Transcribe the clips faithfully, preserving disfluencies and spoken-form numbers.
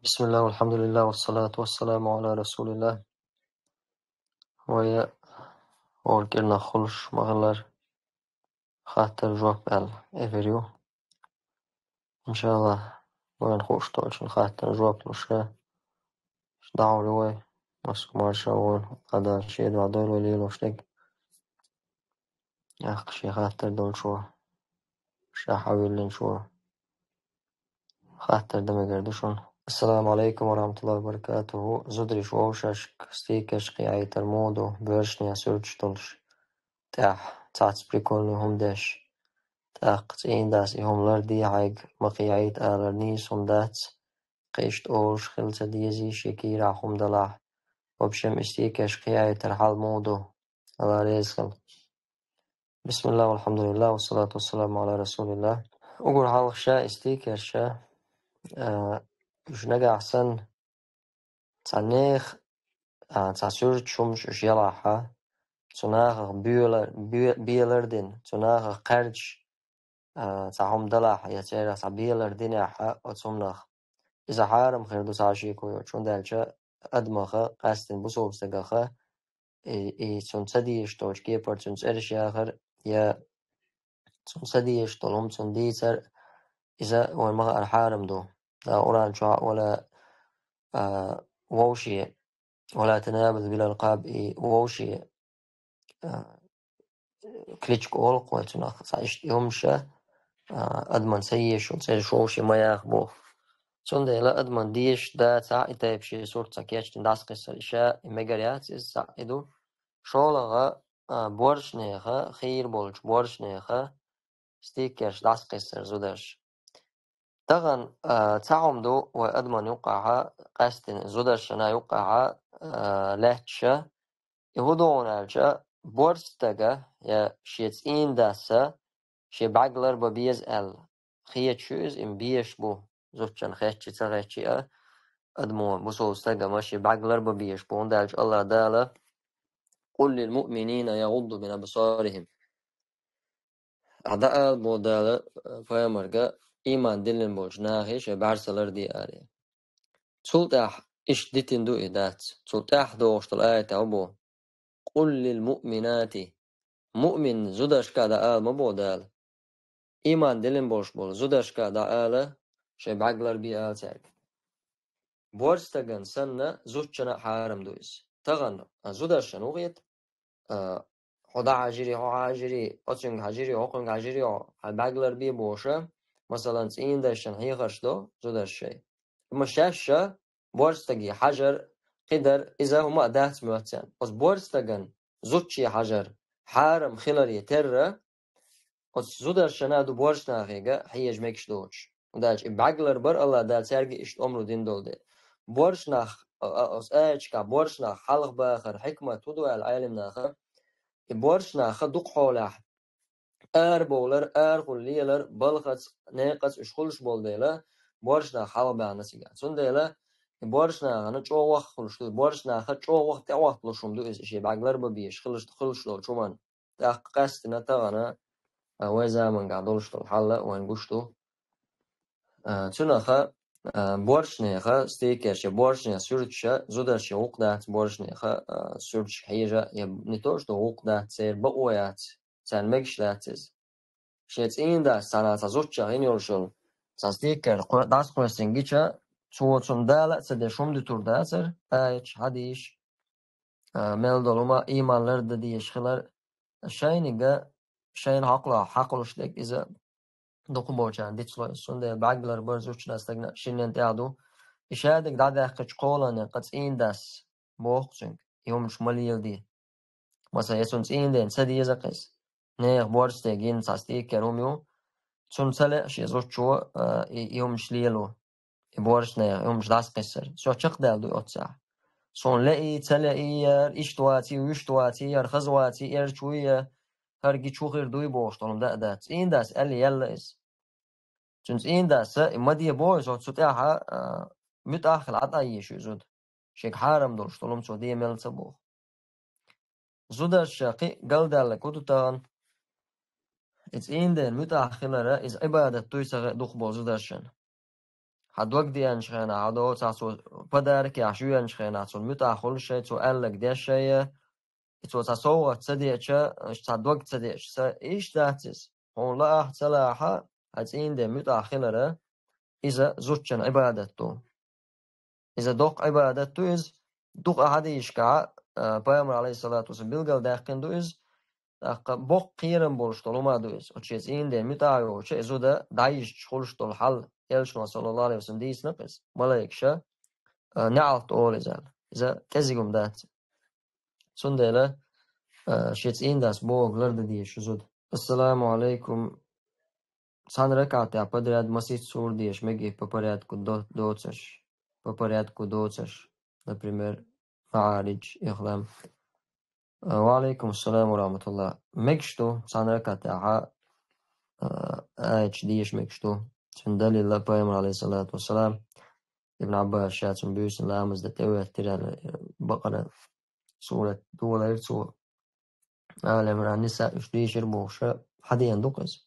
بسم الله والحمد لله والصلاة والسلام على رسول الله. Вай, хӀора кӀирнах хуьлуш ма-хиллара, хаттар-жоп аьлла эфир ю. Иншаллах, вайна хууш долчун хаттар-жоп луш, дӀахьур ю вай, маску марша вон, Дала шен дуьхьа дойла вай лелош дерг. Яккха шен хаттар долчо, ша хьавиллинчо хаттар дан мегар ду шуна. Ассаламу алейкум ва рахматуллахи ва баракатуху. Зударий, вовшашка стикерш кхиайтар муха ду, боьршане суьрташ долуш, тӀехь цхьацца прикольный хӀума деш. ТӀаккха цӀийнан дас и хӀума ларде хьайга, ма кхиайта алар нийса хӀума дац, кхин иштта олуш хила ца дезий, шен кийрахь хӀума далахь. В общем, и стикерш кхиайтар хьал муха ду? Алла реза хила. Бисмиллах, валхьамдулиллах, вассалату вассаламу ала расулиллах. Уггар хьалха ша и стикерш, а, уьш нагахь санна, цхьа нехан, а, цхьа суьрташ, хӀумаш уьш ялахь, цу нахах боьла-, бе-, белар дина, цу нахах кхаьрдаш, а, цхьа хӀума далахь, я церах цхьа белар динехь оцу хӀуманах, иза хьарам хир ду цхьа шеко йоцуш, хӀунда аьлча адамаха, къаьсттина бусалба стагаха, и, и цунна ца дезаш долчу кепара цуьнан цӀераш яхар, я цунна ца дезаш долу хӀума цунна дийцар, иза вайна ма-хаъара хьарам ду. Дала Къуръан чохь а: «Ва ла, а, вовше, ва ла танабазу бил алкъаб», и вовше, а, кличка олу-кх вай цунах, цхьа иштта и хӀумаш, а, адамна ца езаш йолу цӀераш вовше ма яха боху. Цундела адамна дезаш дацахь и тайпа шен сурт цхьа кечдина дӀасакхиссар, и ша и мегар яц иза, цхьаъ и ду. ШолгӀа, а, боьршанеха, хийра болчу боьршанеха стикерш дӀасакхиссар зударша. Тахана, а, цхьа хӀума ду вай адамна юккъехь, къаьсттина зударшна юккъехь, а, лаьтташ. И хӀун ду хьуна аьлча, боьрша стага я шен цӀийнан даса шен бӀаьрг ларбан беза аьлла хеташ ю иза, и ма безаш бу, зудчунна хетча а, ца хетча а, адамо, бусалба стага ма шен бӀаьрг ларбан безаш бу, хӀунда аьлча Аллах Дала: «Къул лил муъминина ягӀудду мин абсарихим». Ахьа дӀаала боху Дала, э, пайхамарга, иман диллина болчу нахе шайн бӀаьрса ларде аре. Цул тӀаьхьа иштта дитина ду и дац. Цул тӀаьхьа догӀуш долу аятехь боху: «Къул лил муъминати». Муъмин зударшка дӀаала ма боху Дала. Иман диллина болуш болу зударшка дӀаала, шайн бӀаьрг ларбе ала цаьрга. Боьрша стагана санна, зудчунна а хьарам ду иза. Тахана, а, зударшна хӀун хета? А, хьо дӀахьажирий, хьо хьажирий, оцуьнга хьажирий, хӀокхуьнга хьажирий, хьо, хьайн бӀаьрг ларбе бохуш, масалан, цӀийнан дашна хьехарш до зударша шайн. Амма шаьш а боьрша стаге хьажар, кхидар, иза хӀума а дац моьтту царна. Оцу боьрша стагана зудче хьажар хьарам хиларе терра, оцу зударшна а ду боьрша нахе хьежа мегаш доцуш. ХӀунда аьлча и бӀаьрг ларбар Аллах Дала цаьрга иштта омра дина долу дела. Боьрша нах, а, а, оцу аяташкахь боьрша нах хьалха бахар хьикмат хӀун ду аьлла Ӏелам наха? И боьрша нах дукха хьолехь арабовлар, арахула лелар, балхаца, некъаца уьш хуьлуш болу дела, боьрша нах хьалха баьхна цигахь. Цундела и боьрша нахана чӀогӀа ваха хуьлуш ду, боьрша наха чӀогӀа ваха тӀехӀотталуш хӀума ду иза, шен бӀаьрг ларбан безаш хилаш, хуьлуш долчу хӀуманна. ТӀаккха къаьсттина тахана, а, вай замангахь долуш долу хьал а вайна гуш ду. А, цунаха, а, боьршанеха стикерш, боьршанеха суьрташ, зударша гӀуллакх дац боьршанеха, а, суьрташ хьежа, я не то что гӀуллакх дац, церан бакъо яц, царна мегаш дац иза. Шен цӀийнан дас цхьана цхьа зудчех йина йолуш йолу цхьа стикер кхо-, дӀасакхоьссина гича, цо цунна Дала а ца деш хӀума дуьтур дацара, аяташ, хьадисаш, а, мел долу хӀума, иман лардан дезаш хилар, шайниг а, шайна хьакъалахь хьакхалуш дерг иза дукхахболчарна дицло иза. Цундела бӀаьрг ларбар зудчунна а стагана а шиннан тӀехь ду. И шадерг дӀадаьккхича кхоланна, кхин цӀийнан дас боху цуьнга, и хӀуманаш ма леладе. Масала, я цунна цӀийнан дена ца деза-кх иза. Нехан боьрша стаге йина цхьа стикер хӀума ю, цунна ца лаьа шен зудчо, а, и, и хӀуманаш лело. И боьрша нехан и хӀуманаш дӀасакхиссар. Со чекхдаьлла дуй оццахь. Суна лаьий, ца лаьий, яра иштта ваций, вуьшта ваций, яра хаза ваций, эрча вуй, я хӀара гича хӀун хир дуй бохуш долу хӀума даа дац. ЦӀийнан дас аьлла яьлла иза. Цуьнан цӀийнан дас и ма де боху иза, оцу тӀехь, а, муьтӀахь а хила Ӏад Ӏан еза шу и зуда. Шега хьарам долуш долу хӀума цо де мел ца боху. Зударша кхин а галдаьлларг хӀун ду тахана? И цӀийнан дена муьтӀахь хилара, иза Ӏибадат дуй ца хаьа дукхахболу зударшна. хьан дог деанчу хенахь, хьан доцахь цо подарок еш йоьанчу хенахь, цунна муьтӀахь хуьлуш шай, цо аьлларг деш шай, и цо цхьа совгӀат ца деача, цхьа дог ца деача, ца иштта дац иза. Хьуна лаахь, ца лаахь, хьан цӀийнан ден муьтӀахь хилара, иза зудчун Ӏибадат ду. Иза доккха Ӏибадат ду иза, дукха хьадисашкахь, а, Пайхамар, алейхиссалату вассалам, билгалдаьккхина ду иза, тӀаккха боккха кхерам болуш долу хӀума ду иза. Оцу шен цӀийнан ден муьтӀахь йолча иза зуда дӀайижча хуьлуш долу хьал, элчано, саллаллаху алейхи ва саллям, дийцина-кх иза. Малайкаша, а, неӀалт олу иза аьлла. Иза кӀезиг хӀума дац. Цундела, а, шен цӀийнан дас бохург лардан деза шу зуда. Ассаламу алейкум. Цхьана ракаӀатехь подряд масийтта сура деша мегий по порядку до-, доцуш? По порядку доцуш. Например, МаӀаридж, Ихлам. А, ва алейкум ассалам ва рахматуллах. Мегаш ду, цхьана ракаӀатехь, а, аяташ деша мегаш ду. Цуьнан далил а Пайхамар, алейхиссалату вассалам, Ибн Ӏаббас ша цунна буьйсанна ламаз дан тӀеветтира аьлла, Бакъара сурат долийра цо. Ала Имран, Ниса уьш дийшира бохуш, хьадеана ду-кх иза.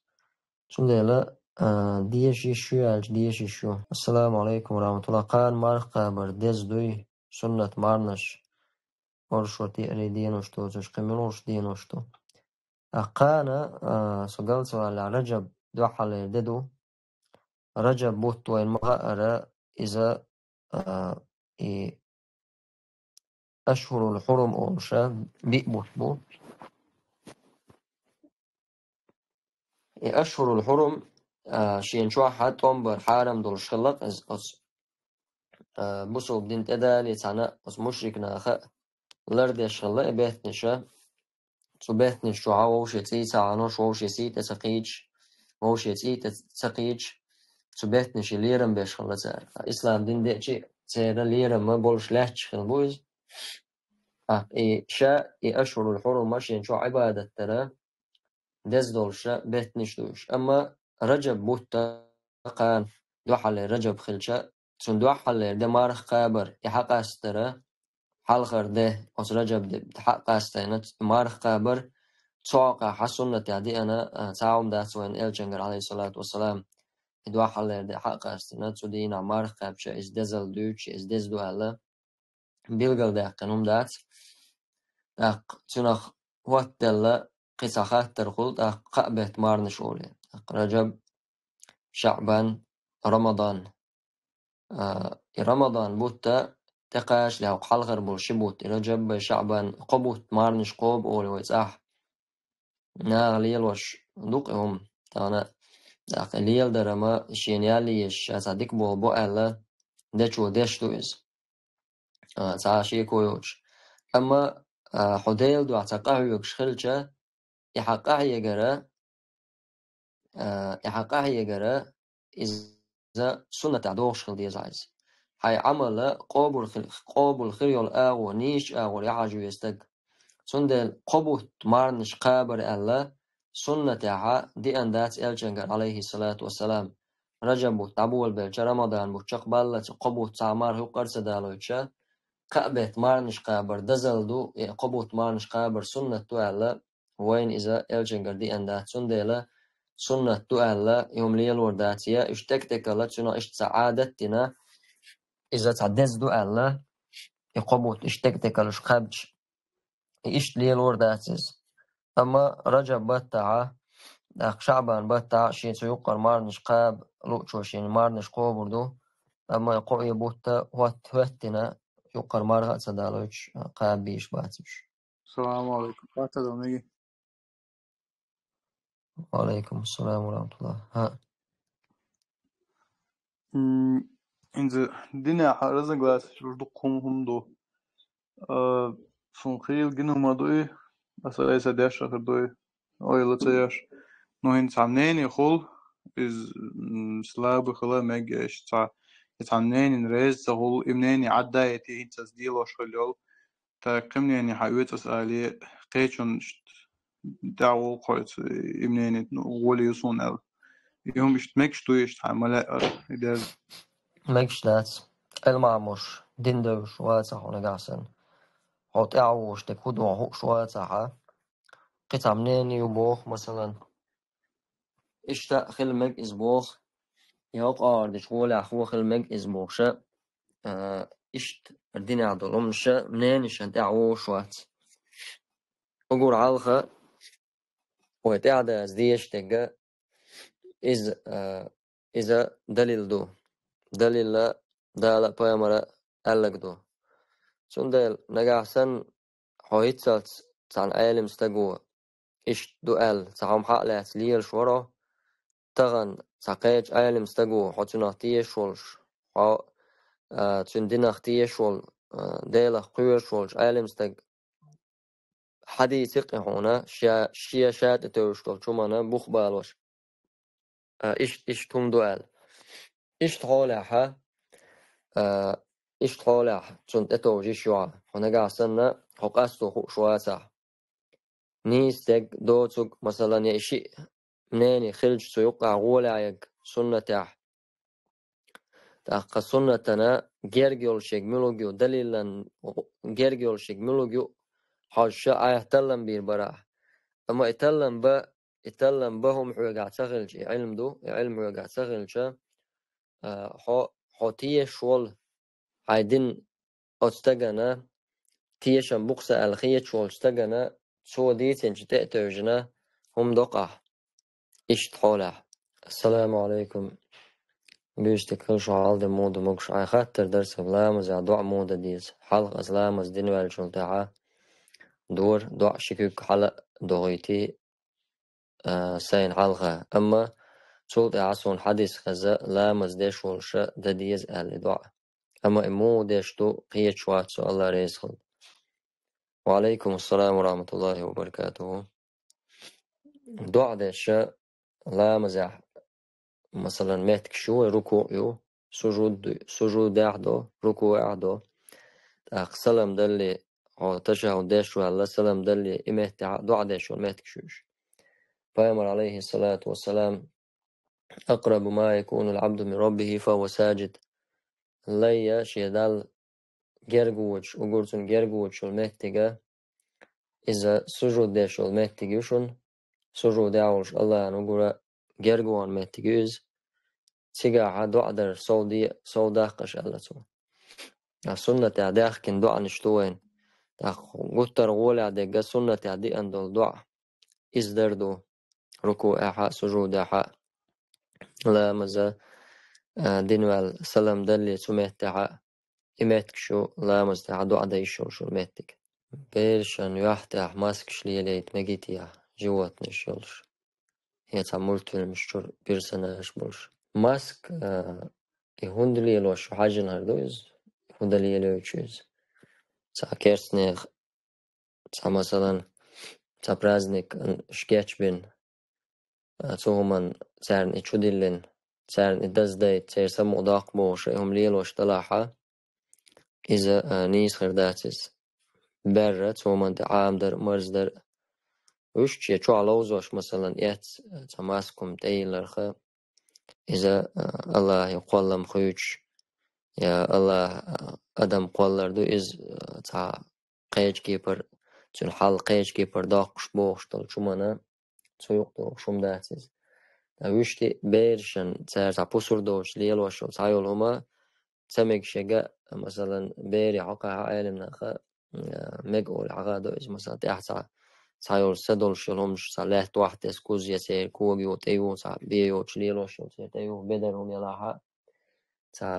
Цундела, а, деша йиш ю аьлча, деша йиш ю. Ассаламу алейкум ва рахматуллах. Кхана марха кхабар деза дуй, суннат марханаш, оршот, еарин денош доцуш, кхин муьлхарш денош ду. А кхана, а, со галлалц валахь, Раджаб дуьххьарлера де ду. Раджаб бутт вайна ма хаъара, иза, а, и Ашхурул Хурум олуш биъ бутт бу. И Ашхурул Хурум, а, шена чохь тӀом бар хьарам долуш хилла-кх иза оцу, а, бусалба дин тӀедале цхьаьна оцу мушрик наха лардеш хилла и беттанаш. Цу беттанаш чохь вовшийн цӀий ца Ӏанош, вовшийн сий тӀе ца кхийдаш, вовшийн цӀий тӀе ца кхийдаш, цу беттанашна лерам беш хилла цара. Ислам дин деъча церан лерам болуш лаьтташ хилла бу иза. А, и ша, и Ашхурул Хурум шена чохь Ӏибадат дара деза долуш беттанаш ду уьш. Амма Раджаб бутт кхана дуьххьарлера Раджаб хилча, цунна дуьххьарлера де марха кхабар, и хьакъастара, хьалхара де, оцу Раджаб де хьакъастийна, марха кхабар, цу хьокъехь суннатехь деана, а, цхьа хӀума дац вайна элчангара, алейхиссалату вассалам, и дуьххьарлера де хьакъастийна, цу дийнахь марха кхаьбча, иза дезалла дуьйцуш, иза деза ду аьлла, билгалдаьккхина хӀума дац. ТӀаккха цунах хӀоттаделла кхин цхьа хаттар хуьлу, тӀаккха кхаа беттан марханаш олий. ТӀаккха Раджаб, ШаӀбан, Рамадан. А, и Рамадан бутт тӀекхачале хьалха хьалхара болу ши бутт, и Раджаб а, ШаӀбан, кхо бутт марханаш кхобу олий вай цӀахь. Наха лелош ду-кх и хӀума. Тахана, тӀаккха леладар-м шена ял езаш, ша цхьа дика болу бо аьлла, дечо деш ду иза. А, цхьа а шеко йоцуш. Амма, а, хьо Делан дуьхьа цхьа къахьоьгуш хилча, и хьан къахьегара, а, и хьан къахьегара, иза суннатехь догӀуш хила деза хьан иза. Хьайн Ӏамал къобал хи-, къобал хир йолу агӀо, нийсачу агӀор яхьажа веза стаг. Цундела кхо бутт марханаш кхабар аьлла, суннатехь деана дац элчангара, алейхиссалату вассалам. Раджаб бутт дӀаболабелча, Рамадан бутт чекхбаллалц кхо бутт цхьа марха юккъера ца далойтуш, кхаа беттан марханаш кхабар дезалла ду, я кхо бутт марханаш кхабар суннат ду аьлла, вайна иза элчангара деана дац. Цундела суннат ду аьлла, и хӀума лелор дац, я уьш тӀекӀ-тӀекӀала цуьнан иштта цхьа Ӏадат а дина, иза цхьа деза ду аьлла, и кхо бутт иштта тӀекӀ-тӀекӀала уьш кхаьбча, и иштта лелор дац иза. Амма Раджаб баттахь, тӀаккха ШаӀбан баттахь шен цу юккъера марханаш кхаба луучо шен марханаш кхобур ду. Амма и кхо и бутт хӀотта-, хӀоьттина юккъера марха а ца далойтуш, кхаба безаш бац уьш. Салам алейкум. Хаттар ду мегий? Ва алейкум ассалам ва рахматуллах. ХӀаъ. М, хӀинца динехь разногласия долуш дукха хӀума, хӀума ду. А, суна хийла гина хӀума дуй, аса айса деш а хир дуй, ойла ца еш. Ну, хӀинца цхьа мнение хуьлу, иза, м, слабый хила мега, иштта цхьа, и цхьа мнение реза ца хуьлу, и мнение Ӏадда а йитий, хӀинца аса делош хила йолу. Так, кхин мнение хьан оьцу аса алий, кхечунна иштта тӀаьхьа гӀуллакх хьоьцу, и мнение, ну, гӀоле ю суна аьлла. И хӀума иштта мегаш ду, иштта хьан ма лаьара, и деза. Мегаш дац. Ӏилма Ӏамош, дин девзаш вацахь хьо нагахь санна, хьо тӀаьхьа вогӀуш дерг хӀун ду хьан хууш вацахь, кхин цхьа мнение ю боху, масалан. Иштта хила мега иза боху. йокъа ордуш гӀолехь хӀун хила мега иза бохуша, а, иштта динехь долу хӀуманаша мненешан тӀехь вовшахвац. Угур хьалха вай тӀаьхьадаза дезаш дерг иза, а, иза далил ду. Далилла Дала а, пайхамара а аьлларг ду. Цундела нагахь санна хьо хӀинццалц цхьана Ӏелам стаго иштта ду аьлла, цхьа хӀума хьа а лаьцна лелаш вара хьо, тахана цхьа кхечу Ӏелам стаго хьо цунах тешаш волуш, хьо, а, цуьнан динах тешаш волу, а, Делах кхоьруш волчу Ӏелам стаг хьадийцира хьуна, ша, шен ша тӀетевжаш долчу хӀуманна бух балош, а, иштта, иштта хӀума ду аьлла. Иштта хьолехьа, а, иштта хьолехь цунна тӀетовжа йиш ю хьан. Хьо нагахь санна, хьо къасто хууш вацахь. Нийса дерг, доцург, масалан, я и шиъ мнение хилча цу юккъехь гӀолехь ерг суннатехь. ТӀаккха суннатана герга йолуш ерг муьлуг ю, далилан герга йолуш ерг муьлуг ю, хьожуша айхьа таллам бийр барахь. Амма и таллам бан, и таллам бан хӀума хьоьгахь ца хилча, и Ӏилма ду, и Ӏилма хьоьгахь ца хилча, а, хьо, хьо тешаш волу, хьайн дин оцу стагана, тешам бу-кх сан аьлла хеташ волчу стагана, цо дийцинчу тӀе а тевжина, хӀума до-кх ахь. Иштта хьолехь. Ассаламу Ӏалайкум. Буьйса дика хуьлда шун, хьал-де муха ду, могуш. Айн хаттар дара сан, ламазехь доӀа муха дан деза? Хьалха аса ламаз дина ваьллачул тӀаьхьа дора доӀа ши куьг хьала а дохуьйтий, а, сайна хьалха. Амма цул тӀаьхьа суна хьадис хеза, ламаз деш волуша дан деза аьлла и доӀа. Амма и муха деш ду, кхеташ вац со, АллахӀ реза хуьлда. Ва Ӏалайкум ассалам ва рахьматуллахӀи ва баракатухӀу. ДоӀа деш ламазехь, масалан, меттигаш ю вай, рукуӀ ю, сужуд ду, сужудехь до, рукуӀехь до. ТӀаккха салам далале, хьо ташаххуд деш ваьлла, салам далале, и меттехь а доӀа деш йолу меттигаш ю уьш. Пайхамар, Ӏалайхиссалату вассалам: «Акърабу ма якунул Ӏабду мин раббихӀи фахӀува сажид». Лай а шен Далла герга воцуш, уггар цунна герга воцуш йолу меттиг а, иза сужуд деш йолу меттиг ю шуна, сужудехь волуш АллахӀана уггар герга вахана меттиг ю иза, цигахь а доӀа дар сов де, сов даккха аша аьлла цо. А суннатехь даьхкина доӀанаш ду вайна. ТӀаккха гуттар а гӀолехь дерг а суннатехь деана долу доӀа, иза дар ду, рукуӀехь а, сужудехь а, ламаза, а, дина ваьлла салам далале цу меттехь а, и меттигаш ю ламаза тӀехь доӀа дан йиш йолуш йолу меттиг. Берашна юьхь тӀехь маскаш лелайта мегий те, животныйш йолуш, я цхьа мультфильмаш чуьра персонажаш болуш? Маска, а, и хӀунда лелош ю хьаьжжина хир ду иза, хӀунда лелойтуш ю иза? Цхьа керстанех цхьа, масалан, цхьа праздник, м, шкетчбина, а, цу хӀуманна царна и чудиллина, царна и даздайта, церан самукъадоккху бохуш, и хӀума лелош далахь а, иза, а, нийса хир дац иза. Берра цу хӀуманна тӀе Ӏамадар а, марздар а. Вуьшта шен чохь ловзош, масалан, эцна, а, цхьа маска хӀума тӀейилларх, иза, а, АллахӀе кхоллам хуьйцуш, я АллахӀ, а, адам кхоллар ду иза, а, цхьа кхечу кепара, цуьнан хьал кхечу кепара доккхуш бохуш долчу хӀуманна, цу юкъа догӀуш хӀума дац иза. Ткъа вуьшта берашна цара цхьа пусар доцуш лелош йолу цхьа йолу хӀума ца мегаш ерг а, масалан, берийн хьокъехь а Ӏеламнаха, а, мега олий хьахадо иза, масалан, тӀехь цхьа, цхьа йолу са долуш йолу хӀуманаш, цхьа лаьтта охьатесна куз я церан кога юха тӀе юха, цхьа бен йоцуш лелош йолу церан тӀе юха, бедар хӀума ялахь а, цхьа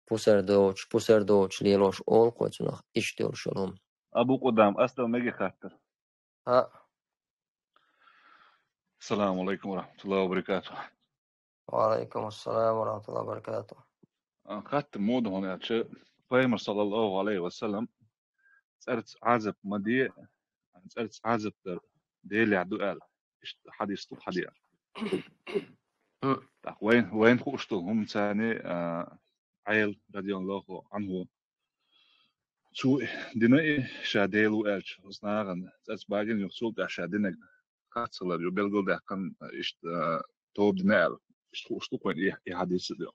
пусар доцуш, пусар доцуш лелош олу-кх вай цунах, иштта йолуш йолу хӀума. Абу Къудам, ас дала мегий хаттар? ХӀаъ. Ассаламу Ӏалайкум ва рахьматуллахӀи ва баракатухӀ. Ва Ӏалайкум ассалам ва рахьматуллахӀи ва баракатухӀ. А, хаттар муха ду хьуна аьлча, Пайхамар, саллаллахӀу Ӏалайхи ва саллам, цӀарца Ӏазап ма де, цӀарца Ӏазап дар Делехь ду аьлла, иштта хьадис ду хьадеана. ТӀаккха вайн, вайн хууш долу хӀума царна, а, Ӏела, радияллаху Ӏанху, цо дина и ша Дела ву аьлча, оцу нахана цӀарца багина юха цул тӀаьхьа ша динарг хатталар ю, билгалдаьккхина, иштта, а, тоба дина аьлла. Иштта хууш ду-кх вайн и, и хьадис а ду.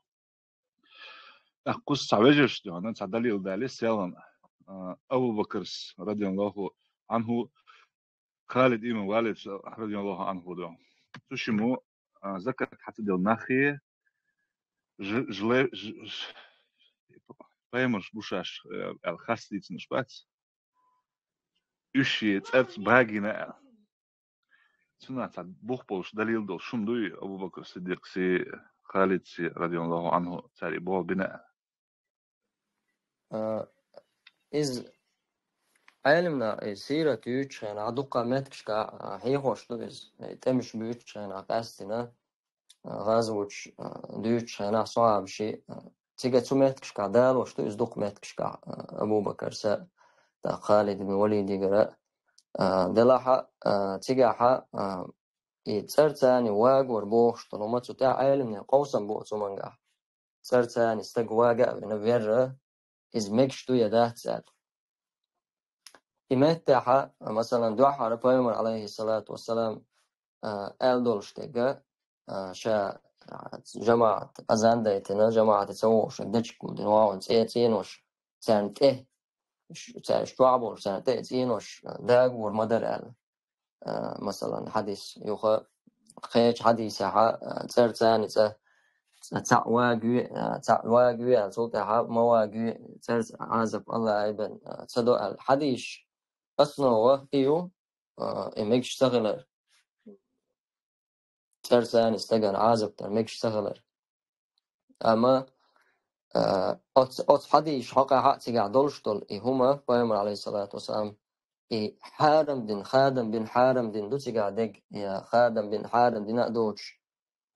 ТӀаккха кхуза цхьа вежаршна дуьхьал цхьа далил далийта селхана, а, Абу Бакрс, радияллаху Ӏанху, Халид ибн Валид, радияллаху Ӏанху, ду. Цу шиммо, а, закат хьа ца делла нахе, ж-, жле-, ж-, ж-, пайхамарш бу шоаш, э, аьлла хас дийцинарш бац. Уьш шен цӀарца багийна аьлла. Цунах цхьа бух болуш далил долуш хӀума дуй Абу-Бакр Сиддикъций, Халидций, радияллаху анху, цара и болх бина аьлла? А, иза Ӏелимна, и сират юьйцучу хенахь дуккха меттигашкахь, а, хьехош ду иза. И тӀемаш буьйцучу хенахь къаьстина, а, гӀазоташ, а, дуьйцучу хенахь сахьабаши, а, цига цу меттигашкахь далош ду иза дукха меттигашкахь, а, Абу-Бакарса, тӀаккха Халид ибн Валидигара, а, делахьа, а, цигахьа, а, и цӀарца вагор бохуш долу хӀума цу тӀехь Ӏелимне къовсам бу оцу хӀумангахь. ЦӀарца стаг вага а вина верра, иза мегаш ду я дац аьлла. И меттехьа, масалан, дуьххьара пайхамар, алейхиссалату вассалам, а, аьлла долуш дерг, а, ша, а, жамаӀат азан дайтина, жамаӀате ца вогӀуш дечиг гулдина, вогӀун цӀе-, цӀенош, царна тӀе, ш-, царна чохь болуш, царна тӀе цӀенош, а, дагор ма дара аьлла. А, масалан, хьадис юха, кхечу хьадисехьа, а, цӀарца цӀа, цӀа цхьаъ вагаве, а, цхьаъ вагаве аьлла, цул тӀаьхьа ма вагаве, цӀарца Ӏазап Аллахьа бен, а, ца до аьлла. Хьадис основа и ю, а, и мегаш ца хилар. ЦӀарца стагана Ӏазап дар мегаш ца хилар. Амма, а, оц-, оцу хьадисаш хьокъехьа а цигахь долуш долу и хӀума, пайхамар, алейхиссалату вассалам, и хьарам дин, хадам бин хьарам дин ду цигахь дерг, я хадам бин хьарам дина а доцуш,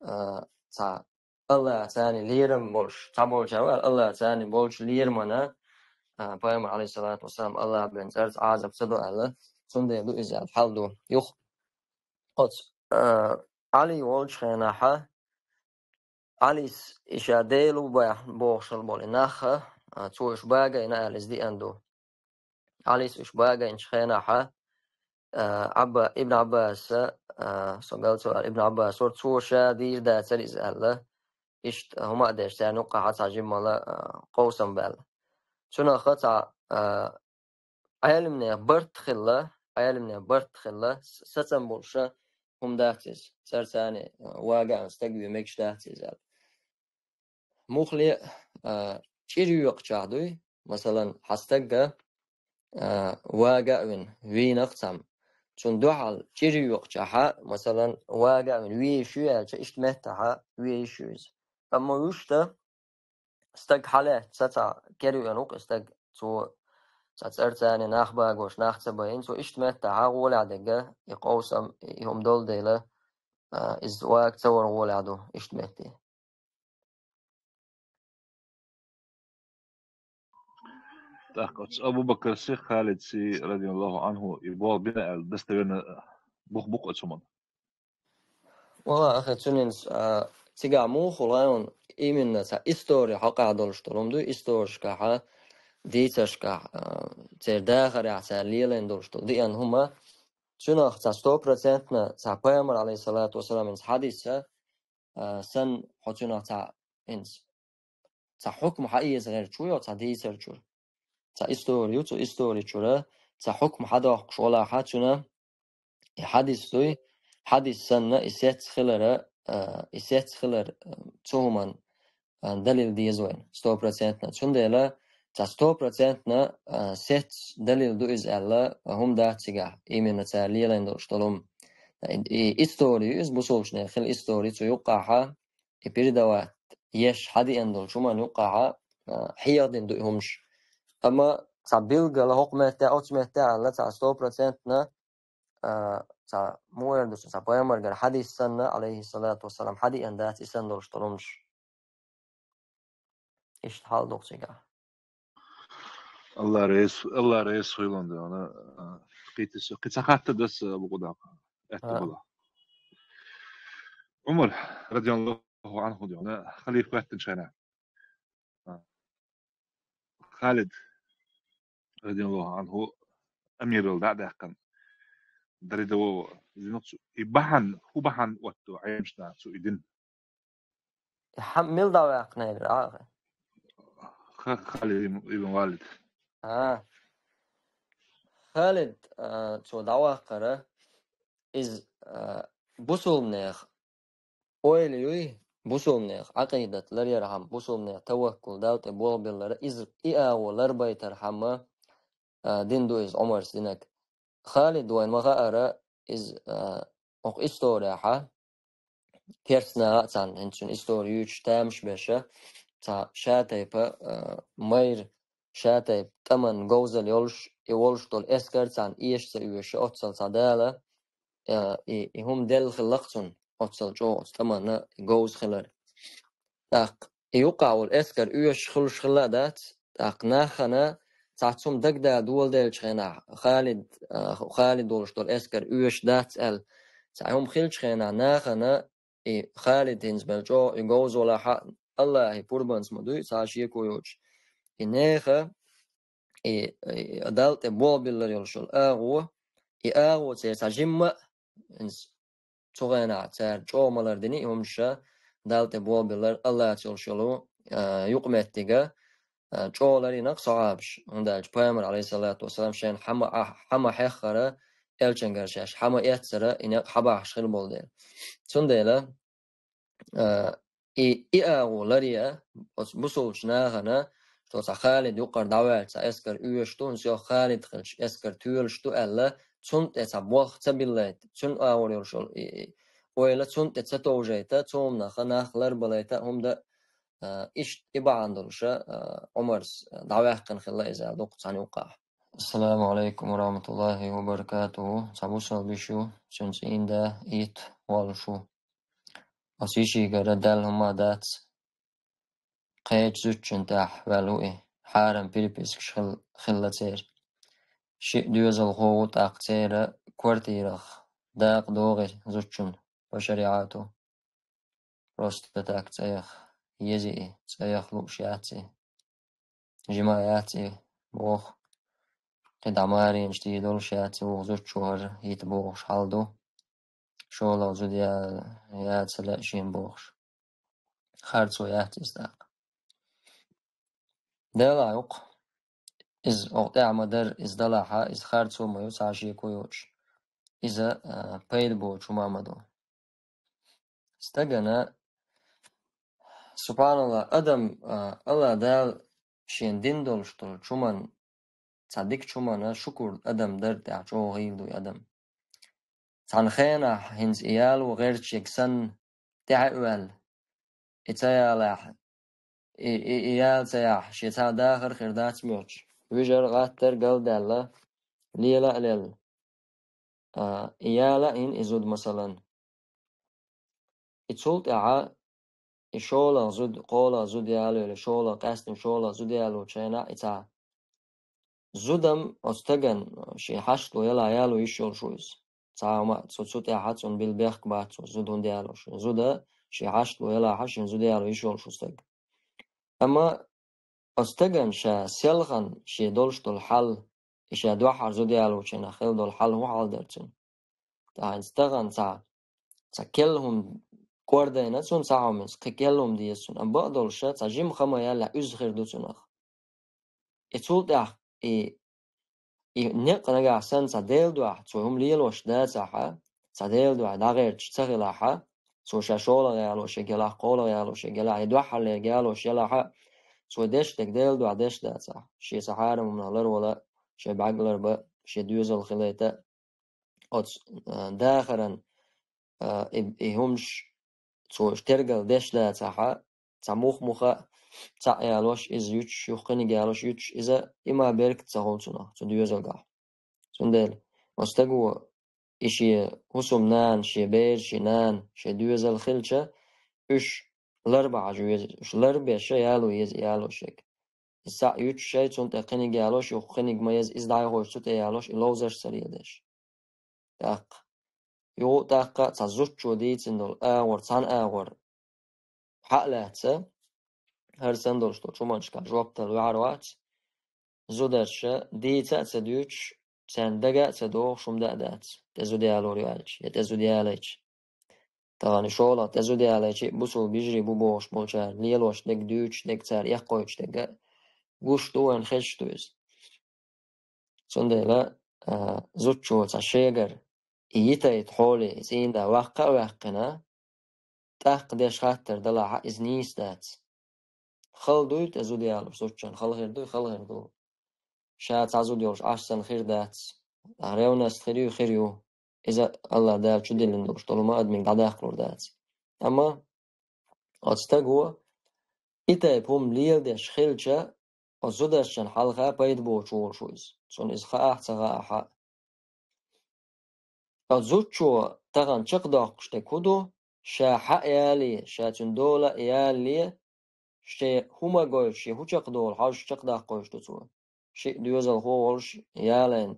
а, цхьа Аллахьца лерам болуш, цхьаболчара вара Аллахьца болчу лерамана, а, пайхамар, алейхиссалату вассалам, Аллахьа бен цӀарца Ӏазап ца до аьлла, цундела ду иза аьлла хьал ду. Юха оцу, а, Ӏали волчу хенахьа, Ӏалис и ша Дела ву бохуш болу и нахха, а, цо уьш багайна аьлла иза деана ду. Ӏалис уьш багайначу хенахьа, а, Ӏабба-, Ибн Ӏаббаса, а, со мел ца вара, Ибн Ӏаббас вара, цо ша дийр дацара иза аьлла, иштта хӀума а деш, царна юккъахьа цхьа жиммала, а, къовсам баьлла. Цунах цхьа, а, Ӏелимнех барт хилла, Ӏелимнех барт хилла, с-, сацам болуша хӀума дац иза. ЦӀарца, а, вага а стаг ве мегаш дац иза аьлла. Муххале а, а, чӀир йоькъучохь дуй, масалан, хьан стагга, а, вага а вина, вийнах цхьамма. Цунна дуьхьал чӀир йоькъучохьа, масалан, вага а вина, ве йиш ю аьлча, иштта меттахьа ве йиш ю иза. Амма вуьшта стаг хьалаьцча, цхьа кервен ву-кх и стаг, цо цхьа цӀарца нах багош, нах ца байина, цо иштта меттахьа гӀолехь дерг, и къовсам, и хӀума долу дела, а, иза вага ца вара гӀолехь ду, иштта метте. ТӀаккха оцу Абу Бакарси, Халидси, радияллаху анху, и болх бина аьлла, достоверно, а, бух бу-кх оцу хӀуманна. Валла, ахи, цуьнан, а, цигахь муха хуьлу, именно цхьа истори хьокъехь долуш долу хӀума ду, историшкахьа, дийцаршкахь, а, церан дахарехь цара лелийна долуш долу деана хӀума. Цуьнах цхьа стопроцентно, цхьа пайхамар, алейхиссалату вассалам, хьадисца, а, санна, хьо цуьнах цхьа, хӀинца, цхьа хьукма хьаэца гӀерта чу йо, цхьа дийцар чуьра. Цхьа истори ю, цу истори чуьра цхьа хьукма хьадоккхуш волахьа цуьнан, и хьадис дуй, хьадис санна, и сец хилара, а, и сец хилар, а, цу хӀуман, а, далил деза вайна, стопроцентно. Цундела цхьа стопроцентно, а, сец далил ду иза аьлла, а, хӀума дац цигахь, именно цара лелийна долуш долу хӀума. И, и истори ю иза, бусулбанех хила истори цу юккъахьа, и передавать еш хьадеана долчу хӀуманна юккъахьа, а, хьехадина ду и хӀумаш. Амма цхьа билггала хӀокху метте, оцу метте аьлла, цхьа стопроцентно, а, цхьа муэр ду, цхьа пайхамаргара хьадис санна, алейхиссалату вассалам, хьадеана дац и санна долуш долу хӀумаш. Иштта хьал ду цигахь. Алла реза, Алла реза хуьлун дуьхьа, а, кхин ца, кхин ца хатта дас, а, бу кху даккха. Аьтта А. бала. Умар, радияллаху анху дуьхьа, халиф хаттан шайна. А. Халид, радияллаху анху, амирал дӀа а даьккхина. Дарида вова, зинах цу, и бахьан, хӀу бахьан отту Ӏемашна цу и дин. Хьан мила дӀаваьккхинера ахьа? Ха-, Халид ибн, ибн Валид. А. Халид, а, цо дӀаваккхара, иза, а, бусулбанех ойла юй, бусулбанех Ӏакъидат ларъярхьама, бусулбанех таваккул, Далла тӀе болх биллар, иза и агӀо ларбайтархьама, а, дин ду иза Ӏумарс динарг. Халид вайн ма хаара, иза, а, окху историяхьа, керстанаха а царна, хӀинца цуьнан истори юьйцуш тамаш беша, цхьа ша тайпа, а, майра, ша тайпа тӀаман говзалла йолуш, и волуш долу эскар царна эша ца оьшу, оццал цхьа Дала, а, и, и хӀума делла хилла-кх цунна, оццал чӀогӀа оцу тӀаманна и говза хилар. ТӀаккха и юккъахь волу эскар оьшуш хуьлуш хилла а дац, тӀаккха нахана цхьацца хӀума дагадала доладеллачу хенахь, Халид, а, Халид волуш долу эскар оьшуш дац аьлла, цхьа хӀума хилчу хенахь нахана и Халид хӀинца мел чӀогӀа и говза валахь а, Аллахьан пурбанца ма дуй, цхьа шеко йоцуш. И нехан, и, и Далла тӀе болх биллар йолуш йолу агӀо, и агӀо церан цхьа жимма а, хӀинца цу хенахь цара чӀогӀа ма лардина и хӀуманаш, Далла тӀе болх биллар, Аллахьца йолуш йолу, а, юкъаметтиг, а, чӀогӀа ларйина-кх сахьабаш, хӀунда аьлча Пайхамар, Ӏалайхиссалату вассалам, шайна хьама, а, хьама хьеххара, элчангара шаьш хьама эццара и некъ хьабахьаш хир болу дела. Цундела, а, и, и агӀо ларъян оцу бусулбачу нахана, что цхьа Халид юккъара дӀаваьлча цхьа эскар оьшуш ду, хӀинца йо Халид хилча эскар тоьлуш ду аьлла, цунна тӀе цхьа болх ца биллайта, цуьнан агӀор йолуш йолу и, и ойла цунна тӀе ца товжайта, цу хӀуманах нах ларбалайта, хӀума дан, а, иштта и бахьана долуша, а, Ӏумарс дӀаваьккхина хилла иза аьлла ду-кх цхьана юккъахь. Ассаламу Ӏалайкум ва рахьматуллахӀи ва баракатухӀу. Цхьа бусалба йиша ю, цуьнан цӀийнда итт воллуш ву. Оцу йишигара даьлла хӀума дац. Кхечу зудчун тӀехь ваьлла ву и, хьарам перепискаш хил-, хилла церан. Шиъ доьзалхо ву, тӀаккха церан квартирах дакъа догӀу и зудчун по шариату. Просто так цӀа яха еза и, цӀа яха лууш яц и. Жима яц и, боху. КхидӀа маренаш дийр долуш яц и, вукху зудчо хӀара йита бохуш хьал ду. ШолгӀа зуда я-, яца лаьа шена бохуш. Харцо яц иза тӀаккха. Делахь юккъа. Иза окху тӀехь ма дара, иза далахьа, иза харцо ма ю, цхьа шеко йоцуш. Иза, а, пайда боцу хӀума ма ду. Стагана, субханаллахӀ, адам, а, Аллах Дала шен дин долуш долчу хӀуманна, цхьа дикачу хӀуманна шукур адам дарна тӀехь чӀогӀа хийла ду и адам. Цхьана хенахь хӀинца и яло гӀерташ ерг санна, тӀаьхьа а ваьлла, и ца ялахь, и, и, и яла ца яхь, шен цхьа дахар хир дац моьттуш. Вижар, гӀаттар галдаьлла, лела а лелла. А, и яла а йина и зуда, масалан. И цул тӀаьхьа и шолгӀа зуда, кхоалгӀа зуда яло, или шолгӀа, къаьсттина шолгӀа зуда ялочу хенахь и цхьа зуда-м оцу стагана шен хьашт ло ялахь яло йиш йолуш ву иза. Цхьа хӀума цу, цу тӀаьхьа цунна билла бехк бац цо, зуда хӀунда ялош. Зуда шен хьашт ло ялахьа, шен зуда яло йиш йолуш ву стаг. Амма оцу стагана ша селхана шен долуш долу хьал, и ша дуьххьара зуда ялочу хенахь хилла долу хьал хӀун хьал дара цуьнан? Тахана стагана цхьа, цхьа керла хӀума кӀордайна цунна, цхьа хӀума, кхин керла хӀума деза цунна. Амма бакъдолуш ша цхьа жима хама яллехь, уьзза хир ду цунах. И цул тӀаьхьа и, и некъ нагахь санна цхьа Делан дуьхьа, цо хӀума лелош дацахьа, цхьа Делан дуьхьа дӀагӀерташ ца хилахьа, цо ша шолгӀа ялош ерг ялахь, кхоалгӀа ялош ерг ялахь, я дуьххьарлерг ялош ялахьа, цо деш дерг Делан дуьхьа деш дацахь, шен цхьа хьарам хӀуманах ларвала, шен бӀаьрг ларба, шен доьзал хилайта, оцу, а, дахаран, а, и, и хӀумаш цо уьш тергал деш дацахьа, цхьа мух-муха цхьаъ ялош, иза юьтуш, юха кхиниг ялош юьтуш, иза има беркат ца хуьлу цунах, цу доьзалгахь. Цундела оцу стаго и шен хӀусамнана, шен бер, шен нана, шен доьзал хилча, уьш ларба хьажа веза, уьш ларбеша яло еза, яло шега. И схьа юьтуш шай, цунна тӀе кхиниг ялош, юха кхиниг ма еза, иза дӀайхочу цу тӀе ялош, и ловзарш ца леладеш. ТӀаккха. Юха тӀаккха цхьа зудчо дийцина долу агӀор, цхьана агӀор хьа а лаьцна, хӀара санна долуш долчу хӀуманашкахь жоп дала ваьхьар вац, зударша дийца а ца дуьйцуш, царна дага а ца догӀуш хӀума даа дац, тӀе зуда ялор ю аьлча, я тӀе зуда ялайча. Тахана шолгӀа тӀе зуда ялайча, бусул бижарий бу бохуш болчара лелош дерг, дуьйцуш дерг, цара эккхойтуш дерг а гуш ду вайна, хезаш ду иза. Цундела, а, зудчо цхьа шегара и йитайта хьоле, и цӀийнда ваккха а ваьккхина, тӀаккха деш хаттар далахьа, иза нийса дац. Хала дуй те зуда ялуш, зудчун хала хир дуй, хала хир ду. Ша цхьа зуда йолуш Ӏаш санна хир дац. Ревность хир ю, хир ю. Иза Аллах Дала чу диллина долуш долу ма адамийн дӀадаккхалур дац. Амма оцу стаго и тайпа хӀума леладеш хилча, оцу зударшчун хьалха пайда боцуш волуш ву иза. Цунна иза хаахь а, ца хаахь а. Оцу зудчо тахана чекхдоккхуш дерг хӀун ду? Ша хьа а ялале, ша цуьнан дола а ялале, шен хӀума гойтуш, шен хӀун чекхдолу хьожуш чекхдаккхуьйтуш ду цо. Шиъ доьзалхо волуш ялийна,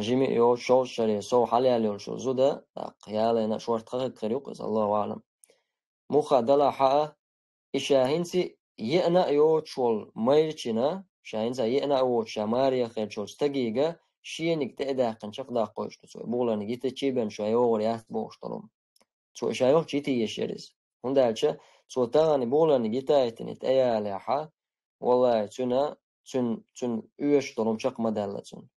жима а йоцуш, шовзткъа шаре сов хьалаяьлла йолуш йолу зуда, тӀаккха ялийна а шортта хахуьйтур ю-кх иза, Аллаху аӀлам. Муха далахь а, и ша хӀинца а еана а йоцуш волу майрачина, ша хӀинца а еана а воцуш, ша маре хилча волчу стагига шениг тӀе а даьккхина чекхдаккхуьйтуш ду цо, и боланиг йитича а бен ша йогӀур яц бохуш долу хӀума. Цо и ша йолчу йитийша яра иза. ХӀунда аьлча цо тахана и боланиг йита а йитина, и тӀеялахь а, валлахӀи, цуьнан, цуьнан, цуьнан оьшуш долу хӀума чекх ма даьлла цуьнан.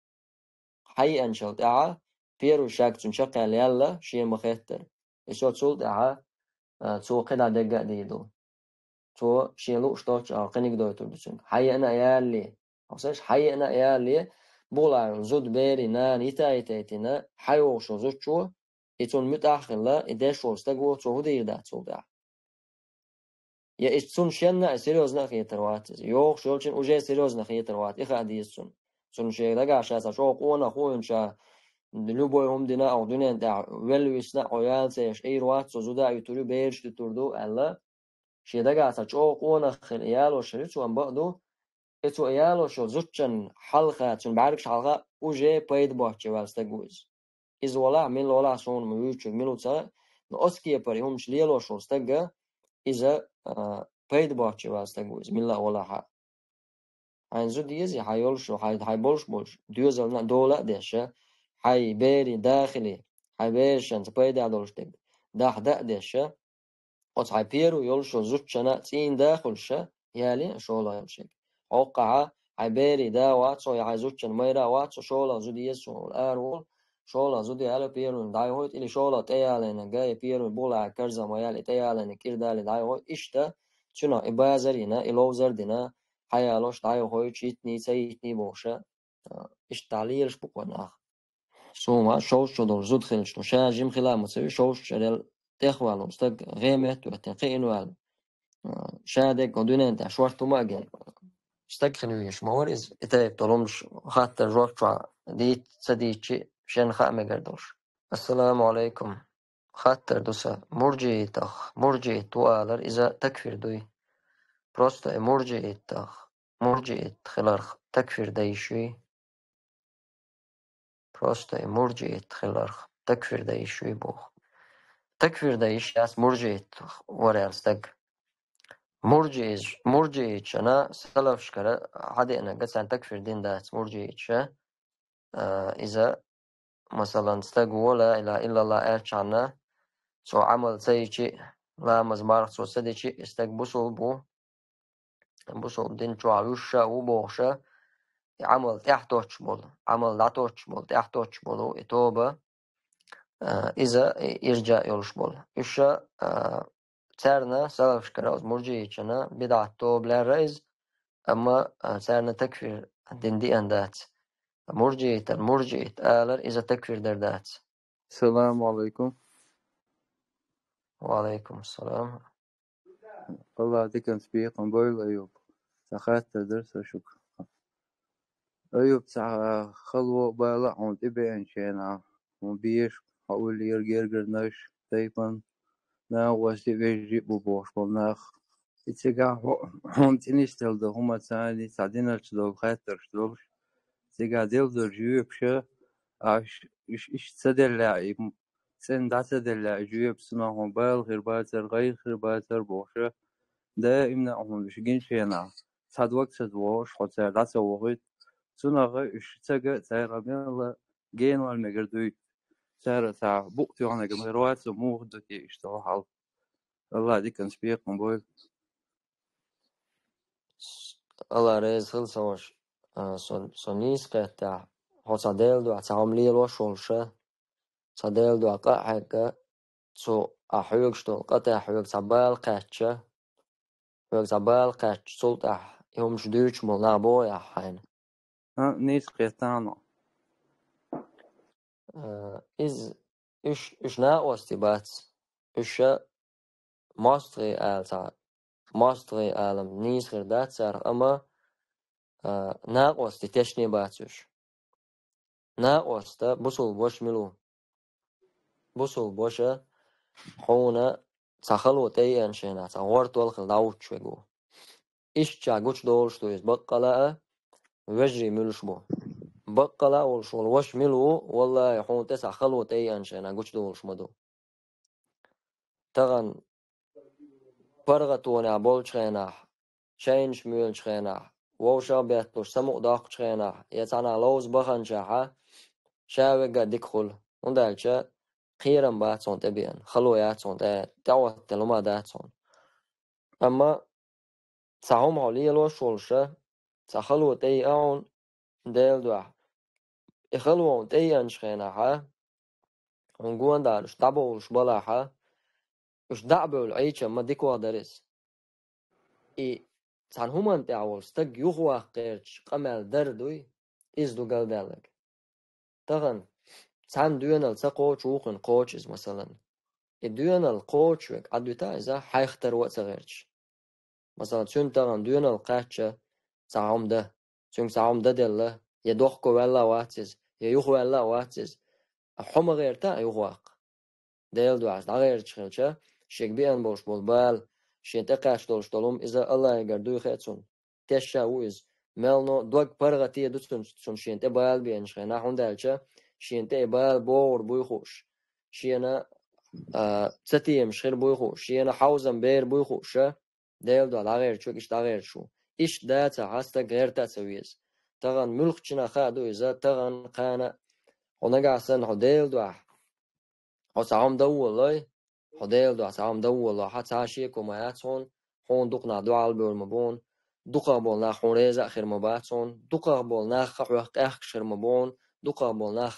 Хьайеанчул тӀаьхьа первый шаг цуьнан чекхъяьлла яьлла, шена ма-хеттара. И со цул тӀаьхьа, а, цо кхидӀа дегга а дийр ду. Цо шен лууш долчу агӀор кхиниг дойтур ду цуьнга. Хьайеана а ялале, хьовсаш, хьайеана а ялале, болахь йолу зуда берийн нана йита а йитайтина, хьайогӀуш йолу зудчо, и цунна муьтӀахь а хилла, и деш волу стаго цо хӀун дийр дац цул тӀаьхьа? Я иза цунна шенна а серьёзно а хетар вац иза. ЙогӀуш йолчун уже серьёзно хетар вац, и хаа деза цунна. Цунна шен дагахь ша цхьа чӀогӀа къонах ву, хӀинца ша любой хӀума дина а, хӀокху дуьнен тӀехь велла висна а, хьо яла ца еш Ӏийр вац, со зуда а юьтур ю, бераш а дуьтур ду, аьлла. Шен дагахь цхьа чӀогӀа къонах хилла ялош хир ю цо, амма бакъ ду, и цо ялош йолу зудчун хьалха, цуьнан бӀаьргаш хьалха уже пайда боцчу ваьлла стаг ву иза. Иза валахь, мила валахь, суна ма вуьйцург мила ву ца хаьа, но оцу кепара и хӀуманаш лелош волу стага, иза, а, пайда боцчу ваьлла стаг ву иза, милла а валахь а. Хьайн зуда еза, хьайн йолуш, хьайн, хьайн болуш болуш, доьзална а дола а деш, хьайн берийн да хили, хьайн берашца пайда долуш дерг дахь да а деш, оцу хьайн первый йолуш йолу зудчунна цӀийнан да хуьлуш, яле а шолгӀа йолу шега. Хьокхахьа, хьайн берийн да вац хьо, я хьайн зудчун майра а вац хьо, шолгӀа зуда еза суна вала ара волу, шолгӀа зуда яле а первыйна дӀайохуьйту, или шолгӀа тӀеялийнарг, я первый болахь карзах ма яьлла, и тӀеялийнарг кӀира дале дӀайохуьйту, иштта цуьнан и базар а йина, и ловзар а дина, хьаялош дӀайохуьйтуш, йитиний, ца йитиний бохуш, а, иштта лелаш бу-кх вай нах. Суна вац шовзткъа шо долу зуда хилча, ша жима хила а ма ца вуьту, шовзткъа шарел тӀехваьлла стаг гӀеметтахӀоьттина, кхиъна ваьлла. А, ша дерг хӀокху дуьнен тӀехь шортта хӀума а гина. Стаг хила везаш ма вара иза, и тайпа долу хӀуманаш хаттар жоп чохь дийца ца дийцча, шен хаа мегар долуш. Ассаламу алейкум. Хаттар ду сан, мурджиитах, мурджиит ву алар, иза такфир дуй? Просто и мурджиитах, мурджиит хиларх такфир дан йиш юй? Просто и мурджиит хиларх такфир дан йиш юй боху. Такфир дан йиш яц мурджиит вара аьлла стаг. Мурджиит, мурджииташна салафашкара хьадеанарг царна такфир дина дац мурджииташа. А, иза, масалан, стаг ву ла илаха иллаллах аьллачхьана, цо Ӏамал ца йичи, ламаз марха цо ца дичи, и стаг бусулба ву, бусулба дин чохь вуьйш а ву бохуша, и Ӏамал тӀаьхьатоттуш болу, Ӏамал дӀатоттуш болу, тӀаьхьатоттуш болу и тоба, а, иза ирджа йолуш болу. Уьш а, а, царна салафашкара оцу мурджииташна бидӀат тоба лаьрра иза, амма, а, царна такфир дина деана дац. Мурджиитан мурджиит алар иза такфир дар дац. Салам алейкум. Ва алейкум салам. Аллах диканца бекхам бойла, Аюб. Цхьа хаттар дара сан шуьга. Аюб, цхьа хало а, бала а хьуна тӀебеанчу хенахь, хьуна безаш, хьо уллера гергарнаш, тайпана, нахаца вежарий а бу бохуш болу нах. И цигахь хьо, хьуна цӀе нисделла ду хӀума царний, цхьа динарчу долу хаттарш долуш. Цигахь делла долу жоьпаш, аш, иш, иштта ца делла, и цӀена дӀа ца делла, и жоьпаш, цунах хьуна бала хир бацара, гӀайгӀа хир бацара бохуша, даимна а хьуна уьш гинчу хенахь, цхьа дог ца догӀуш, хьо цара дӀа ца вохуьйту, цунах уьш ца ган а, цара мелла генвала мегар дуй. Цара цхьа букъ тоьхнарг мегар вац, муха ду те иштта хьал. Аллах диканца бекхам бойла. Аллах реза хила, сан ваша. А, со, со нийса кхеттехь, хьо цхьа Делан дуьхьа цхьа хӀума лелош волуша, цхьа Делан дуьхьа къа а хьегга, цу а хьоьгуш долу къа тӀехь хьоьга цхьа бала кхаьчча, хьоьга цхьа бала кхаьчча, цул тӀаьхьа и хӀумаш дуьйцуш болу нах боху ахь хьайна. А, нийса кхетта хьуна. А, иза, уьш, уьш накъостий бац. Уьш ша мостагӀий ала цхьа, мостагӀий алам нийса хир дац царах, амма, а, накъостий тешне бац уьш. Накъоста бусулба ваша мила ву? Бусулба ваша хьуна цхьа хало тӀе еана шайна, цхьа гӀортол хила дӀахӀуттуш верг ву. Иштта гучудолуш ду иза баккъала а, вежарий муьлш бу. Баккъала а волуш волу ваша мила ву, валлахӀи, хьуна тӀе цхьа хало тӀе еана шайна гучудолуш ма ду. Тахана паргӀатонехь болчу хенахь, шайнаш моьлучу хенахь, вовшах а бетталуш самукъадоккхучу хенахь, я цхьанхьа ловза баханчохь а, ша вегга дика хуьлу, хӀунда аьлча кхерам бац хьуна тӀебеана, хало яц хьуна тӀе, тӀехӀоттаделла хӀума дац хьуна. Амма цхьа хӀума хьо лелош волуша, цхьа хало тӀе еа хьуна Делан дуьхьа. И хало хьуна тӀе еанчу хенахьа, хьуна гонахь уьш дӀабовлуш балахьа, уьш дӀа а бевлла Ӏийча ма дикох дара иза. И цхьана хӀуманна тӀехь волу стаг юхаваккха гӀерташ къамел дар дуй, иза ду галдаьлларг. Тахана цхьана доьналла ца кхочу, вукхунна кхочу иза, масалан. И доьналла кхочуш верг Ӏадвита иза хьайх таро а ца гӀерташ. Масалан, цуьнан тахана доьналла кхаьчча цхьа хӀума дан, цуьнга цхьа хӀума дан делла, я дохко ваьлла а вац иза, я юхаваьлла а вац иза. Ахьа хьо ма гӀерта а юхаваккха. Делан дуьхьа дӀагӀерташ хилча, шега беана болуш болу бала, шен тӀекхаьчна долуш долу хӀума иза Аллахьигара дуй хаа цунна. Тешша а ву иза. Мелно дог паргӀате ду цунна, цунна шена тӀе бала беанчу хенахь, хӀунда аьлча шена тӀе и бала богӀур буй хууш, шена, а, цатемаш хир буй хууш, шена хьовзам бер буй хууша, Делан дуьхьа дӀагӀерташ верг иштта дӀагӀерташ ву. Иштта дацахь, стаг гӀерта а ца веза. Тахана муьлххачунна хаа ду иза, тахана, кхана а. Хьо нагахь санна хьо Делан дуьхьа, хьо цхьа хӀума дан волалой, хьо Делан дуьхьа цхьа хӀума дан волалой, хьан цхьа а шеко ма яц хьуна, хьуна дукха нах дуьхьал бевр ма бу хьуна, дукхах болу нах хьуна реза а хир ма бац хьуна, дукхах болу нах хьох къаьхкаш хир ма бу хьуна, дукхах болу нах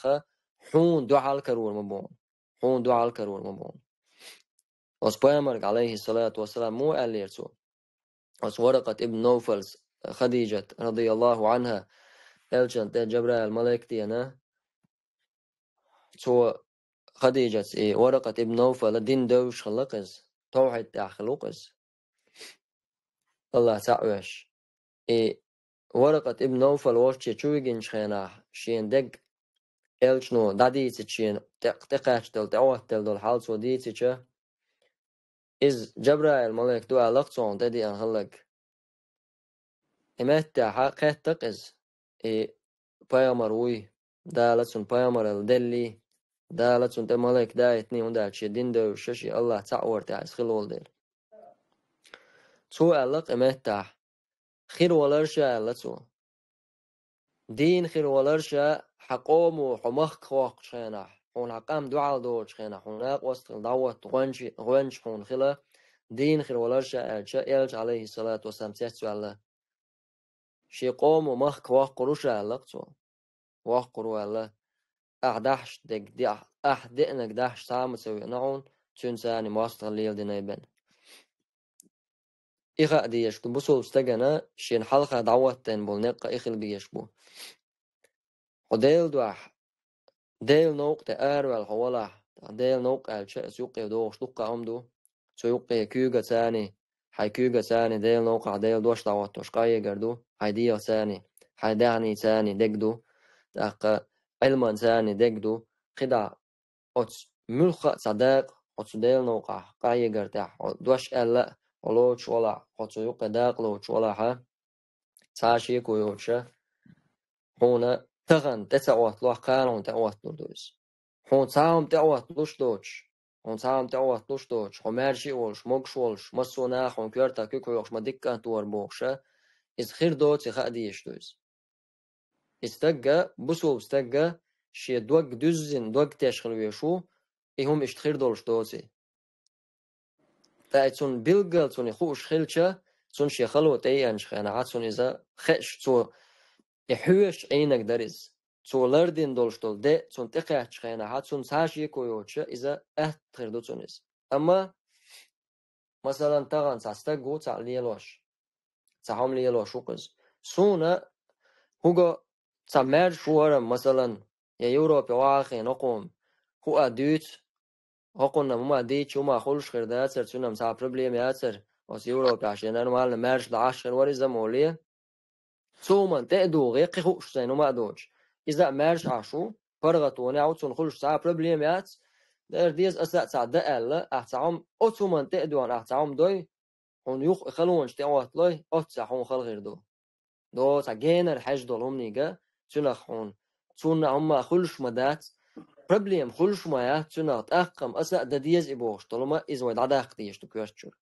хьуна дуьхьал карор ма бу хьуна, хьуна дуьхьал карор ма бу хьуна. Оцу пайхамарга, алейхиссалату вассалам, муха аьллера цо? Оцу Варакъат ибн Навфалс Хадижат, радияллаху анха, элчан тӀе Джабраил малайк деана, цо Хадижатс и Варакъат ибн Навфала дин девзаш хилла-кх иза, тавхьид тӀехь хилла-кх иза. Аллах цхьаъ веш. И Варакъат ибн Навфал волчче чу вигинчу хенахь, шен дег элчано дӀадийцича, шена тӀе-, тӀекхаьчделла, тӀеӀоттаделла долу хьал цо дийцича, иза Джабраил малайк ду аьлла-кх цунна тӀедеана хилларг. И меттехьа кхетта-кх иза, и пайхамар вуй, Дала цунна пайхамаралла деллий, Дала цунна тӀе малайк даийтиний, хӀунда аьлча шен дин девзаш, шен Аллах цхьаъ вар тӀехь иза хилла волу дела. Цо аьлла-кх и меттехь: «Хир валар ша», — аьлла цо. «Дийна хир валар ша, хьан къомо хьо махка воккхучу хенахь, хьуна хьан къам дуьхьал доцучу хенахь, хьуна накъост хила дӀахӀотта гӀоьнча, гӀоьнча хьуна хила, дийна хир валар ша», — аьлча, элча, алейхиссалату вассалам, цецваьлла. «Шен къомо махка воккхур ву ша», — аьлла-кх цо. «Воккхур ву», — аьлла. «Ахь дахьаш дерг, де-, ахь деанарг дахьаш цхьа а ма ца веана хьуна, цуьнца цхьаьна мостагӀалла леладинай бен». И хаа дезаш ду бусулба стагана шена хьалха дӀахӀоттийна болу некъ а и хила безаш бу. Хьо Делан дуьхьа, Делан новкъа тӀе араваьлла хьо валахь, Делан новкъа аьлча, аса юккъе догӀуш дуккха а хӀума ду. Цу юккъе куьйгаца а, хьайн куьйгаца а Делан новкъахь Делан дош дӀахӀоттош къахьегар ду, хьайн дегӀаца а, хьайн даьхница а дерг ду, тӀаккха Ӏилманца а дерг ду, кхидӀа оцу муьлхха а цхьа дакъа, оцу Делан новкъахь къахьегар тӀехь, хьо дош аьлла а, хьо лоцуш валахь, хьо цу юккъе дакъа лоцуш валахьа, цхьа а шеко йоцуша, хьуна тахана тӀе ца Ӏотталахь, кхана хьуна тӀеӀотталур ду иза. Хьуна цхьа хӀума тӀеӀотталуш доцуш, хьуна цхьа хӀума тӀеӀотталуш доцуш, хьо маьрша а волуш, могуш а волуш, массо а наха хьуна коьртах куьг хьоькхуш ма дика кӀант вар бохуша, иза хир доций хаа дезаш ду иза. И стагга, бусулба стагга шен дог дуьззина, дог теш хила веш ву, и хӀума иштта хир долуш доций. Ткъа и цунна билггал цунна хууш хилча, цунна шен хало тӀе еанчу хенахьа, цунна иза хеаш, цо и хьоьжуш Ӏийнарг дара иза. Цо лардина долуш долу де цунна тӀекхаьччу хенахьа, цунна цхьа а шеко йоцуша, иза атта хир ду цунна иза. Амма, масалан, тахана цхьа стаг ву цхьа лелош, цхьа хӀума лелош ву-кх иза. Суна хӀуга цхьа маьрша ву хӀара, масалан, я Европе вахахь хӀокхунна хӀума дуьйцу, хӀокхунна хӀума дийцча, хӀума хуьлуш хир дацара, цуьнан цхьа проблема яцара, оцу Европехь шен нормально маьрша дӀа Ӏаш хир вара иза, ма олий. Цу хӀуманна тӀе а дугӀий, кхин хууш сайна хӀума а доцуш. Иза а маьрша Ӏаш ву, паргӀатонехь ву, цунна хуьлуш цхьа а проблема яц. Дера деза, аса а цхьа дан аьлла, ахь цхьа хӀума, оцу хӀуманна тӀе а доьгӀна ахь цхьа хӀума дой, хьуна юха и халонаш тӀе а хӀотталой, оццахь хьуна хала хир ду. До цхьа генара хьаьжна долу хӀуманига, цуьнах хьуна, цунна хӀумма хуьлуш ма дац, проблема хуьлуш ма яц, цуьнах тӀаккха-м аса а дан деза и бохуш долу хӀума, иза вай дӀадаккха дезаш ду коьрта чуьра.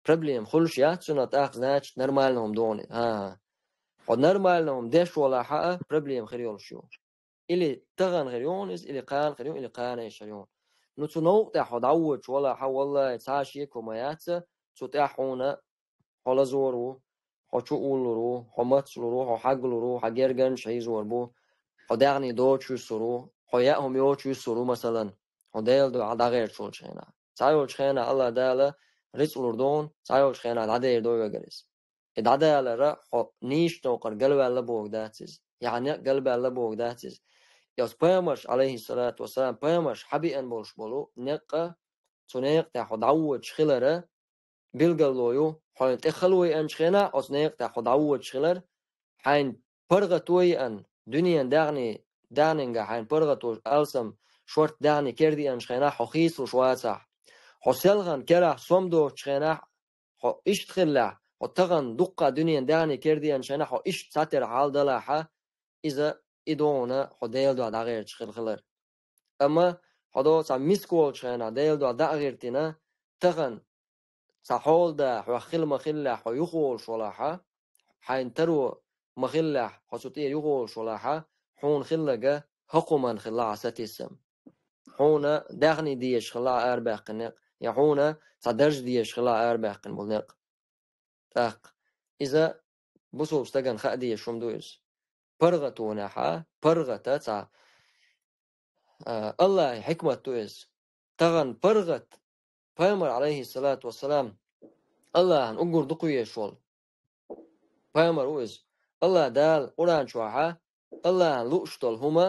Проблема хуьлуш яц цуьнан тӀаккха, значит, нормально хӀума ду хьуна. ХӀан-хӀа. Хьо нормально хӀума деш волахь а, проблема хир йолуш ю. Или тахана хир ю хьуна иза, или кхана хир ю, или кхана эшар ю хьуна. Ну, цу новкъа тӀехь хьо дӀавоьдуш волахь а, валлахӀи, цхьа а шеко ма яц, цу тӀехь хьуна хьо лазор ву, хьо чу уллур ву, хьо мацлур ву, хьо хьаглур ву, хьан гергарнаш хьийзор бу, хьо даьхни доцуш вуьсур ву, хьо яа хӀума йоцуш вуьсур ву, масалан, хьо Делан дуьхьа дӀагӀерташ волчу хенахь. Цхьайолчу хенахь Алла Дала рицкъ лур ду хьуна, цхьайолчу хенахь дӀадер ду вегара иза. И дӀадалара хьо нийсачу новкъара галваьлла бохург дац иза, яхьа некъ галбаьлла бохург дац иза. И оцу пайхамарш, алейхиссалату вассалам, пайхамарш хьан биъна болуш болу некъа, цу некъа тӀехь хьо дӀавоьдуш хилара, билгало ю, хьуна тӀе хало еанчу хенахь, оцу некъа тӀехь хьо дӀавоьдуш хилар, хьайна паргӀато еана, дуьненан даьхни, даьхнинга хьайна паргӀато алсам шорта даьхни кердеанчу хенахь, хьо хийцалуш вацахь, хьо селхана керахь сом доцучу хенахь, хьо иштта хиллехь, хьо тахана дуккха дуьненан даьхни кердеанчу хенахь, хьо иштта цхьатера хьал далахьа, иза и ду хьуна хьо Делан дуьхьа дӀагӀерташ хила хилар. Амма хьо до цхьа миска волчу хенахь Делан дуьхьа дӀа а гӀиртина, тахана цхьа хьолада хьох хила ма-хиллехь, хьо юхаволуш волахьа, хьайна таро ма-хиллехь, хьо цу тӀера юхаволуш волахьа, хьуна хилларг хӀокху хӀуманна хилла хьан сатийсам. Хьуна даьхни дезаш хилла хьан арабаьккхина некъ, я хьуна цхьа дарж дезаш хилла хьан арабаьккхина болу некъ. ТӀаккха иза бусулба стагана хаа дезаш хӀума ду иза. ПаргӀатонехьа, паргӀата цхьа, а, Аллахьан хьикмат ду иза. Тахана паргӀат, пайхамар, алейхиссалату вассалам, Аллахьан уггар дукха везаш волу пайхамар ву иза. Аллах Дала Къуръан чохьа Аллахьан лууш долу хӀума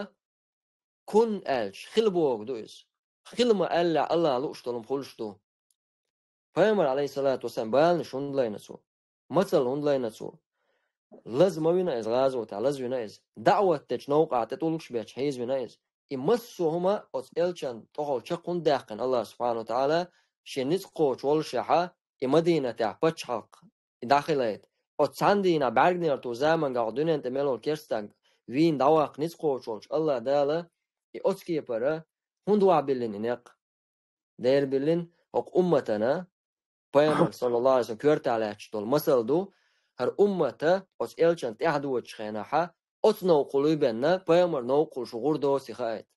кун аьлча, хила бохург ду иза. Хила ма аьллехь, Аллахьан лууш долу хӀума хуьлуш ду. Пайхамар, алейхиссалату вассалам, баланаш хӀунда лайна цо? Мацалла хӀунда лайна цо? Лаза ма вина иза гӀазотехь, лаза вина иза. ДаӀват дечу новкъахь тӀе тӀулгаш бетташ хьийза вина иза. И массо а хӀума оцу элчан тӀехула чекх хӀунда даьккхина Аллах субхьану ва тагӀала, шен ницкъ кхочуш воллушехьа, и Мадинатехь пачхьалкх и дӀахилийта. Оцу цхьана дийнахь бӀаьрганера ту заманга хьо дуьнен тӀе мел волу керстаг вийна дӀаваккха ницкъ кхочуш волчу Аллах Дала и оцу кепара хӀунда вахьа биллина и некъ? Дера биллина хӀокху умматана, пайхамар, саллаллаху алейхи ва саллям, коьртахь лаьтташ долу масал ду, хӀара уммата оцу элчан тӀаьхьа доцучу хенахьа, оцу новкъахула бенна, пайхамар новкъахула шу гӀур доций хаийта.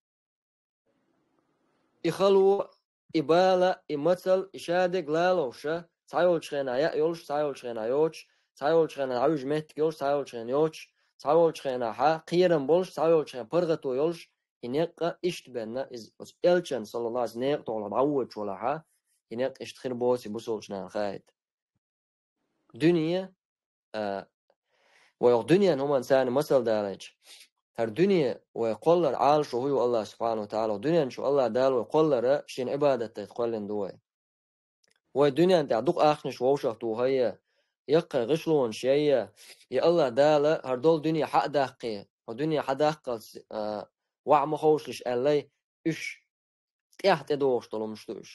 И хало, и бала, и мацал, и шадерг лаловша, цхьайолчу хенахь яа йолуш, цхьайолчу хенахь йоцуш, цхьайолчу хенахь дӀавуьжу меттиг йолуш, цхьайолчу хенахь йоцуш, цхьайолчу хенахьа кхерам болуш, цхьайолчу хенахь паргӀато йолуш, и некъа иштта бенна, иза оцу элчан, саллаллаху алейхи ва саллям, некъа тӀехула дӀавоьдуш валахьа, и некъ иштта хир боций бусулчу нахана хаийта. Дуьне, а, вай оха дуьнен хӀуманца царна масал далайча, хӀара дуьне вай кхоллар Ӏалашо хӀу ю Аллах субхьану ва тагӀала, дуьнен чу Аллах Дала вай кхоллара шена Ӏибадат дайта кхоьллина ду вай. Вай дуьнен тӀехь дукха ахчанаш вовшах тухайя, яккхий гӀишлонаш яйя, я Аллах Дала хӀара долу дуьне хьа а даккхий, хӀо дуьне хьа даккхалц, а, ваха ма ховшалаш аьллай, уьш тӀаьхьа тӀедогӀуш долу хӀумаш ду уьш.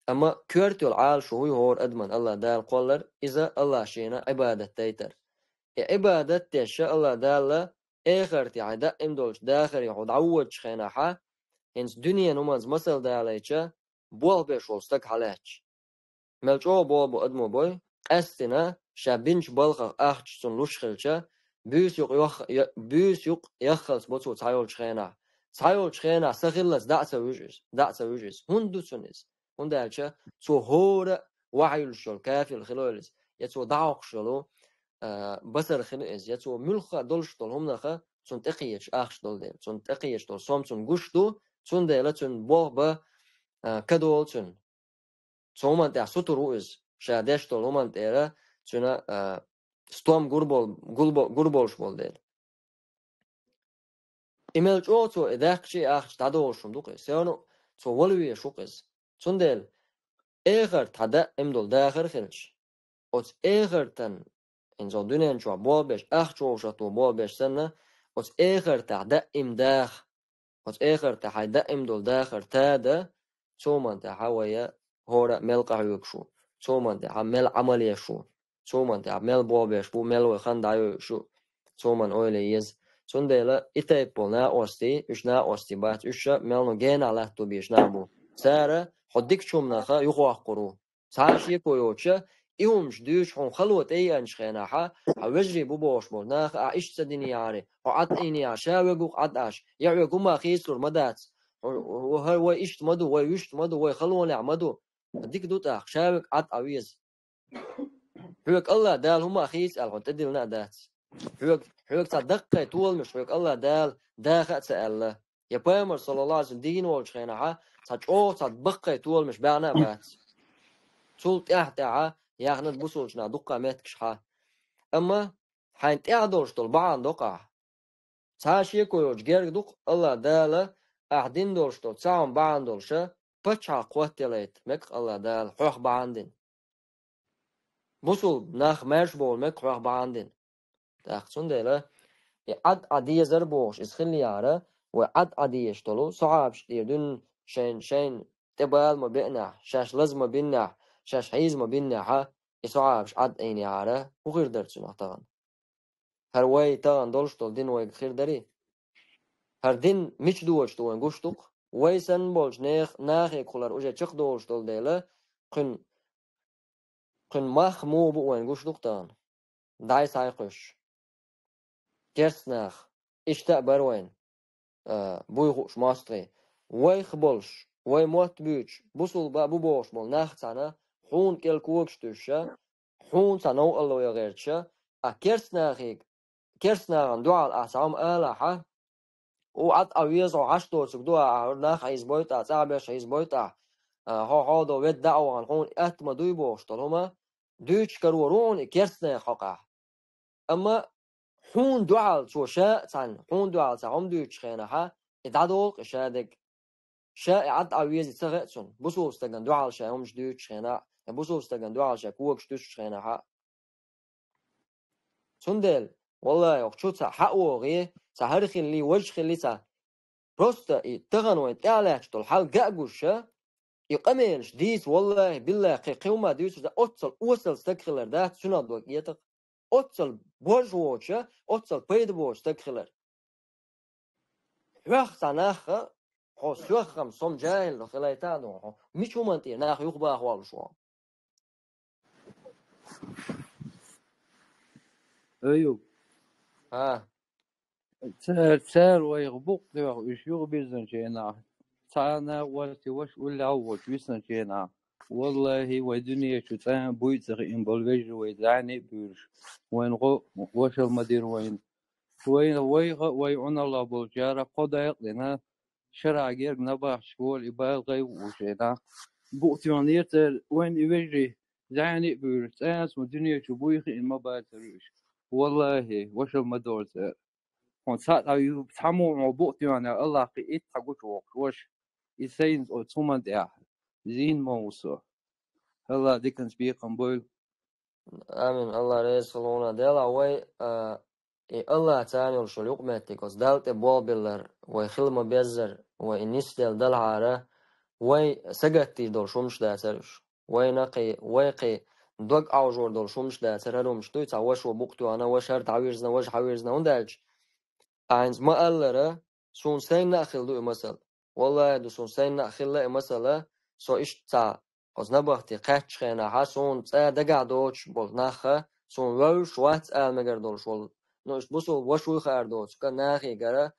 Амма коьрта йолу Ӏалашо хӀу ю хӀора адаман Аллах Дала кхоллар, иза Аллах шена Ӏибадат дайтар. И Ӏибадат деш Аллах Дала эхартехь даим долчу дахаре хьо дӀавоьдучу хенахьа, хӀинца дуьнен хӀуманца масал далайча, болх беш волу стаг хьалаьтташ. Мел чӀогӀа болх бу адамо бой, къаьстина, ша бинчу балхах ахча цунна луш хилча, буьйса юкъ йох-, я-, буьйса юкъ яххалц бо цо цхьайолчу хенахь. Цхьайолчу хенахь са хиллалц дӀа а ца вуьжу иза, дӀа а ца вуьжу иза. ХӀунда ду цунна иза? ХӀунда аьлча цо хӀора ваха юьллуш йолу кафил хила йолу иза, я цо дӀахьокхуш йолу, а, басар хила иза, я цо муьлхха а долуш долу хӀуманаха цунна тӀекхечаш ахча долу дела, цунна тӀекхечаш долу сом цунна гуш ду, цундела цуьнан болх бан, а, ка долу цуьнан. Цу хӀуманна тӀехь сутур ву иза, ша деш долу хӀуманна тӀера цуьнан, а, стом гур бол-, гулбо-, гур болуш болу дела. И мел чӀогӀа цо и даьхкича а, ахча дӀадолуш хӀума ду-кх иза. Все равно цо вала везаш ву-кх иза. Цундела эхарт хьан даим долу дахар хилча, оцу эхартан, хӀинца дуьнен чохь болх беш, ахча вовшахтуо болх беш санна, оцу эхартахь даим даха, оцу эхартахь хьайн даим долу дахар тада, цу хӀуманна тӀехь вай хӀора а мел къахьоьгуш ву, цу хӀуманна тӀехь мел Ӏамал еш ву, цу хӀуманна тӀехь мел болх беш бу, мел вай хан дӀайойуш ю, цу хӀуманна ойла е еза. Цундела и тайпа болу накъостий, уьш накъостий бац, уьш ша мел ну генахь латто безаш нах бу. Цара хьо дикачу хӀуманах юхавоккхур ву. Цхьа а шеко йоцуша, и хӀуманаш дуьйцуш хьуна хало тӀееанчу хенахь, хьан вежарий бу бохуш болу наха ахь иштта ца динехьара, хьо Ӏад Ӏийна яхь, ша вегух Ӏад Ӏаш, я хьоьга хӀума хийцалур ма дац. Хьо, хьо, хьо, вай иштта ма ду, вай вуьшта ма ду, вай халонехь ма ду. Дика ду тӀаккха, ша вега Ӏад Ӏа веза. Хьоьга АллахӀ Дала хӀума хийца аьлла, хьуна тӀедиллина а дац. Хьоьга, хьоьга цхьа даккхий толамаш хьоьга АллахӀ Дала даха а ца аьлла. Я пайхамар, саллаллаху Ӏалайхи ва саллам, дийна волчу хенахьа, цхьа чӀогӀа цхьа баккхий толамаш баьхна а бац. Цул тӀаьхьа-тӀаьхьа яхна бусулчу наха дуккха меттигаш хьа. Амма хьайн тӀехь долуш долу бахьана доккху ахь. Цхьа а шеко йоцуш герга ду-кх АллахӀ Дала ахь дина долуш долу цхьа хӀума бахьана долуша, пачхьалкх хӀоттаялайта мега-кх АллахӀ Дала хьох бахьана дина. Бусулба нах маьрша бовла мега хьох бахьана дина. ТӀаккха цундела и Ӏад Ӏа дезар бохуш иза хилла яра, вай Ӏад Ӏа дезаш долу сохьабаш тӀера дуьйна шайн, шайн тӀе бала ма беънехь, шаьш лаза ма биннехь, шаьш хьийза ма биннехьа, и сохьабаш Ӏад Ӏийна яра, хӀун хир дара цунах тахана? ХӀара вай тахана долуш долу дин вайга хир дарий? ХӀара дин мича доцуш ду вайн гуш ду-кх? Вай санна болчу нех-, нахе кхулар уже чекхдолуш долу дела, кхуьн, кхуьн мах муха бу вайн гуш ду-кх тахана? ДӀай схьайкхуьйсуш. Керста нах, иштта а бара вайна, а, буй хууш мостагӀий. Вайх болуш, вай мотт буьйцуш, бусулба бу бохуш болу нах цхьаьна, хьуна кӀел когаш туьйсуша, хьуна цхьа новкъарло ян гӀерташа, а керста нахе, керста нахана дуьхьал ахь цхьа хӀума алахьа, у Ӏад Ӏа веза хьо хьаш доцург ду ахьа, хӀара нах хьийзабойту ахь, цӀахь берш хьийзабойту ахь, а, хьо хьо до ведда дӀа а вахана, хьуна атта ма дуй бохуш долу хӀума, дуьйцуш карор ву хьуна и керста нехан хьокъехь. Амма хьуна дуьхьал цо ша а цхьаьна, хьуна дуьхьал цхьа хӀума дуьйцучу хенахьа, и дӀадолу-кх и ша дерг. Ша и Ӏад Ӏа везий ца хаьа цунна, бусулба стагана дуьхьал ша хӀумаш дуьйцучу хенахь, я бусулба стагана дуьхьал ша когаш туьсучу хенахьа. Цундела, валлахӀи, оху чу цхьа хьа а вогӀий, цхьа хӀара хиллий, важа хиллий цхьа. Просто и тахана вайн тӀаьхьа лаьтташ долу хьал га а гуша, и къамелаш дийца, валлахӀи, биллахӀи, кхин кхин хӀума дуьйцуш дан, оццал осал стаг хилар дац, цуьнах дог этакх. Оццал бож воцуша, оццал пайда боцу стаг хилар. Хьох цхьа нахха, хьо соьххам сом жахӀил до хилайта а ду хьо. Мича хӀуманна тӀера нах юхабаха воллуш ву? Аюб. А. Цара, цара вайх букъ тоьхна уьш юхабирзинчу хенахь, цхьана а васти ваша уллехь а воцуш висинчу хенахь, валлахӀи, вай дуьне чу цӀа а буй а ца хиъна болу вежарий вай зӀене а буьйлуш, вайна гӀо-, вошал ма дира вайна. Вайна, вайха а, вай Ӏуналлах болчара кхо дакъа а дина, шарахь герга набахташ волу и бала гӀайгӀа бууш хенахь, букъ тоьхнера цара, вайна и вежарий зӀене а буьйлуш, цӀанца вайн дуьне чу буй хиъна ма бацара уьш. ВаллахӀи, вошал ма дора цара. Хьуна цхьаъ дӀа ю-, цхьаммо хьуна букъ тоьхна, АллахӀ кхин итт хьан гучувоккхуш ваша. И сайна оцу хӀуманна тӀехь зийна ма ву со. АллахӀ диканца бекхам бойла. Амин. АллахӀ реза хуьлда хьуна. Делахь вай, а, и АллахӀ царна йолуш йолу юкъаметтиг, оцу Далла тӀе болх биллар, вай хила ма-беззара, вай и нисделла далахьара, вай сагатдийр долуш хӀуманаш дацара уьш. Вайна кхин, вай кхин дог Ӏовжор долуш хӀуманаш дацара хӀара хӀуманаш дуй, цхьа вашо букъ тоьхна, ваша хӀара дӀавирзина, важа хьавирзина, хӀунда аьлча, ахьа хӀинца ма-аллара, суна сайна а хилла ду и масал. ВаллахӀи ду, суна сайна а хилла и масала, со иштта цхьа оцу набахти кхаьччу хенахьа, суна цӀа дагахь доцуш болу нахха, суна вевзаш вац ала мегар долуш волу, ну, иштта бусулба ваша вуй хаар доцу, ка нахигара,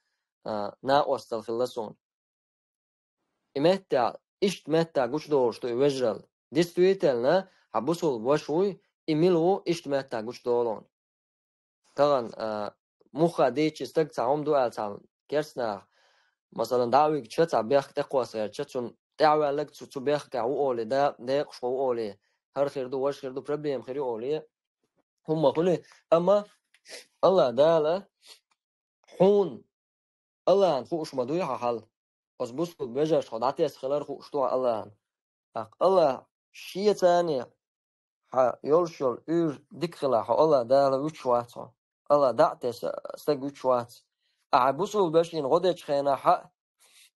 а, накъостал хилла суна. И меттехь, иштта меттехь гучудолуш ду и вежаралла. Действительно, хьан бусулба ваша вуй, и мила ву, иштта меттехь гучудолу хьуна. Тахана, а, муха дийцча стаг цхьа хӀума ду аьлла цхьа керстанаха, масалан, дӀа а вигча, цхьа бехк тӀекхосса гӀертча, цунна тӀаьхьаваьлларг цу, цу бехкахь ву олий, да, декъашхо ву олий, хӀара хир ду, важа хир ду, проблема хир ю олий, хӀумма хуьлий. Амма Аллах Дала хьуна Аллахьан хууш ма дуй хьан хьал. Оцу бусулба вежаршка хьо дӀатесна хилар хууш ду хьан Аллахьан. ТӀаккха Аллах шеца а хьан йолуш йолу уьйр дика хилахь, хьо Аллах Дала вуьтуш вац хьо. Аллах дӀа а тесна стаг вуьтуш вац. Ахьа бусулба вешина гӀо дечу хенахь а,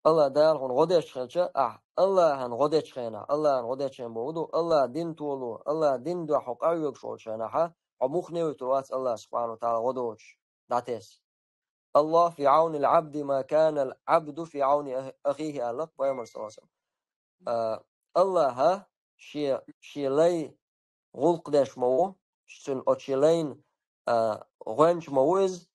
Аллах Дала хьуна гӀо деш хилча, ахьа Аллахьан гӀо дечу хенахь, Аллахьан гӀо дечу хен боху ду, Аллах дин толо, Аллах дин дуьхьа хьо къахьоьгуш волчу хенахь а, хьо муххале а вуьтур вац Аллах субхьану ва тагӀала гӀо доцуш, дӀатесна. «Аллах фи Ӏаунил Ӏабди ма канал Ӏабду фи Ӏауни ахихи», аьлла пайхамар саллаллаху алейхи ва саллям. А, Аллаха шен, шен лай гӀуллакх деш ма ву, цуьнан оцу шен лайна, а, гӀоьнча ма ву иза,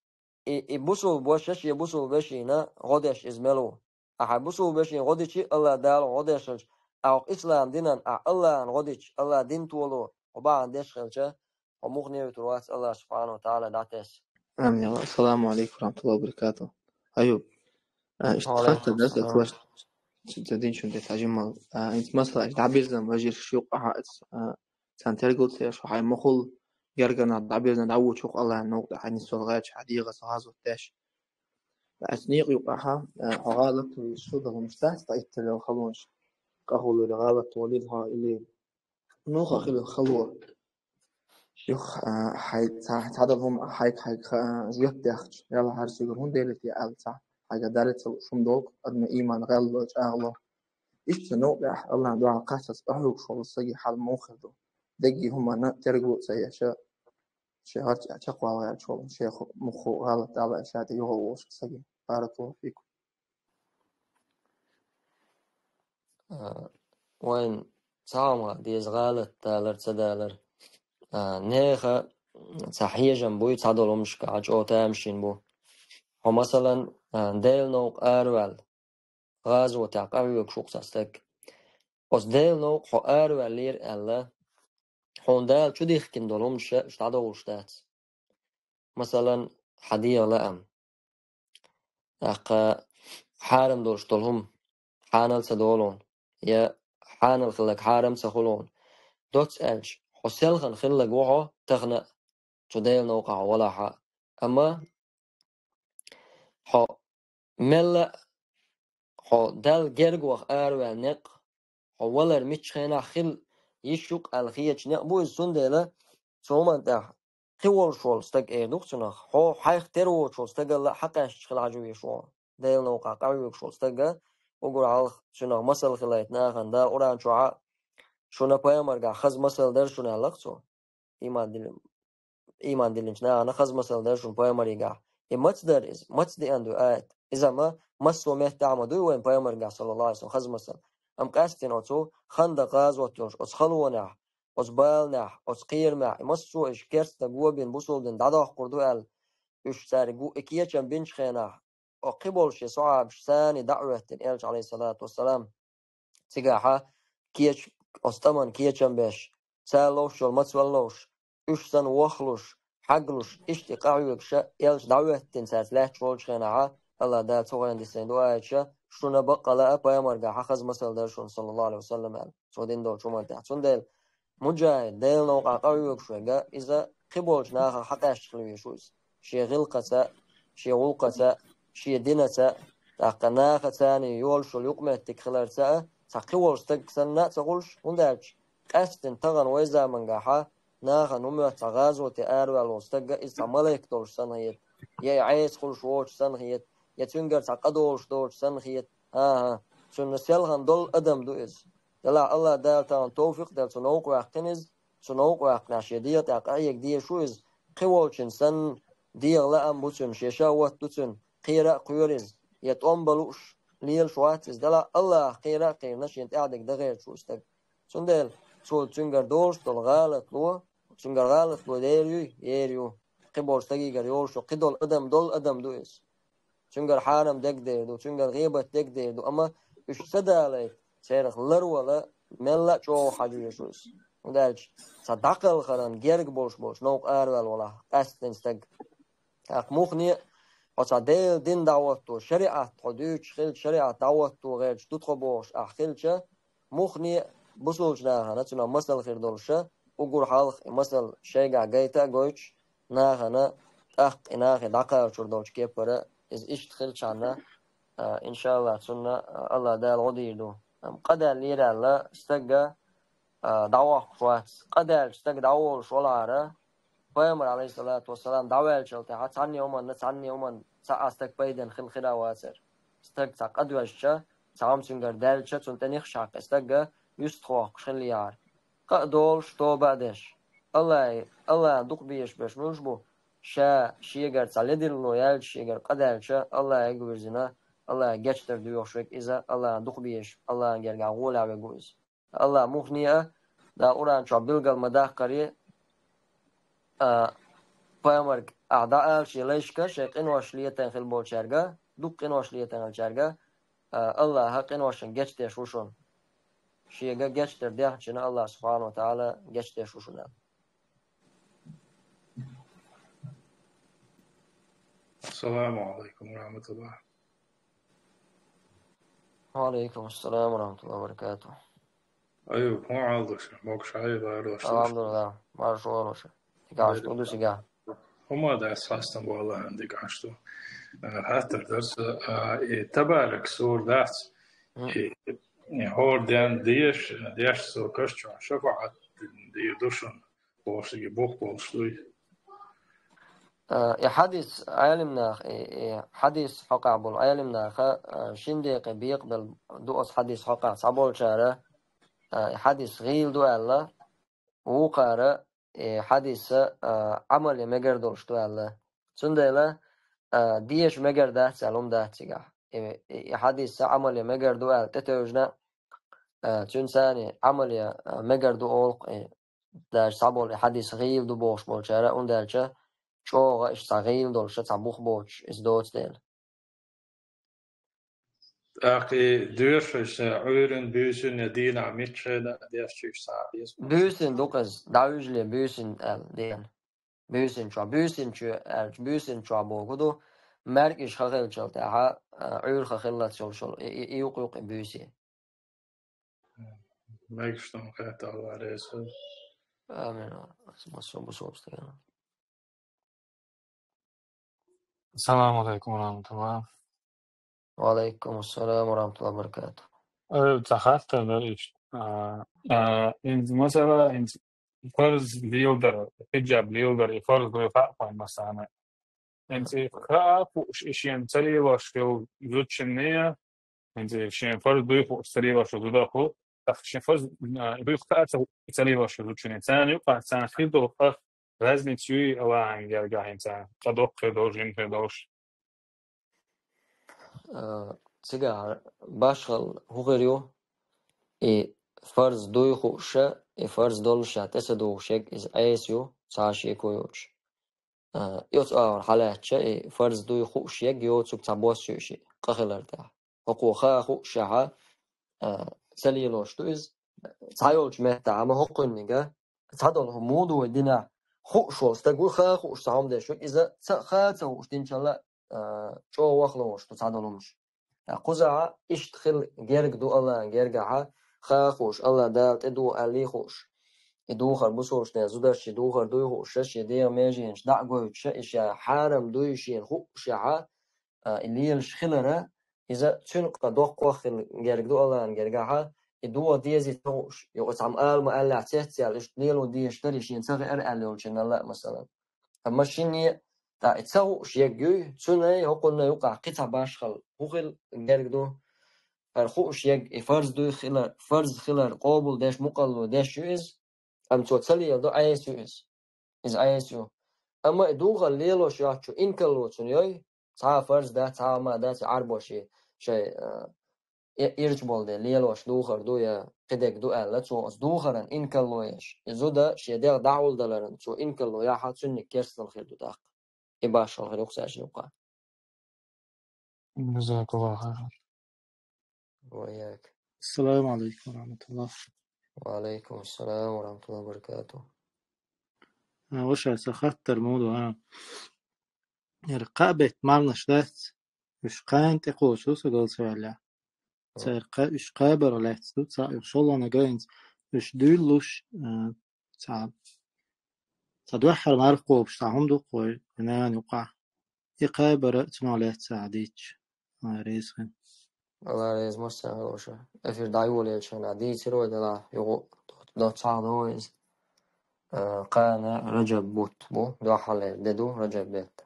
и, и бусулба ваша шен бусулба вешина гӀо деш иза мел ву. Ахьа бусулба вешина гӀо дичи, Аллах Дала гӀо деш хилча, ахьа ислам динан, ахьа Аллахьан гӀо дичи, Аллах дин толо, хьо бахьана деш хилча, хьо муххале а вуьтур вац Аллах субхьану ва тагӀала дӀатесна. Амин. Ассаламу алейкум ва рахматуллахи ва баракатух. Аюб, а, иштта хатта дас атлаш ца динчун де тажимал. А, инт масала, иштта дӀабирзам важирш юкъа хьац, а, цан тергал цеш, хьай мохул гергана дӀабирзам дӀавучух Аллахьан новкъа хьайнис сол гӀач, хьадийгӀа сагӀазот деш. Ас некъ юкъахьа, а, хьо гӀалат ву, шу дахумаш дац, ткъа итталел халонаш. Къахула гӀалат волил хьо или нуха хила хало. Юха, а, хьай ца-, цхьадал хӀума хьайга, хьайга, а, жоп дехча, яла хьарсигар хӀун делите аьлла ца, хьайга даре ца луш хӀума долу, адма иман гӀелло, чӀагӀло. Иштта новкъахь Аллахьан дуьхьа кхаччалц къахьоьгуш волу саги хьал муха хир ду. Дегги хӀуманна тергал ца еш, шен гӀарчӀ чекхвала гӀерташ волу, шен ху-, мухху гӀалат дала ша тӀе юхал волуш саги. Баракаллаху фикум. А, вайн цхьа хӀума деза гӀалат далар, ца далар. А, нехан цхьа хьежам буй, цхьадолу хӀумашка Ӏа чӀогӀа тамашийна бу. Хьо, масалан, а, Делан новкъа араваьлла, гӀазотехь къахьоьгуш ву-кх цхьа стаг. Оцу Делан новкъа хьо араваьллера аьлла, хьуна Дала чудихкина долу хӀуманаш уьш дӀадовлуш дац. Масалан, хьан дегӀан лаам. ТӀаккха хьарам долуш долу хӀума хьанал ца долу хьуна, я хьанал хилларг хьарам ца хуьлу хьуна. Доцца аьлча, хьо селхана хилларг ву хьо тахана а, цу Делан новкъахь хьо валахь а. Амма хьо мелла а, хьо Далла герга ваха араваьлла некъ, хьо валар миччу хенахь хила йиш ю-кх аьлла хеташ некъ бу иза, цундела цу хӀуманна тӀехь кхин волуш волу стаг эр ду-кх цунах, хьо хьайх тера воцуш волу стагалла а хьакъаьсташ хила хьажа везаш ву хьо. Делан новкъахь къахьоьгуш волу стага, уггар хьалха цунах масал хилийта нахана, Дала Къуръан чохь а, шуна пайхамаргахь хаза масал дара шуна аьлла-кх цо. Иман дилла-, иман диллинчу нахана хаза масал дара шуна пайхамаригахь. И маца дара иза? Маца деана ду аят? Иза ма массо а меттехь ма дуй вайн пайхамаргахь, саллаллаху алейхи ва саллям, хаза масал. Амма къаьсттина оцу Хандакъ гӀазот йолуш, оцу халонехь, оцу баланехь, оцу кхерамехь, и массо а уьш керста го бина, бусулба дин дӀадоккхур ду аьлла, уьш цаьрга и кечам бинчу хенахь, оцу кхин болу шен сахьабаш царний дӀа а хӀоьттина, Элча, алейхиссалату вассалам, цигахьа кеча-, оцу тӀаман кечам беш, цара ловш йолу мацвалла ловш, уьш санна вохлуш, хьаглуш, иштта и къахьоьгуша, Элча дӀа а хӀоьттина цаьрца лаьтташ волчу хенахьа, Аллах Дала цу гӀайна дисина ду аятша, шуна баккъала а пайхамаргахьа хаза масал дара шуна, саллаллаху алейхи ва саллям, аьлла, цо дина долчу хӀуманна тӀехь. Цундела муджахид, Делан новкъахь къахьоьгуш верг, иза кхин болчу нахах хьакъаьсташ хила везаш ву иза. Шен гӀиллакхаца, шен гӀуллакхаца, шен динаца, тӀаккха нахаца а, йолуш йолу юкъаметтиг хиларца а, цхьа кхин волу стаг санна а ца хуьлуш, хӀунда аьлча къаьсттина тахана вай замангахьа нахана хӀума йоццу цхьа гӀазоте араваьлла волу стагга иза цхьа малайк долуш санна хета, я и Ӏеса хуьлуш воцуш санна хета, я цуьнгара цхьа къа долуш доцуш санна хета. ХӀан-хӀа, цунна селхана долу адам ду иза. Делахь Аллах Дала тахана товфикъ а делла, цу новкъа ваьккхина иза, цу новкъа ваьккхинехь шен дегӀа тӀехь къахьега дезаш ву иза, кхин волчун санна, дегӀан лаам бу цуьнан, шен шахӀват ду цуьнан, кхера а кхоьру иза, я тӀом бан лууш, лелаш вац иза. Делахь Аллахах кхера а кхерна, шена тӀаьхьа дерг дан гӀерташ ву и стаг. Цундела цо цуьнгара долуш долу гӀалатло, цуьнгара гӀалатло дер юй? Ер ю. Кхин болчу стагигара йолуш йолу кхин долу адам долу адам ду иза. Цуьнгара хьарам дерг дер ду, цуьнгара гӀийбат дерг дер ду, амма уьш ца далайта, церах ларвала мелла а чӀогӀа хьажа везаш ву иза. ХӀунда аьлча цхьа дӀакхалхаран герга болуш болчу новкъа араваьлла валахь, къаьсттина стаг. ТӀаккха муххале а хьо цхьа Делан дин дӀахӀотто, шариӀат хьо дуьйцуш хилча, шариӀат дӀахӀотто гӀерташ ду тхо бохуш ахь хилча, муххале а бусулба нахана цунах масал хир долуша, уггар хьалха и масал шайгахь гайта а гойтуш, нахана тӀаккха и нахе дӀакхачор долчу кепара иза иштта хилчхьана, а, иншаллахӀ, цунна, а, АллахӀ Дала гӀо дийр ду. Амма къа даьллера аьлла, стага, а, дӀавоккхуш вац. Къа даьлча стаг дӀаволуш валахьара, Пайхамар, алейхиссалату вассалам, дӀаваьллачул тӀаьхьа цхьанне хӀуманна, цхьанне хӀуманна цхьа а стаг пайденна хила хир а вацара. Стаг цхьа къа доьжча, цхьа хӀума цуьнгара даьлча, цунна тӀе нихча хьаккха стага юьстахвоккхуш хила яхьара. Къа а долуш, тоба а деш, АллахӀе, АллахӀан дукха безаш берш муьлш бу, ша шегара цхьа ледарло яьлча, шегара къа даьлча, АллахӀе вирзина, АллахӀе гечдар доьхуш верг иза, АллахӀан дукха безаш, АллахӀан гергахь гӀолехь верг ву иза. АллахӀа муххале а, Дала Къуръан чохь билгал ма-даккхара, а, пайхамарга ахь дӀаала шен лайшка, шайн къинош летийна хила болчаьрга, дукха къинош летийна хилчаьрга, а, АллахӀа къиношна гечдеш ву шуна. Шега гечдар дехначунна АллахӀ субхьанаху ва тагӀала гечдеш ву шуна. Ассаламу алейкум ва рахматуллах. Ва алейкум ассалам ва рахматуллахи ва баракатух. Аюб, хӀун хьал ду шу? Могуш хьал ду шу? Алхьамдулиллах, марша вогӀалаш. Дика хьашт ду сига. ХӀума дац хастам валлахӀи, дика хьашт ду. Э, хаттар дар сан, а, и Табарак сура дац. М. И, и хӀора ден деш, деш со каш чохь шафаӀат дийр ду шуна. Бохург бух болуш дуй? Э, и хьадис Ӏелимнаха, и, и хьадис хьокъехь болу Ӏелимнаха, э, шин декъе бекъабелла ду оцу хьадис хьокъехь цхьаболчара, э, и хьадис гӀийла ду аьлла, вукхара и хьадис, э, Ӏамал ян мегар долуш ду аьлла. Цундела, э, деша мегар дац аьлла хӀума дац цигахь. И, и, и хьадис Ӏамал ян мегар ду аьлла тӀетевжина, э, цуьнан царна Ӏамал ян, э, мегар ду олу-кх, и, даже цхьаболу и хьадис гӀийла ду бохуш болчара, хӀунда аьлча чӀогӀа иштта цхьа гӀийла долуш, цхьа бух боцуш иза доцу дела. ТӀаккха и доьшуш сан Ӏуьйран буьйсанна я дийнахь миччахьа а деш чуьйш схьа а беза? Буьйсанна ду-кх иза, дӀавуьжале буьйсанна аьлла дена. Буьйсанна чохь, буьйсанна чу аьлча, буьйсанна чохь бохург ду, маьркӀаж хан хиллачул тӀаьхьа, а, Ӏуьйра хан хиллалц йолуш йолу, и, и, и юкъ-юкъ и буьйса. Мегаш ду, кхетта АллахӀ реза хуьлда. Амин. Массо а бусалба стагана. Ассаламу алейкум ва рахматуллах. Ва алейкум ассалам ва рахматуллахи ва баракатух. Э, цхьа хаттар дара иштта. А, а, хӀинца масала, хӀинца фарз леладар, хиджаб леладар, и фарз дуй хаьа вайн масала. ХӀинца и хаа хууш, и шена ца лелош йолу зудчунна, хӀинца и шена фарз дуй хууш ца лелош йолу зуда хуьлу, тӀаккха шен фарз, а, дуй хаа ца хууш ца лелош йолу зудчунна. Царна юкъахь царна хир долу къа разница юй АллахӀан гергахь, хӀинца къа доккха хир долуш, жима хир долуш? А, цигахь башхалла хӀун хир ю? И фарз дуй хууш а, и фарз долуш а тӀе ца духуш ерг иза Ӏеса ю, цхьа а шеко йоцуш. А, оцу агӀор хьалаьцча, и фарз дуй хууш ерг йоцург цхьабосса ю и шиъ, къа хилар тӀехь. ХӀокхо хаа хууш шехьа, а, ца лелош ду иза. Цхьайолчу меттахь, амма хӀокхуьнниг а, цхьадолу хӀума ву ду вай динехь, хууш волу стаг ву, хаа хууш цхьа хӀума деш верг, иза ца, хаа ца хууш динчалла, а, чӀогӀа вахло волуш ду цхьадолу хӀумаш. Ткъа кхузахь иштта хила герга ду АллахӀан гергахьа, хаа хууш, АллахӀ Дала тӀедугӀу аьллий хууш. И духар бусулбачу ден зударшчий духар дуй хууш, шен дегӀан меженаш дӀа а гойтуш, и ша хьарам дуй шена хууш шехьа, а, и лелаш хилара, иза цуьнан къа доккхох хила герга ду АллахӀан гергахьа, и догӀа дезий ца хууш, юкъа цхьамма ала ма-аллехь цецъяьлла, иштта лело дезаш дарий шена ца хиара аьлла йолчунна а, масалан. Амма шинне а, тӀаккха и ца хууш ерг юй, цуьнан а, хӀокхунна а юкъахь кхин цхьа башхалла хӀун хила герга ду? ХӀара хууш ерг, и фарз дуй хилар, фарз хилар къобалдеш, мукъалла деш ю иза, амма цо ца леладо, Ӏеса ю иза. Иза Ӏеса ю. Амма и духар лелош йоцчу инкарло цунна йой, цхьа а фарз дац, цхьа а ма дац, и Ӏарбоши шайн, а, и-, ирча болу дела лелош духар ду я кхидерг ду аьлла, цо оцу духаран инкарло еш, и зуда шен дегӀ дӀахьулдаларан цо инкарло яхьа, цуьнниг керстанал хир ду тӀаккха. И башхалла хир ю-кх цаьршинна юкъахь. Джазакаллаху хайран. Ва ийяк. Ассаламу алейкум ва рахматуллах. Ва алейкум ассалам ва рахматуллахи ва баракатух. А, ваша, сан хаттар муха ду, а? Яра кхаъ бетта марнаш дац, уьш кхана тӀекхочу со гал ца ваьлла. Цара кха-, уьш кхабар лаьцна ду, цхьа уьш шолгӀанна гайнца, уьш дуьйлуш, а, цхьа, цхьа дуьххьара марха кхобуш, цхьа хӀума ду-кх вай, вай нана юкъахь. И кхабар а цунах лаьцна хьадийцча, Алла реза хила. Алла реза, массарна хилла ша. Эфир дӀайолаелча хьуна дийцира вай делахь, юха доццахь до иза. А, кхана Раджаб бутт бу, дуьххьарлера де ду Раджаб бетта.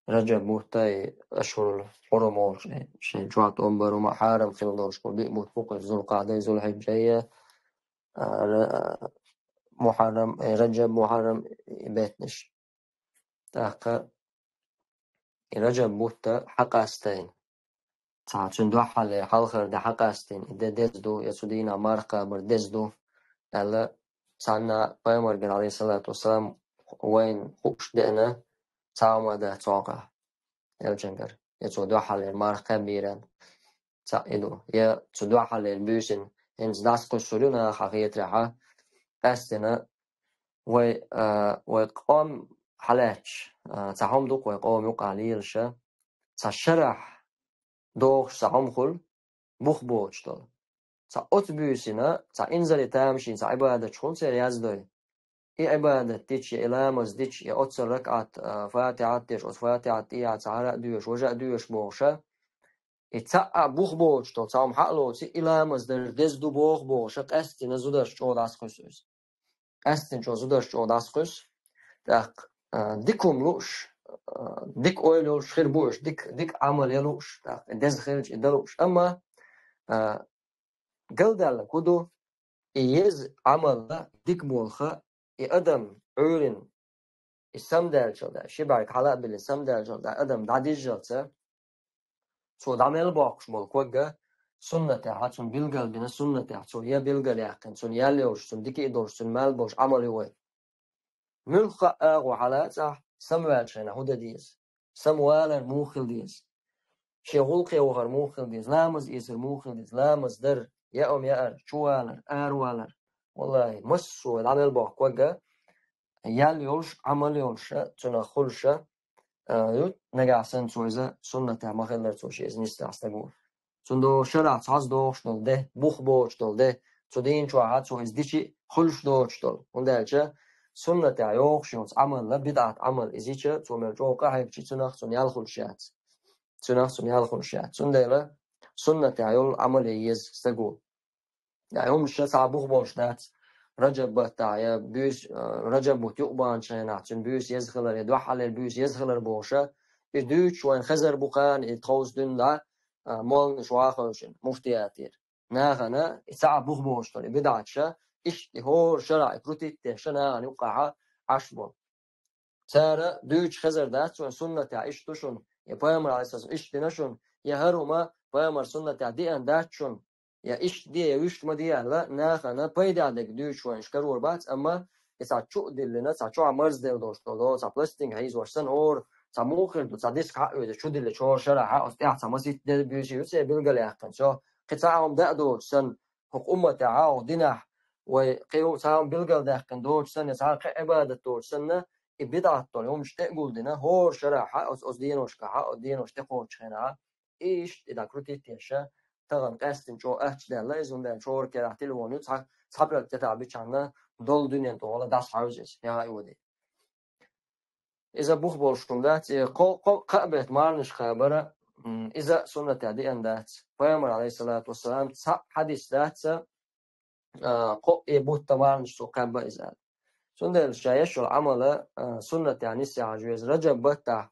Раджаб бутт и ашхӀурул хьурум олуш, шайн чохь тӀом бару ма хьарам хила долуш, кху биъ бутт бу-кх иза, Зулкъаъда, Зулхьиджа, а, ра-, а, Мухьаррам, э, Раджаб, Мухьаррам и беттанаш. ТӀаккха и Раджаб бутт хьакъастийна. Цхьа цуьнан дуьххьарлера хьалхара де хьакъастийна, и де деза ду, я цу дийнахь марха кхабар деза ду, аьлла, цхьанна пайхамаргара, Ӏалайхиссалату вассалам, вайна хууш деана, цхьа хӀума а дац цу хьокъехь, элчангара, я цо дуьххьарлера марха кхаьбнаран цхьаъ и ду, я цу дуьххьарлера буьйсанна хӀинца дӀасакхуьссур ю наха хетарехь, къаьстина вай, а, вай къам хьалаьтташ, а, цхьа хӀума ду-кх вай къоман юкъахь лелаш, цхьа шарахь догӀуш цхьа хӀума хуьлу, бух боцуш долу. Цхьа оцу буьйсина, цхьа инзаре тамашийна цхьа Ӏибадаташ хуьлу церан яздой. И Ӏибадат дича, я и ламаз дича, я оццул ракаӀат, а, фатихьат деш, оцу фатихьат тӀехьа цхьа хӀара а доьшу, важа а доьшу бохуш, и цхьа а бух боцуш долу цхьа хӀума хьа а лоций, и ламаз дар деза ду боху бохуш, къаьстина зударшна чӀогӀа дӀасакхуьссу иза. Къаьстина чӀогӀа зударшна чӀогӀа дӀасакхуьссу. ТӀаккха, а, дика хӀума лууш, а, дика ойла йолуш хир бу уьш, дика, дика Ӏамал ян лууш, тӀаккха деза хилча и дан лууш. Амма, а, галдаьлларг хӀун ду, и еза Ӏамал дика болх, и адам Ӏуьйранна, и самадаьллачул тӀаьхьа, ши бӀаьрг хьала а биллина самадаьллачул тӀаьхьа адам дӀадижжалц, цо дӀа мел боккхуш болу ког суннатехь, цунна билгал бина суннатехь, цо я билгал яьккхина, цунна ял йолуш, цунна дика а долуш, цунна мел болуш Ӏамал ю вай. Муьлхха а агӀо хьалацахь, самаваьллачу хенахь хӀун дан деза? Самавалар муха хила деза? Шен гӀуллакхе вахар муха хила деза? Ламаз эцар муха хила деза? Ламаз дар, яа хӀума яар, чувалар, аравалар. Валлахи, массо а дӀа мел боккху ког ял йолуш, Ӏамал йолуш, цунах хуьлуш, а, ю, нагахь санна цо иза суннатехь ма-хиллара, цо шен иза нисдахь стаг ву. Цундела шарахь цхьацца догӀуш долу де, бух боцуш долу де, цу дийна чохь цо иза дичи а хуьлуш доцуш долу. ХӀунда аьлча суннатехь йогӀуш йолчу Ӏамална бидӀат Ӏамал изича, цо мел чӀогӀа къахьегчи, цунах цунна ял хуьлуш яц. Цунах цунна ял хуьлуш яц. Цундела суннатехь йолу Ӏамале еза стаг ву. Я хӀумаш цхьа бух болуш дац. Раджаб баттахь, я буьйса, а, Раджаб бутт юкъабаханчу хенахь, цуьнан буьйса еза хилар, я дуьххьарлера буьйса еза хилар бохуш, и дуьйцуш вайна хезар бу кхана, и тховса дуьйна дӀа, а, молланаш ваховшина, муфтиятера. Нахана и цхьа а бух болуш долу, и бидӀаташ, иштта и хӀора шарахь и крутить деш, нахана юккъахь Ӏаш бу. Цара дуьйцуш хезар дац вайн суннатехь иштта ду шуна, я пайхамар, Ӏалайхиссалам, иштта дина шуна, я хӀара хӀума пайхамар суннатехь деана дац шуна, я иштта де, я вуьшта ма де аьлла, нахана пайдехь дерг дуьйцуш вайна карор бац, амма и цхьа чу а диллина, цхьа чохь марзделла долуш долу, цхьа пластинка хьийзош санна, хӀора цхьа муха хир ду, цхьа диск хьаоьцуш, чу диллича хӀора шарахь, оцу тӀехь цхьа масийтта де буьйса юьйцу, я билгал яьккхина, цо кхин цхьа а хӀума даа доцуш санна, хӀокху умматехь, хӀокху динахь, вай кхин цхьа хӀума билгал даьккхина доцуш санна, я цхьа кхин Ӏибадат доцуш санна, и бидӀат долу хӀумаш тӀе а гулдина, хӀора шарахь, оцу, оцу деношкахь, оцу денош тӀекхочучу хенахь, и иштта и дӀа крутить деш, тахана къаьстина чӀогӀа аттачу даьлла иза, хӀунда аьлча хӀора керахь телефон ю, цхьа, цхьа пӀелг тӀетахь бичхьанна долу дуьнен тӀехула дӀасахьаьвза иза, яхьа а йоде. Иза бух болуш хӀума дац, и кхо-, кхо-, кхаа бетта марнаш кхабар, м, иза суннатехь деана дац. Пайхамар, Ӏалайхиссалату вассалам, цхьа хьадис дац, а, кхо-, и бутт марнаш цо кхаьбба иза аьлла. Цундела ша еш йолу Ӏамал, а, суннатехь нисъяхьаш веза. Раджаб баттахь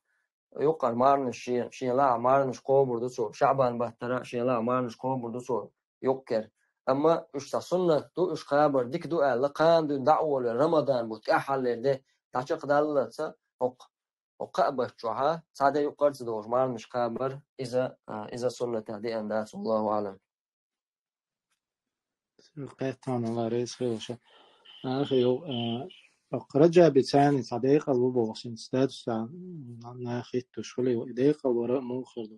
юккъара марнаш шен, шен лаахь марнаш кхобур ду цо, ШаӀбан баттара шен лаахь марнаш кхобур ду цо юккъера. Амма уьш цхьа суннат ду, уьш кхабар дика ду аьлла, кхана дуьйна дӀа а волавелла, Рамадан бу тӀаьххьарлера де дӀачекхдаллалца, хӀокху, хӀокху кхаа баттахь чохь цхьа де юккъера ца догӀуш марнаш кхабар, иза, а, иза суннатехь деана дац, валлаху аӀлам. Кхетта хьуна, Алла реза хуьлда ша. Нахе йо, а, хӀокху Раджабе царна цхьа декъал бу бохуш, хӀинца статуса нах хӀиттош хуьлий, и декъал вара муха хир ду?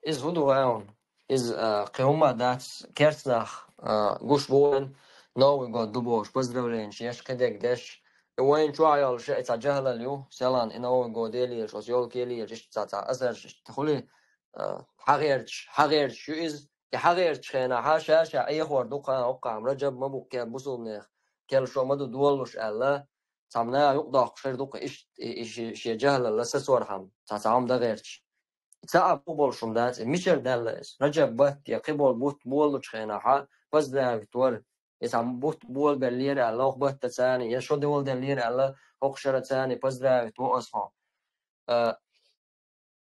Иза хӀун ду ваьлла? Иза, а, кхин хӀума дац, керста нах, а, гуш бу вайн, Новый год ду бохуш, поздравлениеш еш, кхидерг деш, И вайн чохь йолуш и цхьа жахӀлал ю, селан и Новый год лелаш, оцу йолке лелаш, иштта цхьа, цхьа асарш иштта хуьлий, а, хьагӀерташ, хьагӀерташ ю иза. И хьагӀерташ хенахь ша-ша Ӏехор ду кхана, хӀокхахь Раджаб ма бу кхел бусулнех, кхел шо ма ду долалуш аьлла, цхьамма наха юкъадоккхуш хир ду-кх иштта и, и ши-, шен жахӀлалла сацорхьама, цхьа, цхьа хӀума дагӀерташ. Цхьа а бу болуш хӀума дац, и мичара даьлла иза? Раджаб бутт я кхин болу бутт болалучу хенахь поздравить вара. И цхьа бутт болабеллера аьлла, хӀокху баттаца царна, я шо доладеллера аьлла, хӀокху шарца царна поздравить во аса хьо. А,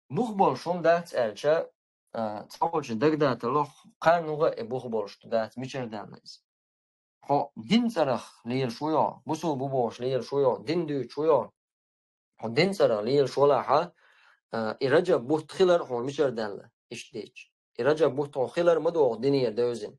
бух болуш хӀума дац аьлча, а, цхьаволчун дагадаталахь, кхана вуха и бух болуш ду дац, мичара даьлла иза? Хьо дин цӀарах лелаш ву йо, бусул бу бохуш лелаш ву йо, дин дуьйцуш ву йо? Хьо дин цӀарах лелаш валахьа, а, и Раджаб бутт хилар хьуна мичара даьлла, иштта дийцча? И Раджаб бутт хьуна хилар ма догӀу динера девзина.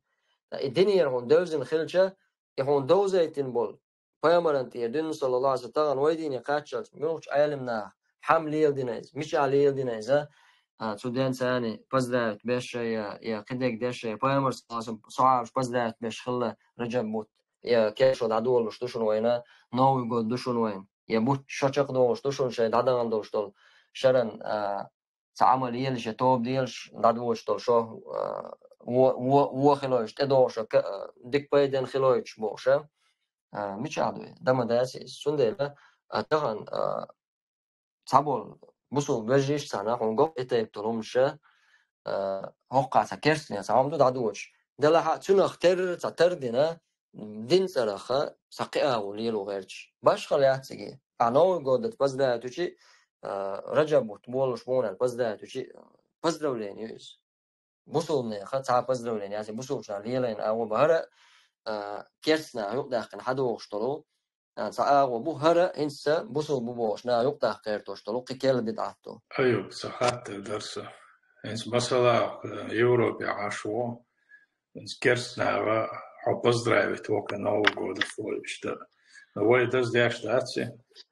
Ткъа и динера хьуна девзина хилча, и хьуна довзайтина болу пайхамаран тӀера дуьйна, саллаллаху Ӏалайхи ва саллам, тахана вай дийне кхаччалц муьлхачу Ӏеламнаха хьама леладина иза, мичахь леладина иза, а, цу денца царна поздравить беш я, я кхидерг деш я, пайхамар, саллаллаху Ӏалайхи ва саллам, сахьабаш поздравить беш хилла Раджаб бутт, я кхел шо дӀадолалуш ду шуна вайна, Новый год ду шуна вайна, я бутт шо чекхдолуш ду шуна шайн дӀадахана долуш долу шаран, а, цхьа Ӏамал елаш я тоба делаш дӀадоцуш долу шо, а, во, во, во хилойтуш, тӀедогӀуш а, ка-, а, дика пайденна хилойтуш бохуш а, а, мичахь ду и? Дан ма дац иза. Цундела, а, тахана, а, цхьаболу бусул вежарий цхьаьна хьуна гуш и тайпа долу хӀуманаш, а, хӀокхахь цхьа керстанех цхьа хӀума ду дӀадоцуш. Делахь а цуьнах терра цхьа тар дина, дин цӀарах цхьа кхин агӀо лело гӀерташ. Башхалла яц цига. Ахьа Новый год поздравить вичи, а, Раджаб бутт болалуш бу аьлла поздравить вичи, поздравление ю иза. Бусулнеха цхьа поздравление яц, бусулчара лелайна агӀо бу хӀара, а, керстанаха юкъадаьккхина хьадогӀуш долу, а, цхьа агӀо бу хӀара, хӀинца бусул бу бохуш наха юкъадаккха гӀертош долу кхин керла бидӀат ду. Аюб, ца хаттар дара сан. ХӀинца масала, а, Европе Ӏаш ву, хӀинца керстанаха хьо поздравить во-кх Новый год, фу иштта. Но вай даза деш дац и,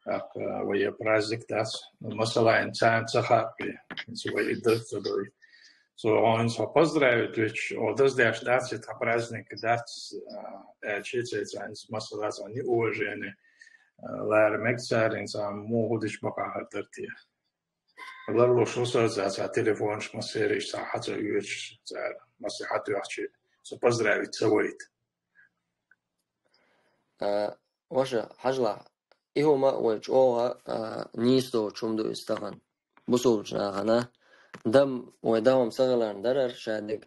тӀаккха вай я праздник дац. Но масала, хӀинца царна ца хаьа, хӀинца вай и даза ца дой. Цо хьо хӀинца хьо поздравить вича, хьо даза деш дац и, тхан праздник дац, а, аьлча, цецан хӀинца масала цхьа неуважение, а, лара мега цара, хӀинца муха хӀу дича бакъахьар дара те. Ларлуш ву сан, цхьа телефонаш массераш цхьа хьа ца оьцуш, цара массо а хьатоьхча, со поздравить ца вайта. А, ваша, хьажалахь, и хӀума вай чӀогӀа, а, нийса доцу хӀума ду иза тахана. Бусулчу нахана, дам вай дахам ца хиларна дарара шадерг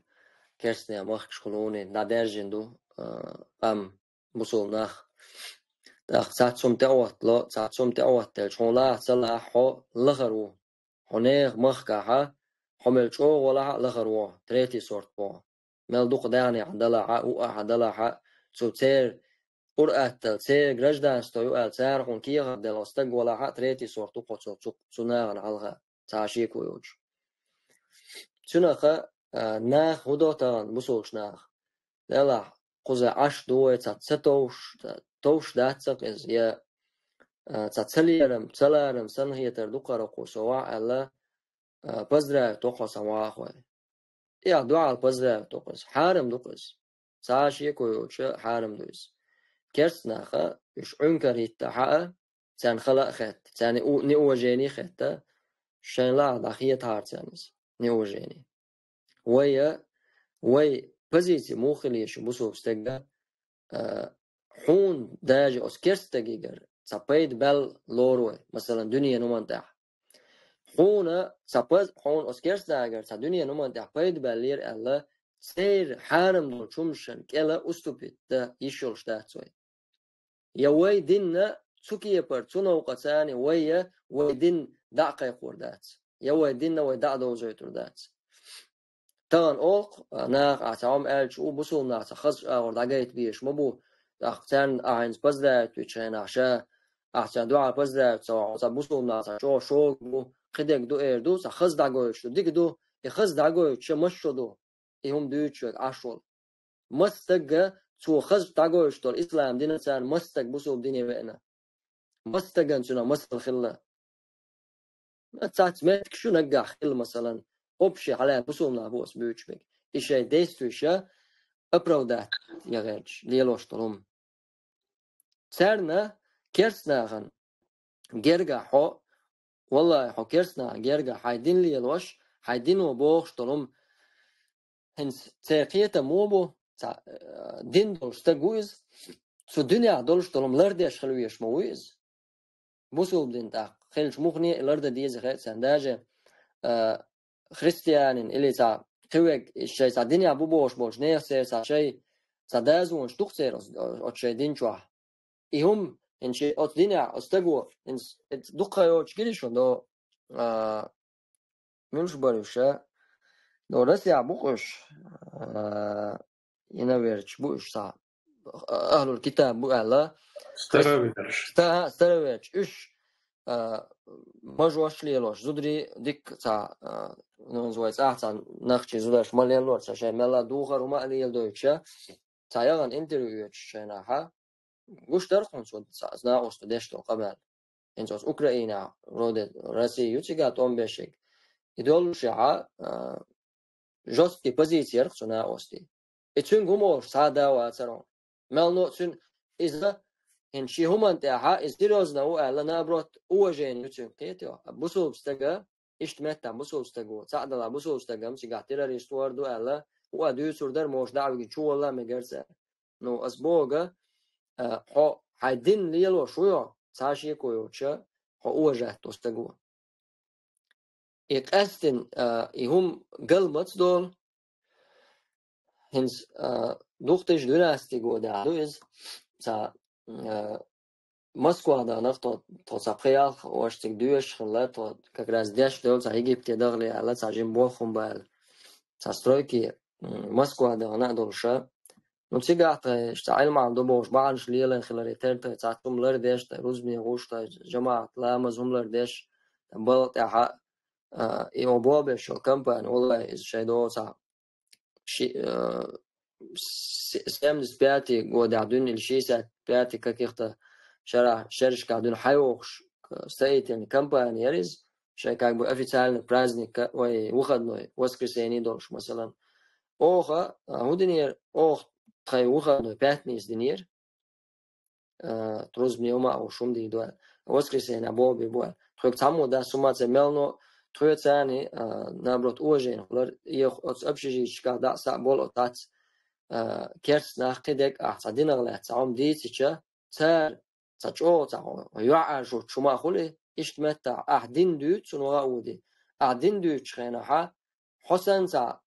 керстанех махкаш хуьлуний дӀадаьржина ду, а, къам. Бусул нах. ТӀаккха цхьацца хӀума тӀе а хӀоттало, цхьацца хӀума тӀе а хӀоттаелча, хьуна лаахь цалахь хьо лахара ву. Хьо нехан махкахьа, хьо мел чӀогӀа валахь а лахара ву, третий сорт ву. Мел дукха даьхнехь далахь а, уъахь далахь а, цу церан ур-аттал, церан гражданство ю аьлла, цара хьуна кехат делла стаг валахь а, третий сорт ву кхо цо цу, цу нахана хьалха, цхьа а шеко йоцуш. Цуьнах, а, нах хӀун до тахана, бусулчу нах? Делахь, кхуза Ӏаш ду вай, цхьа ца товш, товш дац-кх иза, я, а, цхьа ца лерам, ца ларам санна хетар ду кхара кхо со вахь аьлла, а, поздравить во-кх хьо сан вахахой. Эхь, дуьхьал поздравить во-кх иза, хьарам ду-кх иза. Цхьа а шеко йоцуша хьарам ду иза. Керста наха, уьш Ӏуьнкар хӀиттахь а, царна хала а хетта, царна у-, неуважение а хетта, шайн лаахь дӀахетахьара царна иза, неуважение. Вай, вай позици муха хила еза бусулба стеган, а, хьуна даже оцу керста стагигара цхьа пайда баьлла лору вай, масалан, дуьненан хӀуманна тӀехь. Хьуна цхьа паз-, хьуна оцу керста нахагара цхьа дуьненан хӀуманна тӀехь пайда баьллера аьлла, церан хьарам долчу хӀуманашна кӀела уступить дан йиш йолуш дац вай. Я вай динна цу кепара, цу новкъа царна вай я вай дин дӀа а кхайкхор дац. Я вай динна вай дӀа а довзуьйтур дац. Тахана олу-кх, а, наха ахь цхьа хӀума аьлча, у бусулба нах цхьа хазачу агӀор дӀагайта безаш ма бу. ТӀаккха царна ахь хӀинца поздравить вича хенахь ша, ахь царна дуьхьал поздравить ца вахь, цхьа бусулба нах цхьа чӀогӀа шога бу, кхидерг ду эр ду, цхьа хаза дӀагойтуш ду, дика ду, и хаза дӀагойтуш ша мас шо ду, и хӀума дуьйцуш верг Ӏаш волу. Мас стага цо хаза дӀагойтуш долу ислам дина царна мас стаг бусулба дине веана. Мас стагана цуьнан масал хилла. Цац меттиг шу наггахь хилла, масалан, общий хьалаьцна бусулба нах бу аса буьйцуш берг. И шайн действиеша оправдать ян гӀерташ, лелош долу хӀума. Царна керстанахана гергахь хьо, валлахӀи, хьо керстанахана гергахь хьайн дин лелош, хьайн дино бохуш долу хӀума, хӀинца церан кхетам мо бу, цхьа, э, дин долуш стаг ву иза, цу дуьнехь долуш долу хӀума лардеш хила везаш ма ву иза. Бусулба дин тӀаккха хилча муххале а лардан деза хаа царна. Даже, э, христианин или цхьа кхин верг, шайн цхьа динехь бу бохуш болчу нехан церан цхьа шайн цхьа дозанаш ду-кх церан оцу, оцу шайн дин чохь. И хӀума, хӀинца шен оцу динехь, оцу стаго, хӀинца, хӀинца дукха йоцуш гира шуна до, а, муьлш бара уьш, а? До Россехь бу-кх уьш, а, инаверчаш бу уьш цхьа, ахьлул китаб бу аьлла. Староверчаш. Ста-, староверчаш. Уьш, а, мажош лелош, зударий дикка цхьа, а, ну, вай цӀахь цхьа нохчий зударш ма леллора, цхьа шайн мелла духар хӀума а леладойтуш, цхьа яхана интервью оьцуш шайнахьа. Гуш дара хьуна цо цхьа накъоста деш долу къамел. ХӀинца оцу Украинехь, вроде, Россия ю цигахь тӀом беш ерг. И доллушехьа, а, жёсткий позици яра-кх цу накъостий. И цуьнга хӀума олуш цхьа а да вацара хьуна. Мел но а цуьнан иза, хӀинца шен хӀуманна тӀехьа, иза серьёзно ву аьлла, наоборот, уважение ю цуьнга, кхетий хьо. Бусулба стага, иштта меттахь бусулба стаго, цхьаъ далахь бусулба стагана цигахь террорист вар ду аьлла, хӀуъа дуьйцур дара, муьлш дӀа а вигна чу валла а мегара цара. Ну, ас боху, а, хьо хьайн дин лелош ву хьо, цхьа а шеко йоцуша, хьо уважать до стаг ву. И къаьстина, а, и хӀума гал маца долу, хӀинца, а, две тысячи двенадцатый годехь ду иза, цхьа, а, Москва дахана тхо, тхо цхьа пхи-ялх ваша цига доьшуш хилла, тхо как раз деш долу цхьа Египте дахале аьлла, цхьа жима болх хӀума баьлла. Цхьа стройки, м, Москва дахана а долуша. Ну, цигахь тхайн цхьа Ӏилман ду бохуш бахьанаш лелайна хиларе, тера тхайн цхьацца хӀума лардеш, тхайн рузбане гӀуш, тхайн жамаӀат ламаз хӀума лардеш, тхайн балха тӀаьхьа, а, и о бобеш йолу компания, валлахӀи, иза шайн догӀу цхьа ши-, э, се-, семьдесят пятый годехь дуьйна или шестьдесят пятый каких-то шара-, шерашкахь дуьйна хьайохуш, э, строительный компания яра иза, шайн как бы официальный праздник, ка-, ой, выходной, воскресенье долуш, масалан. Оха, а, хӀун динера, оха тхайн выходной пятница динера, а, рузбане хӀума а уьш хӀума дийр ду аьлла. Воскресенье бобе бу аьлла. Тхоьга цхьаммо дац хӀума а ца мел но, тхоьца царна, а, наоборот, уважение хилар, и оцу общежитешкахь дӀа а схьа а болу оцу дац, а, керста нах кхин дерг ахь цхьа динах лаьцна цхьа хӀума дийцича, цара цхьа чӀогӀа цхьа хьо, хьо йоӀ аьлла шуьца хӀума а хуьлий, иштта меттахь ахь дин дуьйцу цунна ваха а воде. Ахь дин дуьйцучу хенахьа, хьо санна цхьа,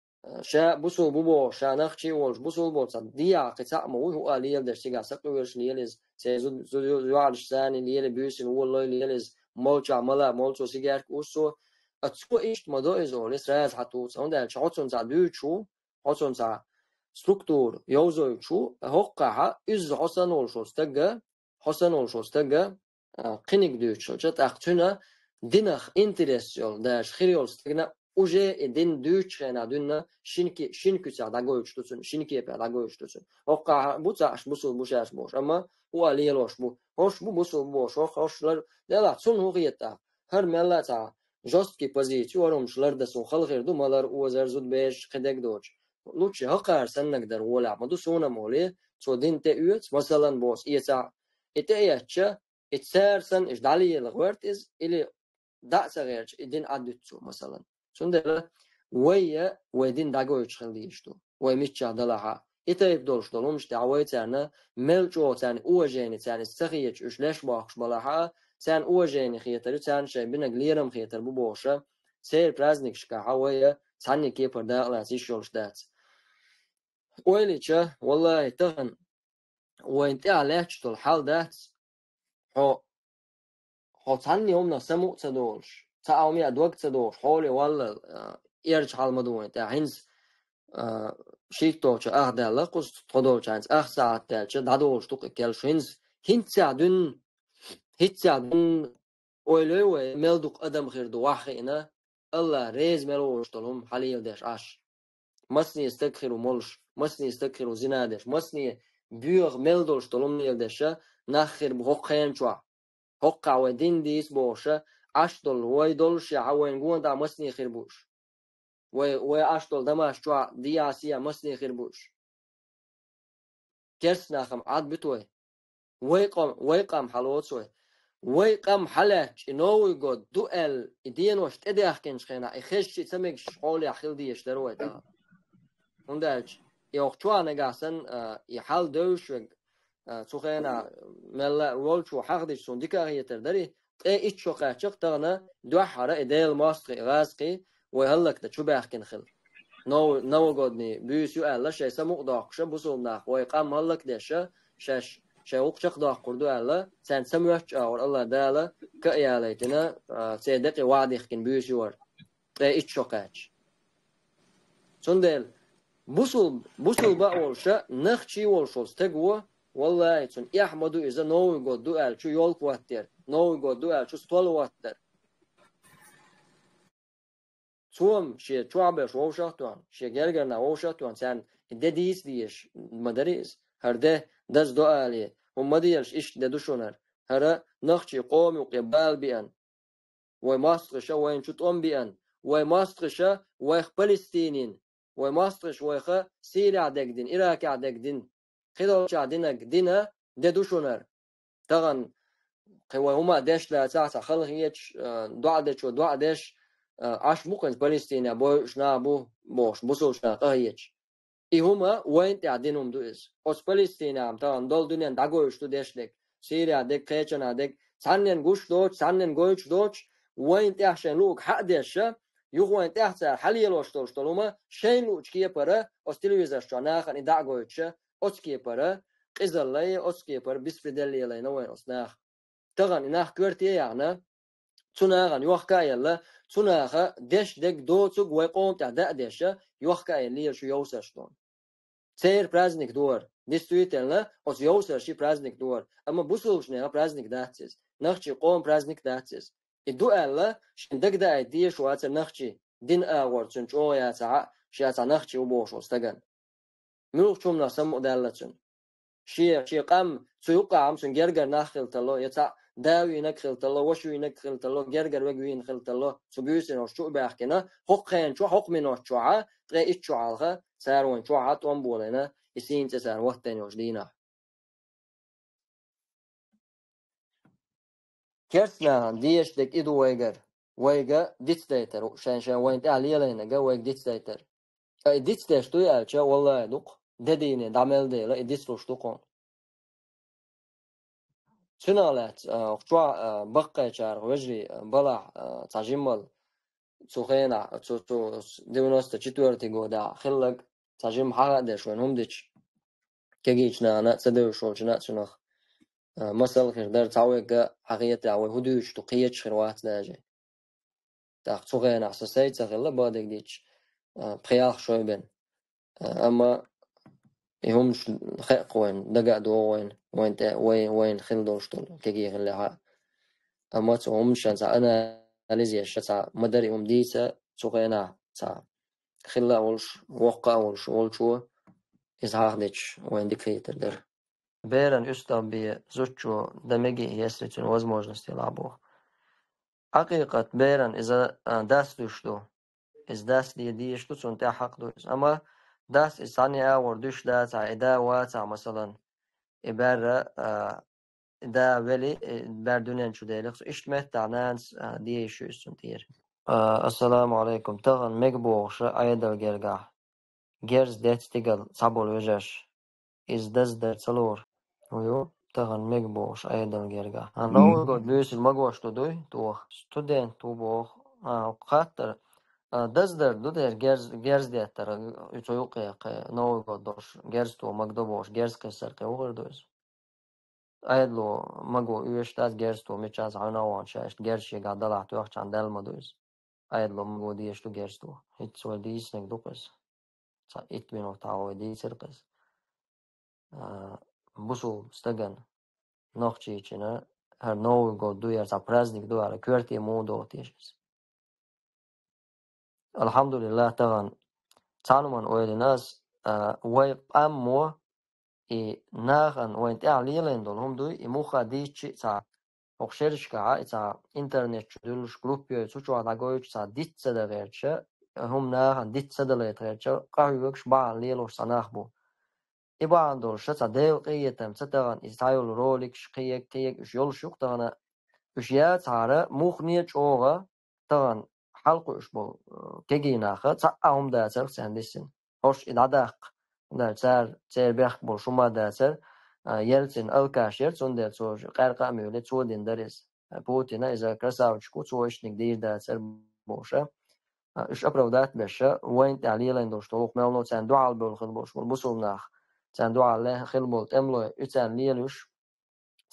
ша бусулба ву бохуш, ша нохчи а волуш, бусулба волуш цхьа дехьа кхин цхьаъ ма вуй, хӀуъа леладеш, цигахь сакъоьруш лелийза, церан зу-, зу-, зу-, йоӀалаш царна лелий, буьйсанна волалой лелийза, молча мала, молча сигарка уссо. А цо иштта ма до иза олий, сразу хьан туху цхьа, хӀунда аьлча хьо цунна цхьа дуьйцуш ву, хьо цунна цхьа структура йовзуьйтуш ву, хӀокхахьа, иза хьо санна волуш волу стага, хьо санна волуш волу стага, а, кхиниг дуьйцуш хилча, тӀаккха цуьнан динах интерес йолу, даже хир йолу стагана уже и дин дуьйцучу хенахь дуьйна шина ке-, шина куьцехь дӀагойтуш ду цунна, шина кепехь дӀагойтуш ду цунна. ХӀокхахьа бу цхьаъ бусулба бу шаьш бохуш, амма хӀуъа лелош бу. ХӀорш бу бусулба бохуш, хӀо-, хӀорш лар-, делахь цунна хӀун хета тӀаккха? ХӀара мелла а цхьа жёсткий позици, хӀора хӀумнаш лардан суна хала хир ду, малар, озар, зудабераш, кхидерг доцуш. Лучше хӀокхара саннаг дар волахь ма ду суна-м олий, цо дин тӀеоьцу, масалан, боху эцахь, и тӀеэцча, и цара санна, иштта дӀалела гӀерта иза, или дӀа а ца гӀерташ, и дин Ӏадуьту цо, масалан. Цундела вай а вай дин дӀагойтуш хила дезаш ду, вай миччахь далахьа. И тайпа долуш долу хӀумнаш тӀехь вай царна мел чӀогӀа царна уважение, царна иза ца хеташ, уьш леш бохкуш балахьа, царна уважение хетар ю, царна шайн бинарг лерам хетар бу бохуша, церан праздникашкахьа вай а цхьанне кепара дакъалаца йиш йолуш дац. Ойла йича, валлахӀи, тахана вайна тӀехь лаьтташ долу хьал дац, хьо, хьо цхьанне хӀуманах самукъа ца долуш, цхьа а хӀума яа дог ца долуш, хьоле валлал, а, эрча хьал ма ду вайна тӀехь. ХӀинца, а, шийттолчу ах даьлла кхуза, тхо долчу хӀинца ах сахьат даьлча, дӀадолуш ду-кх и кел шу. ХӀинца, хӀинццехь дуьнна, хӀинццехь дуьнна ойла йой вай, мел дукха адам хир ду ваха хиъна, АллахӀ реза мел волуш долу хӀума хьалеладеш Ӏаш. Масане стаг хир ву молуш, масане стаг хир ву зина деш, масане боьха мел долуш долу хӀума леладеша нах хир бу хӀокху хенан чохь. ХӀокхахь вай дин дийца бохуша, Ӏаш долу, вай доллушехьа вайна гонах масане хир бу уьш. Вай, вай Ӏаш долу Дамас чохь дехьа-сехьа масане хир бу уьш. Керста нахам Ӏад буьту вай. Вай къам, вай къам хьалоцу вай. Вай къам хьалаьцча, и Новый год ду аьлла, и денош тӀедаьхкинчу хенахь, и хезча а ца мегаш хьолехь хила дезаш дара вай тахана. ХӀунда аьлча, и оха чохь нагахь санна, а, и хьал девзаш верг, а, цу хенахь мелла а волчо хьахдича суна дика а хетар дара, ткъе итт шо кхаьчча тахана дуьххьара и Делан мостагӀий, и гӀазкхий вай хӀаллакдан чу баьхкина хилла. Нов-, новогодний буьйса ю аьлла, шайн самукъадоккхуша, бусулба нах вай къам хӀаллакдеша, шаьш шайн гӀуллакх чекхдоккхур ду аьлла, царна ца моьттучу агӀор АллахӀ Дала ка а ялайтина, а, церан декъе ваха дихкина буьйса ю хӀара, ткъе итт шо кхаьчча. Цундела бусул-, бусулба а волуша, нохчий а волуш волу стаг ву, валлахӀи, цунна эхь ма ду иза Новый год ду аьлла чу ёлка ваттар, Новый год ду аьлла чу стол ваттар. Цо-м шен чохь берш вовшах а тоьхна, шен гергара нах вовшах а тоьхна, царна и де дийца дезаш ма дарий иза. ХӀара де даза до алий, хӀума ма делаш, иштта де ду шуна хӀара. ХӀара нохчий къоман юкъе бала беана, вай мостагӀаша вайна чу тӀом беана, вай мостагӀаша вайх Палестинин, вай мостагӀаша вайха Сирехь дегдина, Иракехь дегдина, кхидолчохь динарг дина де ду шуна хӀара. Тахана кхин вай хӀума а деш дацахь, цхьа халахеташ, а, доӀа дечо доӀа деш, а, Ӏаш бу кхин Палестинехь бойуш нах бу бохуш, бусулба нах къахеташ. И хӀума вайна тӀехь дина хӀума ду иза. Оцу Палестинехь-м тахана долу дуьненна дӀагойтуш ду деш дерг, Сирехь дерг, кхечанхьа дерг, цхьаннен гуш доцуш, цхьаннен гойтуш доцуш, вайна тӀехь шайн луъург хьа а дешша, юха вайна тӀехь цара хьалелош долуш долу хӀума шайна луъучу кепара, оцу телевизорш чохь нахана и дӀа а гойтуша, оцу кепара, къизаллай, оцу кепара беспредел лелайна вайн оцу наха. Тахана и нах коьрте а яхна, цу нахана йохка а елла, цу наха деш дерг доцург вай къоман тӀехь даа деша, йохка а елла лела шу йовсарш дона. Церан праздник дора. Действительно, оцу йовсарший праздник дора. Амма бусулбачу нехан праздник дац иза. Нахчий къоман праздник дац иза. И ду аьлла, шен дага даийта дезаш вацара нахчий. Дин агӀор цуьнан чӀогӀа яцахь а, ша цхьа нахчий ву бохуш волу стагана. Муьлхачу хӀуманах самукъадаьлла цуьнан. Шен, шен къам цу юккъахь-м цуьнан гергара нах хила тарло, я цхьаъ да вийнарг хила тарло, ваша вийнарг хила тарло, гергара верг вийна хила тарло, цу буьйсанаш чу а баьхкина, хӀокху хенан чохь, хӀокху минот чохь а, ткъе итт шо хьалха, цара вайн чохь а тӀом болийна, и сийна цӀе царна хӀоттийна йолчу дийнахь. Керста нахана дезаш дерг и ду вайгара. Вайга дицдайтар, шайн-шайн вайна тӀехь лелайнарг вайга дицдайтар. Ткъа и дицдеш дуй аьлча, валлахӀи, ду-кх, де дийне дӀа мел дела, и дицлуш ду-кх хьуна. Цуьнах лаьцна, а, чохь, а, баккхийчарах вежарий, а, балахь, а, цхьа жиммал цу хенахь, цу, цу девяносто четвёртый годахь хилларг, цхьа жимма хьахаа деш вайна хӀума дича, кегийчу нахана а, ца девзаш волчу нахана а цунах, а, масал хир дара, цхьа вайга хьахетарехь, вай хӀун дуьйцуш ду, кхеташ хир вац даже. ТӀаккха цу хенахь со сай ца хилла, бакъдерг дийцича, а, пхи-ялх шо бен. А, амма и хӀуманаш хаьа-кх вайна, дага а догӀу вайна, вайна тӀе, вай, вайна хила долуш долу кегий хиллехь а. Амма цу хӀуманашна цхьа анализ еш, цхьа ма-дарра и хӀума дийца, цу хенахь цхьа хилла а волуш, воккха а волуш волчо, иза хьахадича, вайна дика хетар дара. Беран уьстагӀ бен зудчо дан мегий, если цуьнан возможность елахь боху. Хьакъикъат беран иза, а, дас дуьйш ду. Иза дас де дезаш ду, цунна тӀехь хьакъ ду иза. Амма дас иза цхьанне агӀор дуьйш дацахь, и да вацахь, масалан, и баьрра, а, и да вели, и баьрра дуьнен чу делира цо. Иштта меттахь нанас, а, де йиш ю иза цунна тӀера. А, ассаламу Ӏалайкум. Тахана мега бохуша Ӏедал гергахь герз детташ стигала цхьаболу вежарша иза даздар ца лору. Хьо ю, тахана мега бохуш Ӏедал гергахь. А, Новый год буьйсанна магош ду дуй, тоха? Студент ву боху. А, хаттар. А, даздар ду дера герз, герз деттар, цу юккъе кхе, Новый год долуш, герз то магадо бохуш, герз кхиссар кхе вухар ду иза? Ӏедало маго оьшуш дац герз то, мичахь а хьуьнагӀонаш шаьшта герз шегахь далахь тоьхчахьана даьлла ма ду иза. Ӏедало маго дезаш ду герз то. ХӀинца вай дийцинарг ду-кх иза. Цхьа итт минот хьалха вай дийцира-кх иза. А, бусулба стагана нохчийчина, хӀара Новый год ду, яра цхьа праздник ду, хӀара коьрте муха доху теша иза? Алхьамдулиллах, тахана цхьана хӀуманна ойла йина ас, а, вай къамо и нахана вайна тӀехь лелийна долу хӀума дуй, и муха дийцча а цхьа, хӀокху шерашкахьа и цхьа интернет чу дуьллуш группа йой, цу чохь дӀагойтуш цхьа диц ца дан гӀерташ, хӀума нахана диц ца далайта гӀерташ, къахьоьгуш бахьана лелош цхьа нах бу. и бахьана долуш цхьа Делан къинхетам ца тахана, иза цхьайолу роликаш, кхиег, кхиег уьш йолуш ю-кх тахана, уьш яцахьара, муххале а чӀогӀа тахана хьалакхуьуш болу, э, кегий наха цхьа а хӀума дацара царна дисина. ХӀорш и дӀадаккха, хӀунда аьлча цара, церан бехк болуш хӀума дацара, а, Ельцин алкаш яра, цундела цо къаьркъа а муьйлий, цо дина дара иза. Путина иза красавчик ву, цо иштаниг дийр дацара бохуша. А, уьш оправдать беша, вайна тӀехь лелийна долуш долу хӀума мел но царна дуьхьал бевлла хила болуш болу бусулба нах, царна дуьхьал ле-, хила болу тӀемалой, и царна лелош,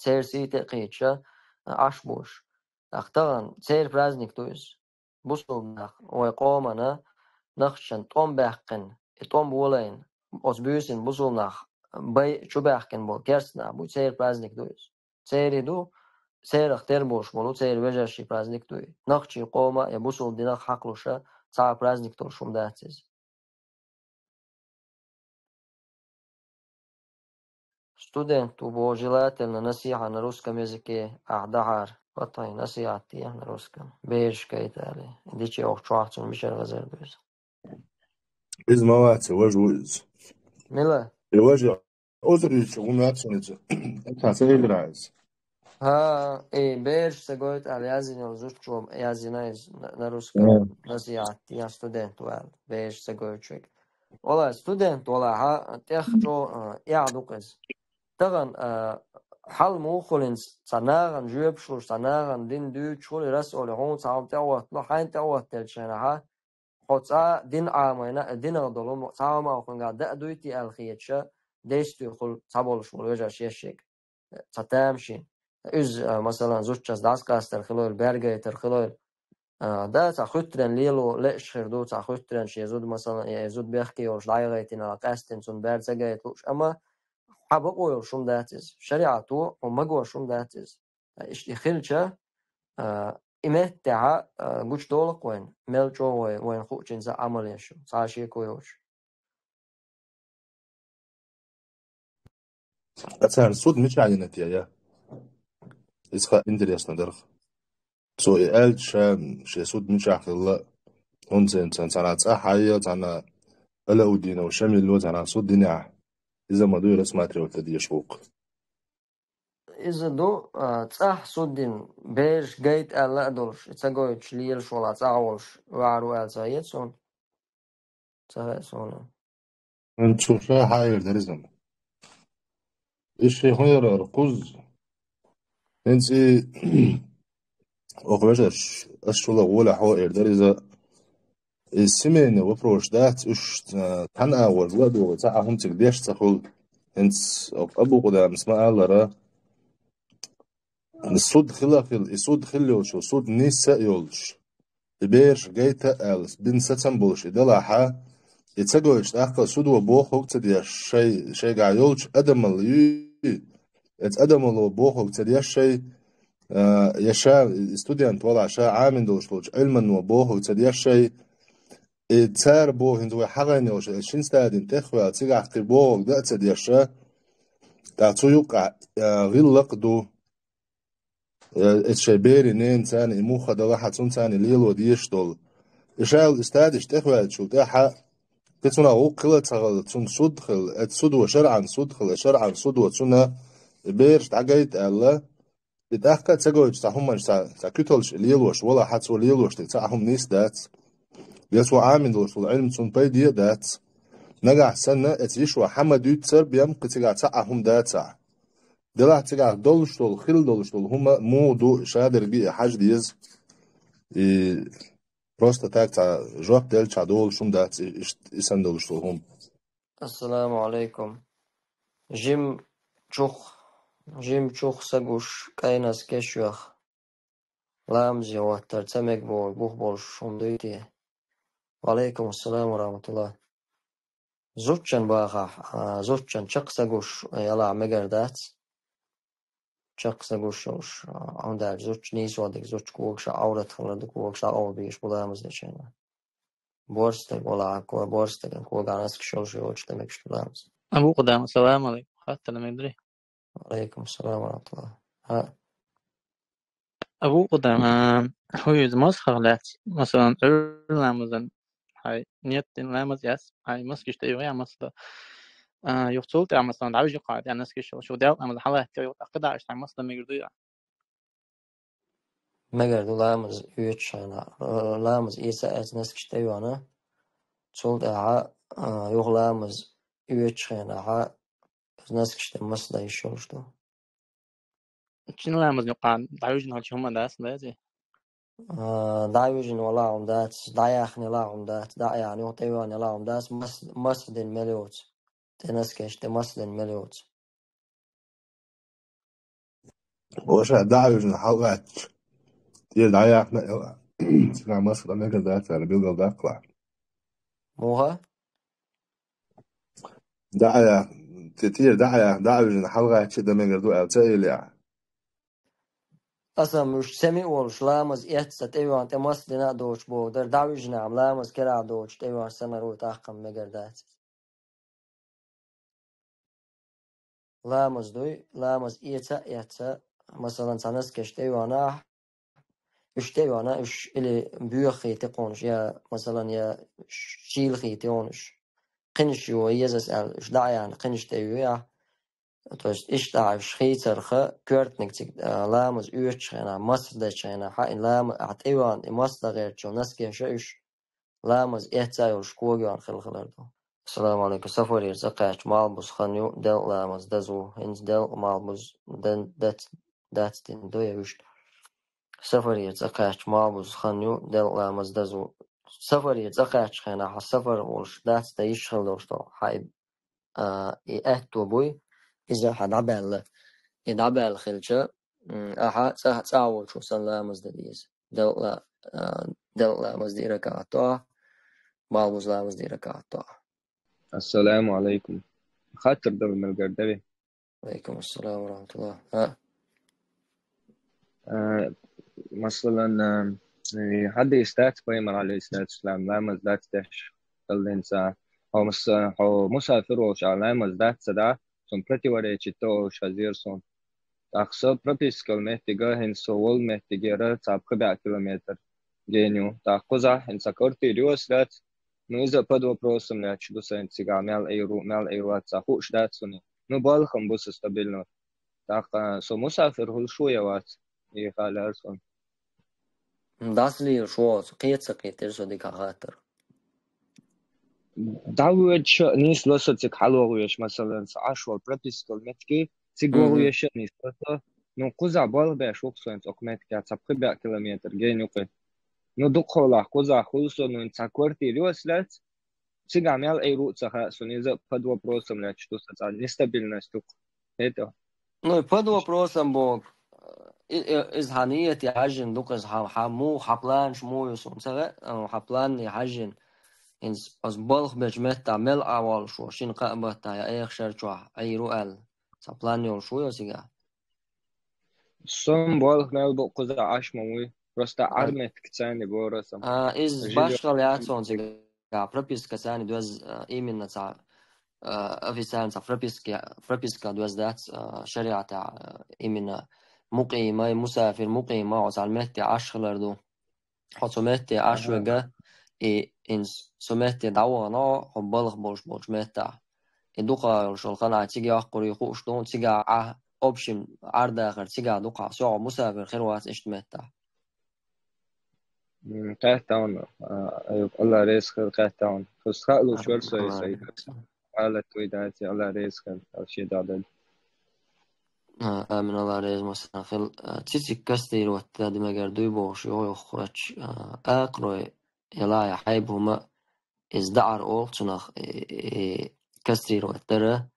церан сийта а кхеташа, а, Ӏаш болуш. ТӀаккха тахана церан праздник ду иза. Бусулба нах, вай къомана нахчан тӀом баьккхина, и тӀом волайна, оцу буьйсанна бусулба нах бай чу баьккхина болу керста нах бу, церан праздник ду иза. Церан ду, церах тера болуш болу, церан вежарший праздник ду и. Нахчий къома я бусулба динах хьакхалуша цхьа а праздник долуш хӀума дац иза. Студент ву боху, желательно насихьа на русском языке ахь дахьара. Патай насихьат те на русском. Бераш гайта али. Дичи ох чохь цунна мичара гӀазар ду иза. Иза ма вац, важа ву иза. Мила? И важа, озар иза чу ву мацаница. Ца ца игра иза. ХӀа, и бераш ца гойту аьлла яздина йолу зудчо яздина иза на, на русском. Мгм. Насихьат, я студент ву аьлла. Бераш ца гойтуш верг. Вала студент вала хьа, тӀех чӀо, а, эхь ду-кх иза. Тахана, а, хьал муха хуьлу хӀинца, цхьа нахана жоьпаш луш, цхьа нахана дин дуьйцуш хуьлу, рас олий, хьуна цхьа хӀума тӀеӀоттало, хьайна тӀеӀоттаелча хенахь, хьо цкъа дин Ӏамийна, динах долу хӀума, цхьа хӀума хьунгахь даа дуй те аьлла хеташа, действие хуьлу цхьаболуш волу вежарш еш ерг. Цхьа тамашийна. Иза, а, масалан, зудчуьнца дӀасакъастар хилойла, бер гайтар хилойла. А, да, цхьа хуьттаренна лело лаьаш хир ду, цхьа хуьттаренна шен зуда, масалан, я зуда бехке йолуш дӀаяхийтина, къаьстина цунна бер ца гайта лууш, амма хьан бакъо йолуш хӀума дац иза. ШариӀато хьуна магош хӀума дац иза. Иштта и хилча, а, и меттехьа, а, гучудолу-кх вайна, мел чӀогӀа вай, вайна хуучуьнца Ӏамал еш ю, цхьа а шеко йоцуш. Ткъа царна суд мичахь йина те, я? Иза ха интересно дара-кх. Цо и аьлча ша, шен суд мичахь хилла, хӀунда царна цхьана цӀахь хьайя, цхьана Алауддинов Шамило цхьана суд динехь. Иза ма дуй рассматривать дан дезаш ву-кх. Иза ду, а, цӀахь суд дина, бераш гайта аьлла а долуш, и ца гойтуш лелаш вала цӀахь волуш, ваьӀар ву аьлла ца хета суна. Ца хаьа суна. Цо ша хьан эр дара иза? Иза шен хӀун яра ара кхузза? ХӀинца и, оха вежарш, ас шула гӀолехь хьо эр дара иза. И семейный вопрос дац, уьш, а, цхьана агӀор ладогӀа, цхьа а хӀума цига деш ца хуьлу. ХӀинца оха Абу Къудамас ма аллара, суд хила а хила, и суд хила йолчу, суд нийса а йолуш. И бераш гайта а аьлла, бина сацам болуш и делахьа, и ца гойтуш тӀаккха судо бохург ца деш шай, шайгахь йолчу адамал юй, эца адамало бохург ца деш шай, а, я ша, и студент валахь ша Ӏамин долуш волчу Ӏилмано бохург ца деш шай, и цара боху хӀинца вай хьагӀайна йолуш, эца шин стадин тӀехваьлла, цигахь кхин бохург дан а ца деш ша, тӀаккха цу юккъахь, а, гӀиллакх а ду. Э, эца шайн берийн ненан царна и муха далахьа, цунна царна и лело дезаш долу. И шайла и стадиш тӀехваьллачул тӀаьхьа, кхин цунах гӀуллакх хила а ца хилла, цунна суд хила, эца судо шарӀан суд хила, шарӀан судо цунна и бераш дӀагайта аьлла, и тӀаккха а ца гойтуш цхьа хӀуманаш цхьа, цхьа куьталш и лелош, валахьа цо лелош дерг цхьа а хӀума нийса дац. Я цо Ӏамин долуш волу Ӏилма цунна пайде а дац. Нагахь санна, эца йишо хьан ма дуьйццара бен, кхин цигахь цхьа а хӀума дацахь. Делахь цигахь долуш долу, хила долуш долу хӀума муха ду, шадерг а хьажа деза. И просто так цхьа жоп делча долуш хӀума дац, и, иш-, и санна долуш долу хӀума. Ассаламу алейкум. Жим чух, жим чух са гуш, кӀайназ кеш йоьху. Ламазе хӀоттар ца мега бохург бух болуш хӀума дуй те? Ва алейкум ассалам ва рахматуллах. Зудчун бахахь, а, зудчун чекх са гуш, ялахь мегар дац. Чекх са гуш йолуш, а, хӀунда аьлча зудчун нийсо дерг, зудчун когаш а Ӏаврат хилар ду, когаш а къовла бийш бу ламаз дечарна. Борстаг валахь, ко-, борстаган коган аскаш йолуш йолчу тӀе мегаш ду ламаз. Абу Къудама, салам алейкум. Хаттар мегадри? Ва алейкум салам ва рахматуллах. А, Абу Къудама, а, хӀу иза масхах лаьцна, масалан, Ӏуьйран ламазан, хьайн ниет дина ламаз яц, хьайн масхаш тӀе йогӀу, масала, А, юха цул тӀаьхьа, масала, дӀавижа юкъа, тӀаьхьа наскаш йолуш, юха Делан ламаз хьалаьтта, юха тӀаккха дӀа аш тхьай масала мегар ду я? Мегар ду ламаз оьцучу хенахь, э, ламаз эца а эцна наскаш тӀе а йоьхна, цул тӀаьхьа, э, юха ламаз оьцучу хенахь, наскаш тӀе масса дан йиш йолуш ду. Шина ламазна юкъа дӀавижина хилча хӀума дац, дац и? А, дӀавижина вала хӀума дац, дӀаяхна яла хӀума дац, дӀа а яхна, юха тӀе а йоьхна яла хӀума дац, мас-, масса дина мел йоцу. ТӀе наскаш тӀе масса дина мел йоцу. Ваша дӀавижина хьалаьтташ. ТӀера дӀаяхна а яла. Цигахь масса дан мегар дац аьлла, билггал даккхалахь. Муха? ДӀа а яхна, тӀе-, тӀера дӀа а яхна, дӀавижина хьалагӀаьттича дан мегар ду аьлла, ца элира ахь? Аса-м уьш сема а волуш, ламаз эцна тӀе а йоьхна, тӀе масса дина а доцуш боху дара, дӀавижина-м ламаз карахь доцуш тӀе а йоьхна санна вуй, тӀаккха-м мегар дац иза. Ламаз дуй, ламаз эца а эцна, масалан, цхьа наскаш тӀе а йоьхна ахь, уьш тӀе а йоьхна, уьш или боьха хийтира хьуна уьш, я, масалан, я шийла хийтира хьуна уьш. Кхинаш йо еза аса аьлла, уьш дӀа а яхна, кхинаш тӀе йо ахь. То есть иштта ахь уьш хийцарх, коьртаниг цига, а, ламаз оьцучу хенахь, масса дечу хенахь, хьан и лама-, ахь тӀе а йоьхна, и масса дан гӀертачу наскаша уьш ламаз эцна а йолуш кога йоьхна хила хилар ду. Ассаламу Ӏалайкум. Сафарера цӀа кхаьчча малхбуза хан ю, делкъа ламаз даза ву. ХӀинца делкъа малхбуза дан дац, дац дина ду я вуьшта? Сафарера цӀа кхаьчча малхбуза хан ю, делкъа ламаз даза ву. Сафарера цӀа кхаьччу хенахь хьан сафар волуш дац дан йиш хила долуш ду. Хьан и, а, и аьтто буй, иза хьан дӀабаьлла. И дӀабаьлла хилча, м, ахьа цӀа-, цӀа волчо санна ламаз дан деза. Делкъа ла-, а, делкъа ламаз диъ ракаӀат до ахь, малхбуза ламаз диъ ракаӀат до ахь. Ассаламу Ӏалайкум. Хаттар дала мел гар дари? Ва Ӏалайкум ассалам ва рахматуллах. А? А, масалан, а, и хьадис дац, пайхамар, алейхиссалату вассалам, ламаз дац деш, кхалдинца. Хьо мус-, хьо мусафир волчу а ламаз дац ца да, цунна противоречить до олуш хазира суна. ТӀаккха со пропискал меттига, хӀинца со волу меттигера цхьа пхи бӀе километр гена ю. ТӀаккха кхузахь хӀинца квартира йоцу дац, ну, иза под вопросом лаьтташ ду сайн, цигахь мел Ӏийр ву, мел Ӏийр вац, цхьа хууш дац суна. Ну, балхам бу сан стабильно. ТӀаккха со мусафир хуьлуш ву я вац, и хаалара суна. ДӀасалелаш воцу, кхета ца кхетира со дика хаттар. ДӀавоьдуш а нисло со цига хьалавогӀу веш, масалан, со Ӏаш волу пропискал меттиге, цига вогӀу веш а нисло со. Ну, кхузахь болх беш ву-кх со хӀинца окху меттигехь цхьа пхи бӀе километр гена юкъе. Ну, дукхахьолахь кхузахь хуьлу со, ну, хӀинца цхьа квартира йоцу лаьцна, цигахь мел Ӏийр ву а ца хаьа суна, иза под вопросом лаьтташ ду сан цхьа нестабильность ду-кх. ХӀета? Ну, и под вопросом боху. И, и, иза хьан нийяте хьаьжжина ду-кх иза, хьан, хьан муха, хьан планаш муха ю суна ца хаьа, а, хьан плане хьаьжжина. ХӀинца оцу балха бечу меттахь мел Ӏа воллуш ву, шина-кхаа баттахь я эха шар чохь Ӏийр ву аьлла. Цхьа план йолуш ву ю цигахь? Со-м балха мел бу кхузахь Ӏаш ма вуй. Просто Ӏар меттиг царна бора сан. А, иза башхалла яц хьуна цигахь. Прописка царна доьзна, а, именно цхьа, а, официально цхьа прописка, прописка доьзна дац, а, шариатехь, а, именно мукъима, мусафир мукъима, хьо цхьана метте Ӏаш хилар ду. Хьо цу метте Ӏаш вега, и, инс-, цу метте дӀавахана хьо, хьо балха болуш болчу меттахь. И дукха йолуш йолу хан ахь цига йоккхур ю хууш ду, цигахь ахь общем Ӏар дахар цигахь дукха. Со хьо мусафир хир вац иштта меттахь. М, кхетта ван, а, Аюб, Алла реза хила, кхетта ван. Просто хаалуш вара со и сай. Хьалат вуй дац, Алла реза хила, Алла шен дӀадала. А, амин, Алла реза массарна хила. А, цициг кастрировать дан мегар дуй бохуш, йо-, йоххуьйтуш, а, акхарой яла я хьайба хӀума, иза даар олу цунах, и, и, кастрировать дара.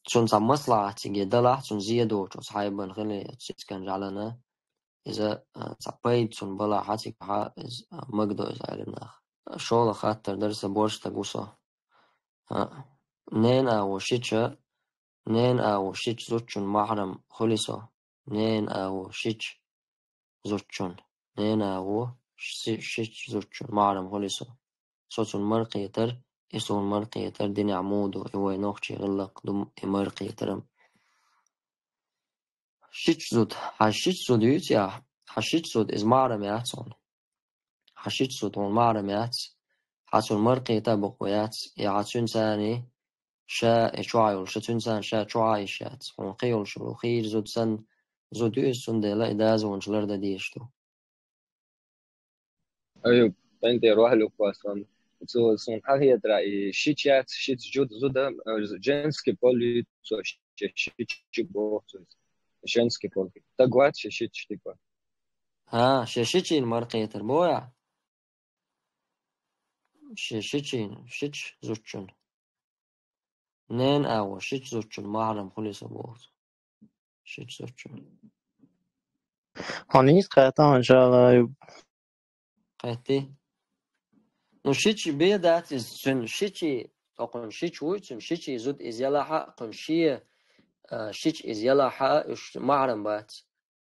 Цунна цхьа маслахьат цига далахь, цунна зе доцу оцу хьайбан хила, цициган жӀалана. Иза, а, цхьа пайда цунна балахь, хьан цигахь иза, а, магадо иза Ӏелам наха. ШолгӀа хаттар дара сан, борша стаг ву со. А, ненан агӀо шича, ненан агӀо шича зудчун махьрам хуьлий со? Ненан агӀо шича зудчун. Ненан агӀо ши-, шича зудчун махьрам хуьлий со? Со цунна мара кхетар, и суна мара кхетар, динехь муха ду, и вай нохчий гӀиллакх ду, и мара кхетар-м. Шича зуда. Хьан шича зуда юьйцу ахь? Хьан шича зуда иза махьрам яц хьуна. Хьан шича зуда хьуна махьрам яц. Хьан цунна мара кхета а бакъо яц. Я хьан цуьнан царний ша, э, чохь йолуш, цуьнца ша чохь а йиш яц. Хьуна кхин йолуш йолу хийра зуда санна, зуда ю иза, цундела и дозанаш лардан дезаш ду. Аюб, тӀаьнтера ваьлла ю-кх ас ван. Цо суна хьан хетара, и шича яц, шица зуда, зуда, э, женский пол ю цо, ши-, шича боху цо. Женский пол. Стаг вац ши-, шича, типа. ХӀа, ши-, шичийн мара кхетар бу ахь? Ши-, шичийн, шича зудчун. Ненан агӀор шича зудчун маьхьарам хуьлу иза боху цо. Шича зудчун. Хьо нийса кхетта, иншалла, ю. Кхеттий? Ну, шича бен дац иза, цуьнан шичи, тӀаккха шича вуй, цуьнан шичи зуда иза ялахь а, кхуьнан шен, а, шича иза ялахь а, уьш маьхьарам бац.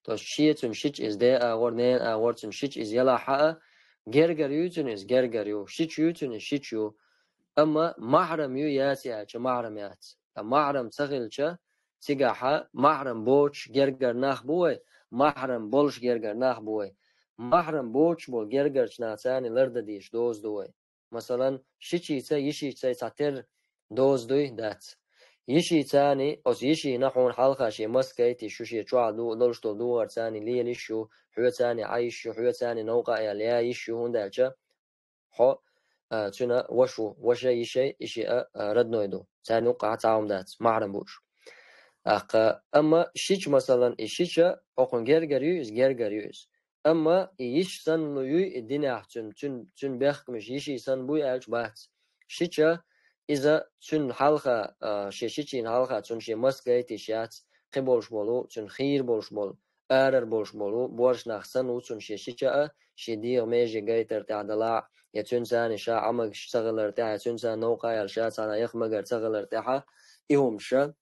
То есть шен цуьнан шича иза, ден агӀор, ненан агӀор цуьнан шича иза ялахь а, гергара юй цуьнан иза, гергара ю, шича юй цуьнан иза, шича ю. Амма маьхьарам юй, яц аьлча, маьхьарам яц. Ткъа маьхьарам ца хилча, цигахь маьхьарам боцуш гергара нах бу вай, маьхьарам болуш гергара нах бу вай. Маьхьарам боцуш болу гергарчу нахаца лардан дезаш доза ду вай. Масалан, шичица, йишица цхьатерра доза дуй, дац. Йишица, оцу йишина хьуна хьалха шен мас гайтий, шу шен чохь ду-, долуш долу духарца лела йиш ю, хьоьца Ӏа йиш ю, хьоьца новкъа а яла йиш ю, хӀунда аьлча хьо, а, цуьнан ваша ву, ваша йишай, и шиъ а, а, родной ду. Царна юккъахь цхьа хӀума дац, маьхьарам бу уьш. ТӀаккха, амма шича, масалан, и шича, хӀокхуьнан гергара юй иза, гергара ю иза. Амма и йиш санна юй и динехь цуьнан, цуьнан, цуьнан бехкамаш йиши санна буй аьлча бац. Шича, иза цуьнан хьалха, а, шен шичийн хьалха цунна шен мас гайтийш яц, кхин болуш болу, цуьнан хийра болуш болу, арара болуш болу, боьрша нах санна ву цунна шен шича а, шен дегӀан меже гайтар тӀехь далахь а, я цуьнца ша Ӏамагаш ца хилар тӀехь, я цуьнца новкъа а яла ша цхьана яха магар ца хилар тӀехь, и хӀумаш а,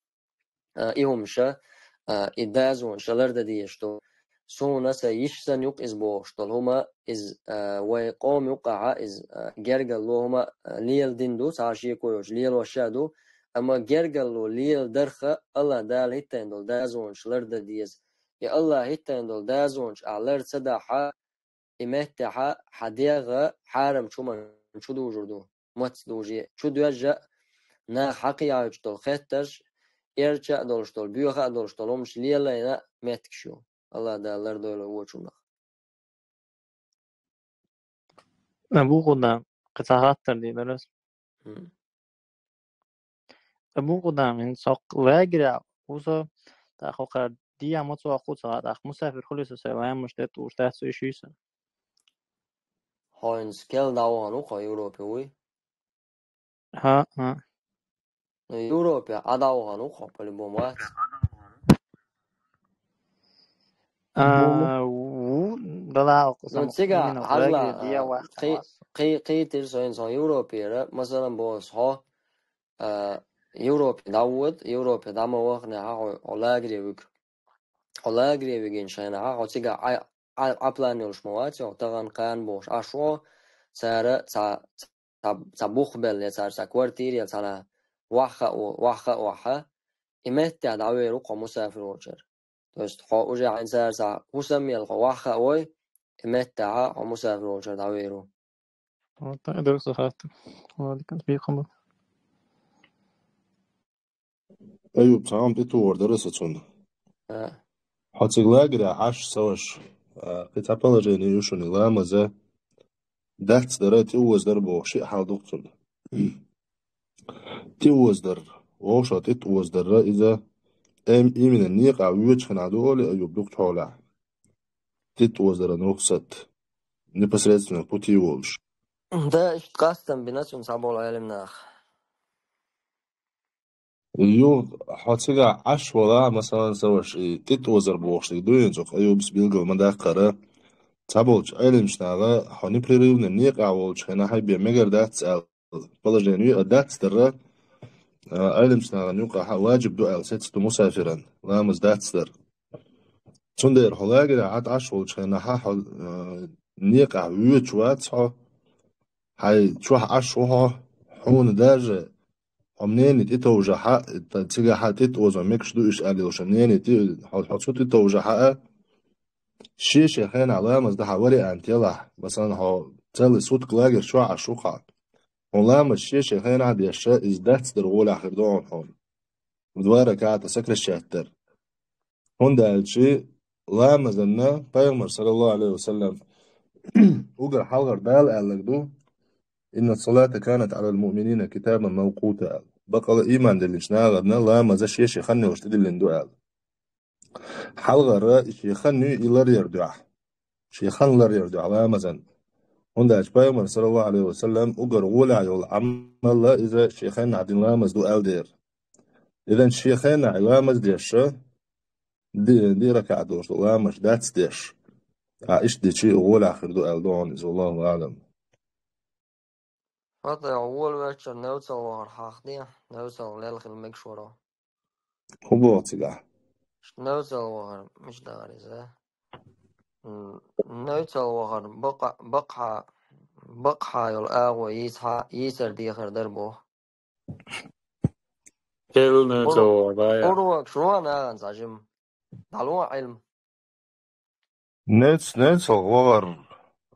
а, и хӀумаш а, а, и дозанаш а лардан дезаш ду. Суна сан йиш санна ю-кх иза бохуш долу хӀума, иза, а, вай къоман юккъахь а, иза, а, гергарло хӀума, а, леладина ду, цхьа шеко йоцуш лелош а ду, амма гергарло леладарх а АллахӀ Дала хӀиттийна долу дозанаш лардан деза. И АллахӀ хӀиттийна долу дозанаш ахь лар ца дахь а, и меттехь хьан дегӀ хьарамчу хӀуманна чу дужур ду. Маца дужий, чу доьжна а, наха хьан кхин йолуш долу хеттарш, эрча а долуш долу, боьха а долуш долу хӀумаш лелайна а меттигаш ю. АллахӀ Дала лардойла вочунах. Абу Гудам, кхин цхьа хаттар дийр дара ас. Хм. Абу Гудам, хӀинца хӀокху лагерехь ву со, тӀаккха хӀокхара дехьа ма цо воккху ца, тӀаккха мусафир хуьлий со, сайн ламазаш тӀе тӀуш дац, уьш йий сан. Хьо хӀинца кел дӀавахана ву-кх хьо, Европе вуй? ХӀаъ, хӀаъ. Ну, Европе Ӏа дӀавахана ву-кх хьо, по-любому, вац? А, ву, дала, ну, цигахь хьажал, кхи-, кхи-, кхийтира со хӀинца хьо Европера, масалан, боху ас хьо, а, Европе дӀавоьду, Европе дӀа ма ваханехь хьо, хьо лагере вуьгу. Хьо лагере вигинчу хенахь, хьо цигахь Ӏа-, Ӏа-, Ӏа план йолуш ма вац, хьо тахана-кхана бохуш Ӏаш ву хьо, цара цхьа, цхьа, цхьа бух белла, я цара цхьа квартира, я цхьана ваха а, ваха а, ваха а, и меттехь дӀавер ву-кх хьо мусафир волчара. То есть хьо уже хьайна цара цхьа хӀусам елла хьо ваха а вой, и меттехь хьо мусафир волчара дӀавер ву. Вот так, дара сан хаттар. Ладно, бекхам бу. Аюб, цхьа хӀума тӀетухур дара аса цунна. А. Хьо цига лагерехь Ӏаш, сан ваша, а, кхин цхьа положение ю шуна, ламаза дац дара, тӀеоза дара боху, шиъ хьал ду-кх цунна. ТӀеоза дара, вовшах тӀетӀоза дара иза, эм, именно некъахь воьдучу хенахь ду олий, Аюб, дукхачу хьолехь. ТӀетӀоза дара рухсат. Непосредственно пути волуш. Да, иштта къастам бина цунна цхьаболу Ӏелам наха. Ю, хьо цигахь Ӏаш валахь, масалан, сан ваша, и тӀетӀозар бохуш дерг ду хӀинца, Аюбас билгал ма даккхара. Цхьаболчу Ӏелимчу наха, хьо непрерывно некъахь волчу хенахь бен мегар дац аьлла положение ю, а дац дара, а, Ӏелимчу нахана юкъахь важиб ду аьлла сецна ду мусафиран, ламаз дац дара. Цундела хьо лагерехь Ӏаш волчу хенахь хьо, а, некъахь воьдуш вац хьо, хьайн чохь Ӏаш ву хьо, хьуна даже хьо мнение тӀетовжахь а, цигахь а тӀетӀозо мегаш ду уьш аьлла йолуш мнение тӀе-, хьо, хьо цу тӀетовжахь а, шен-шен хенахь ламаз дахьа вариант ялахь, масалан, хьо целый сутка лагерь чохь Ӏаш ву хьо. Хьуна ламаз шен-шен хенахь деш, иза дацдар гӀолехь хир ду хьуна. Два ракаата сокращать дар. ХӀунда аьлча ламазанна пайхамар, саллаллаху алейхи ва саллям, угар хьалхара Дала аьлларг ду: «Инна салата канат алал муъминина китабан мавкъута», аьлла. Бакъала иман диллинчу нахана ламаза шен-шен хан йолуш тӀедиллина ду аьлла. Хьалхара и шен хан ю и ларъяр дуьхьа. Шен хан ларъяр дуьхьа ламазан. ХӀунда аьлча пайхамар, саллаллаху алейхи ва саллям, угар гӀолехь йолу Ӏамал иза шен хенахь дина ламаз ду аьлла дера. Иза шен хенахь ламаз деш, ди-, ди ракаат долуш долу ламаз дац деш. Ткъа иштта дичи гӀолехь хир ду аьлла ду хьуна иза, валлаху аълам. ХӀотта хьо волавелчара невцал вахар хьахде, невцал лелхила мегаш варо. ХӀун боху цигахь? Невцал вахар, мича дахар иза? М, невцал вахар бакъа-, бакъахьа, бакъахьа йолу агӀо йийцахьа, йийцар дехар дара боху. Кхел невцал вахар, да, я? Урок шуна нахана цхьа жима. ДӀало Ӏилма. Нец, нецал вахар,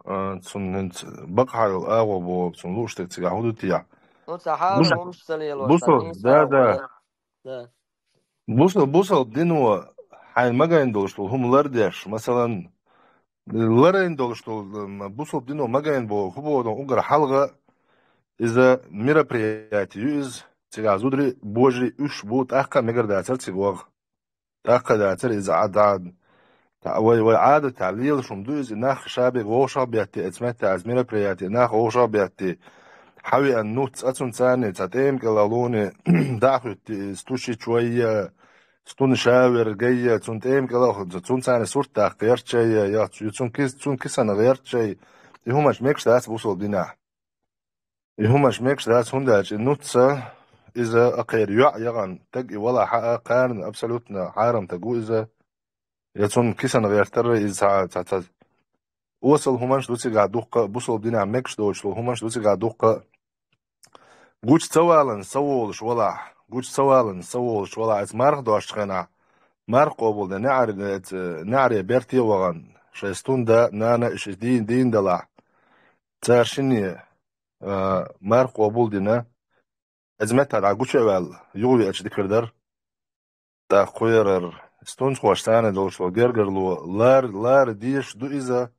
а, цунна нец бакъахьа йолу агӀо боху, цунна лууш дерг цигахь хӀун ду те? Ну, ца хьара Бус-, хӀумаш ца лелош, бусал, ца да, да. Да. Бусал, бусал дино хьайн магийна долуш долу хӀума лардеш, масалан, ларийна долуш долу, м, бусал дино магийна боху, хӀун боху, угар хьалха иза мероприятие ю иза, цигахь зударий, божарий уьш бу, тӀаккха а мегар дацара цига ваха. ТӀаккха дацара иза Ӏад-Ӏад. Та-, вай, вай Ӏадатехь лелаш хӀума ду иза, и нах ша берг вовшах а бетте, эца меттехь иза мероприятие, нах вовшах а бетте. Хьан веана нуц а цунна царний, цхьа тӀема кӀел а луни, дӀа а хӀуьттий, стучи чой а, стун ша вер гай а, цунна тӀема кӀел а хӀу-, цунна царний сурт даккха гӀертачай а, я цу-, цунна кис-, цунна кисана гӀертачай. И хӀуманаш мегаш дац бусал динехь. И хӀуманаш мегаш дац, хӀунда аьлча и нуц а, иза а кхеран йоӀ яхана, таг и валахь а, кхарна абсолютно хьарам таг ву иза. Я цунна кисана гӀертар а иза ца, ца, ца. Осал хӀуманаш ду цигахь дуккха а, бусал динехь мегаш доцуш долу хӀуманаш ду цигахь дуккха а. Гучу ца валан са волуш валахь, гучу ца валан са волуш валахь, эца марха дошучу хенахь, марха къобал ден неӀаре, эца, неӀаре берте а вахана, шайн стун да, нана а, ши дийна, дийна далахь. Цара шинне а, марха къобал а дина, эца меттахь дӀа гучу а ваьлла, юхавеача дикар дара. ТӀаккха кхуьерара стунцхоша царна долуш долу гергарло лара, лара дезаш ду иза,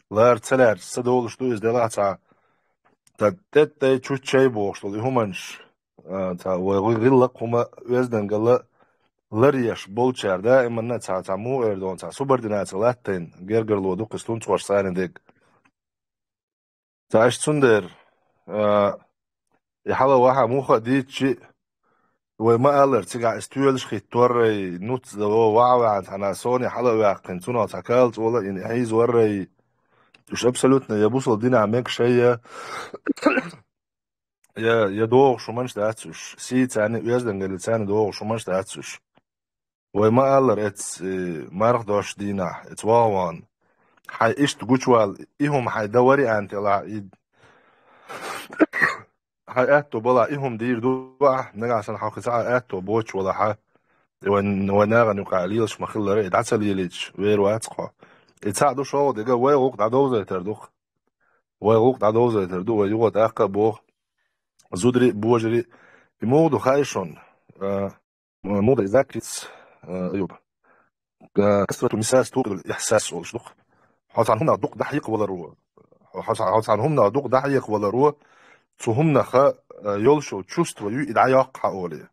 лара ца лаьрча са долуш ду иза, делахь цхьа, цхьа тӀеттӀай, чуччай бохуш долу и хӀуманаш, а, цхьа вай гӀи-, гӀиллакх хӀума, оьздангалла ларъеш болчара даиманна цхьа, цхьа муха эр долу, цхьа субординаци латтийна гергарло ду кху стунцхоша царна дерг. Ца аша цундела, а, и хьала ваха муха а дийцчи, вай ма-аллара, цигахь и стоьлаш хӀитторрай, нуц дан ваха ваьхьана цхьана соне хьала а ваьккхина, цунах цхьа калцӀола а йина, и хьийзоррай. Уьш абсолютно я бусал динехь мегаш а, я, я, я догӀуш хӀуманаш дац уьш. Сий царна, оьздангалли царна догӀуш хӀуманаш дац уьш. Вай ма-аллара, эца, э, марха дошучу дийнахь, эца ваха вахана. Хьайн иштта гучувала, и хӀума хьайн дан вариант елахь, и хьайн аьтто балахь, и хӀума дийр ду ахь, нагахь санна хьо кхин цхьа а аьтто боцуш валахь, и вайн, вайн нахана юкъахь лелаш ма-хиллара, и дӀа ца лелийча, вер вац хьо. И цхьаъ ду шолгӀа дерг, вай гӀуллакх дӀадовзийтар ду-кх. Вай гӀуллакх дӀадовзийтар ду, вай юха тӀаккха а боху. Зударий а, божарий а. И муха ду хаьий шуна? А, Муха ду иза кица, а, Аюб. А, касрату мисас тукъил ихсас олуш ду-кх. Хьо цхьана хӀуманах дукха дӀахьекхаваларо. Хьо, хьо цхьана, хьо цхьана хӀуманах дукха дӀахьекхаваларо, цу хӀуманах, а, йолуш йолу чувство ю и дӀайоккху хьан олий.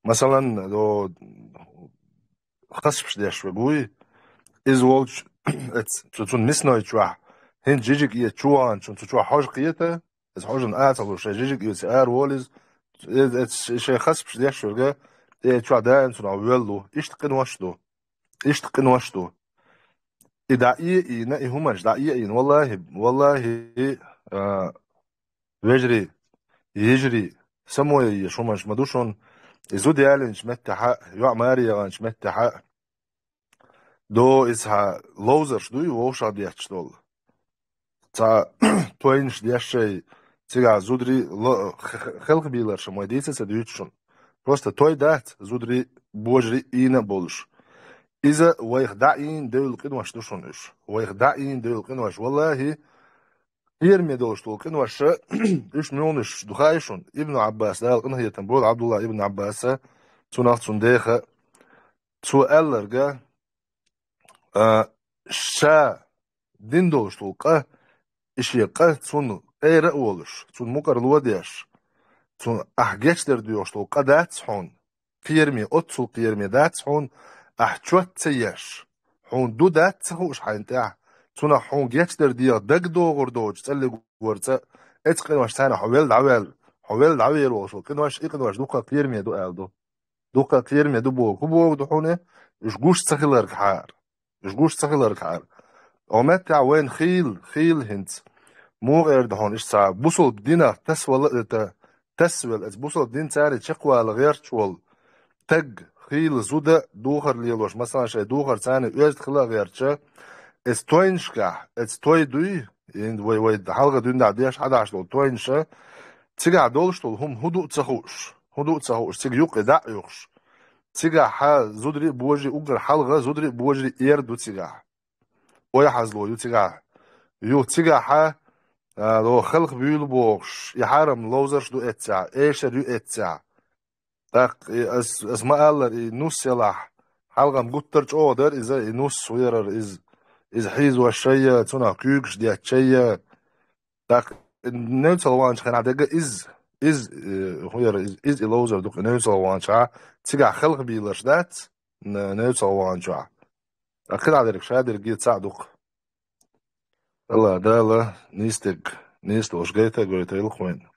Масалан, о, хасбаш деш верг вуй, иза волчу, эц-, цу, цунна мисной чохь, хӀинца жижиг эца чу ваханчунна цу чохь хьожа кхета, иза хьожанна а ца луш, шайн жижиг эца ара волу иза, иза, эца шайн хасбаш деш верг, и чохь даим цунах воьлла ву. Иштта къинош ду. Иштта къинош ду. И дӀа э а ийна, и хӀуманаш дӀа э а ийна. Валлахи, валлахи, а, вежарий, йижарий, самое еш хӀуманаш ма ду шуна. И зуда ялийнчу меттехь а, йоӀ маре яханчу меттехь а, до иза хьан ловзарш дуй вовшах детташ долу. Цхьа тойнаш дешшай, цигахь зударий ло-, х-, х-, хелхабийларш ма дийца ца дуьйцу шуна. Просто той дац зударий, божарий ийна а болуш. Иза вайх дӀа ийна девлла къинош ду шуна уьш. Вайх дӀа ийна девлла къинош. Валлахи, Кхераме долуш долу къинош, уьш муьлханаш ду хаьий шуна? Ибн Ӏаббас, Дала къинхетам бойла Ӏабдулла ибн Ӏаббаса, цунах, цуьнан деха, цо аьлларг, а, ша дина долуш долу къа, и шен къа цунна къера а волуш, цунна мукъарло а деш, цунна ахь гечдар доьхуш долу къа дац хьуна, кхераме, оццул кхераме дац хьуна, ахь чот ца еш, хьуна ду дац ца хууш хьайна тӀехь, цунах хьуна гечдар деха дагадогӀур доцу цӀаллиг вара цӀа, эцу къиношца хьо велла дӀаваьлла, хьо велла дӀавер волуш волу къинош, и къинош дуккха кхераме ду аьлла ду. Дуккха кхераме ду боху. ХӀун боху ду хьуна? Уьш гуш ца хиларг хьара. Уьш гуш ца хиларг хьара. Оха меттехь вайна хийла, хийла хӀинца. Муха эр ду хьуна иштта цхьа бусалба динах тасвала, э, та-, тасвелла, эца бусалба дин царна чекхвала гӀерташ волу таг, хийла зуда духар лелош, масала, шайн духар царна оьзда хила а гӀерташ, эца тойнашкахь, эца той дуй, ин вай, вай хьалха дуьйна деш хьадаш долу тойнаша, цигахь долуш долу хӀума хӀун ду а ца хууш, хӀун ду а ца хууш, цига юккъе дӀа а юхуш. Цигахь хьан зударий а божарий уггар хьалха, зударий а божарий эр ду цигахь. Ойхьазло ю цигахь. Ю цигахь хьан, а, ло халха буьйлу бохуш, и хьарам ловзарш ду эццехь, эшар ю эццехь. ТӀаккха и ас, ас ма-аллара, и нус елахь, хьалхам гуттар а чӀогӀа дара иза, и нус ву ярара, иза, иза хьийзош шайя, цунах куьйгаш детташ шайя. ТӀаккха и невцалла ваханчу хенахь дерг иза, иза, э, хӀун яра, иза, иза и ловзар ду-кх и невцалла ваханчохь, цигахь халха бийларш дац, н-, невцалла ваханчохь. ТӀаккха кхидӀа дерг ша дерриге цхьаъ ду-кх. Алла, Дала, нийса дерг, нийса долуш гайта а гойтийла-кх вайна.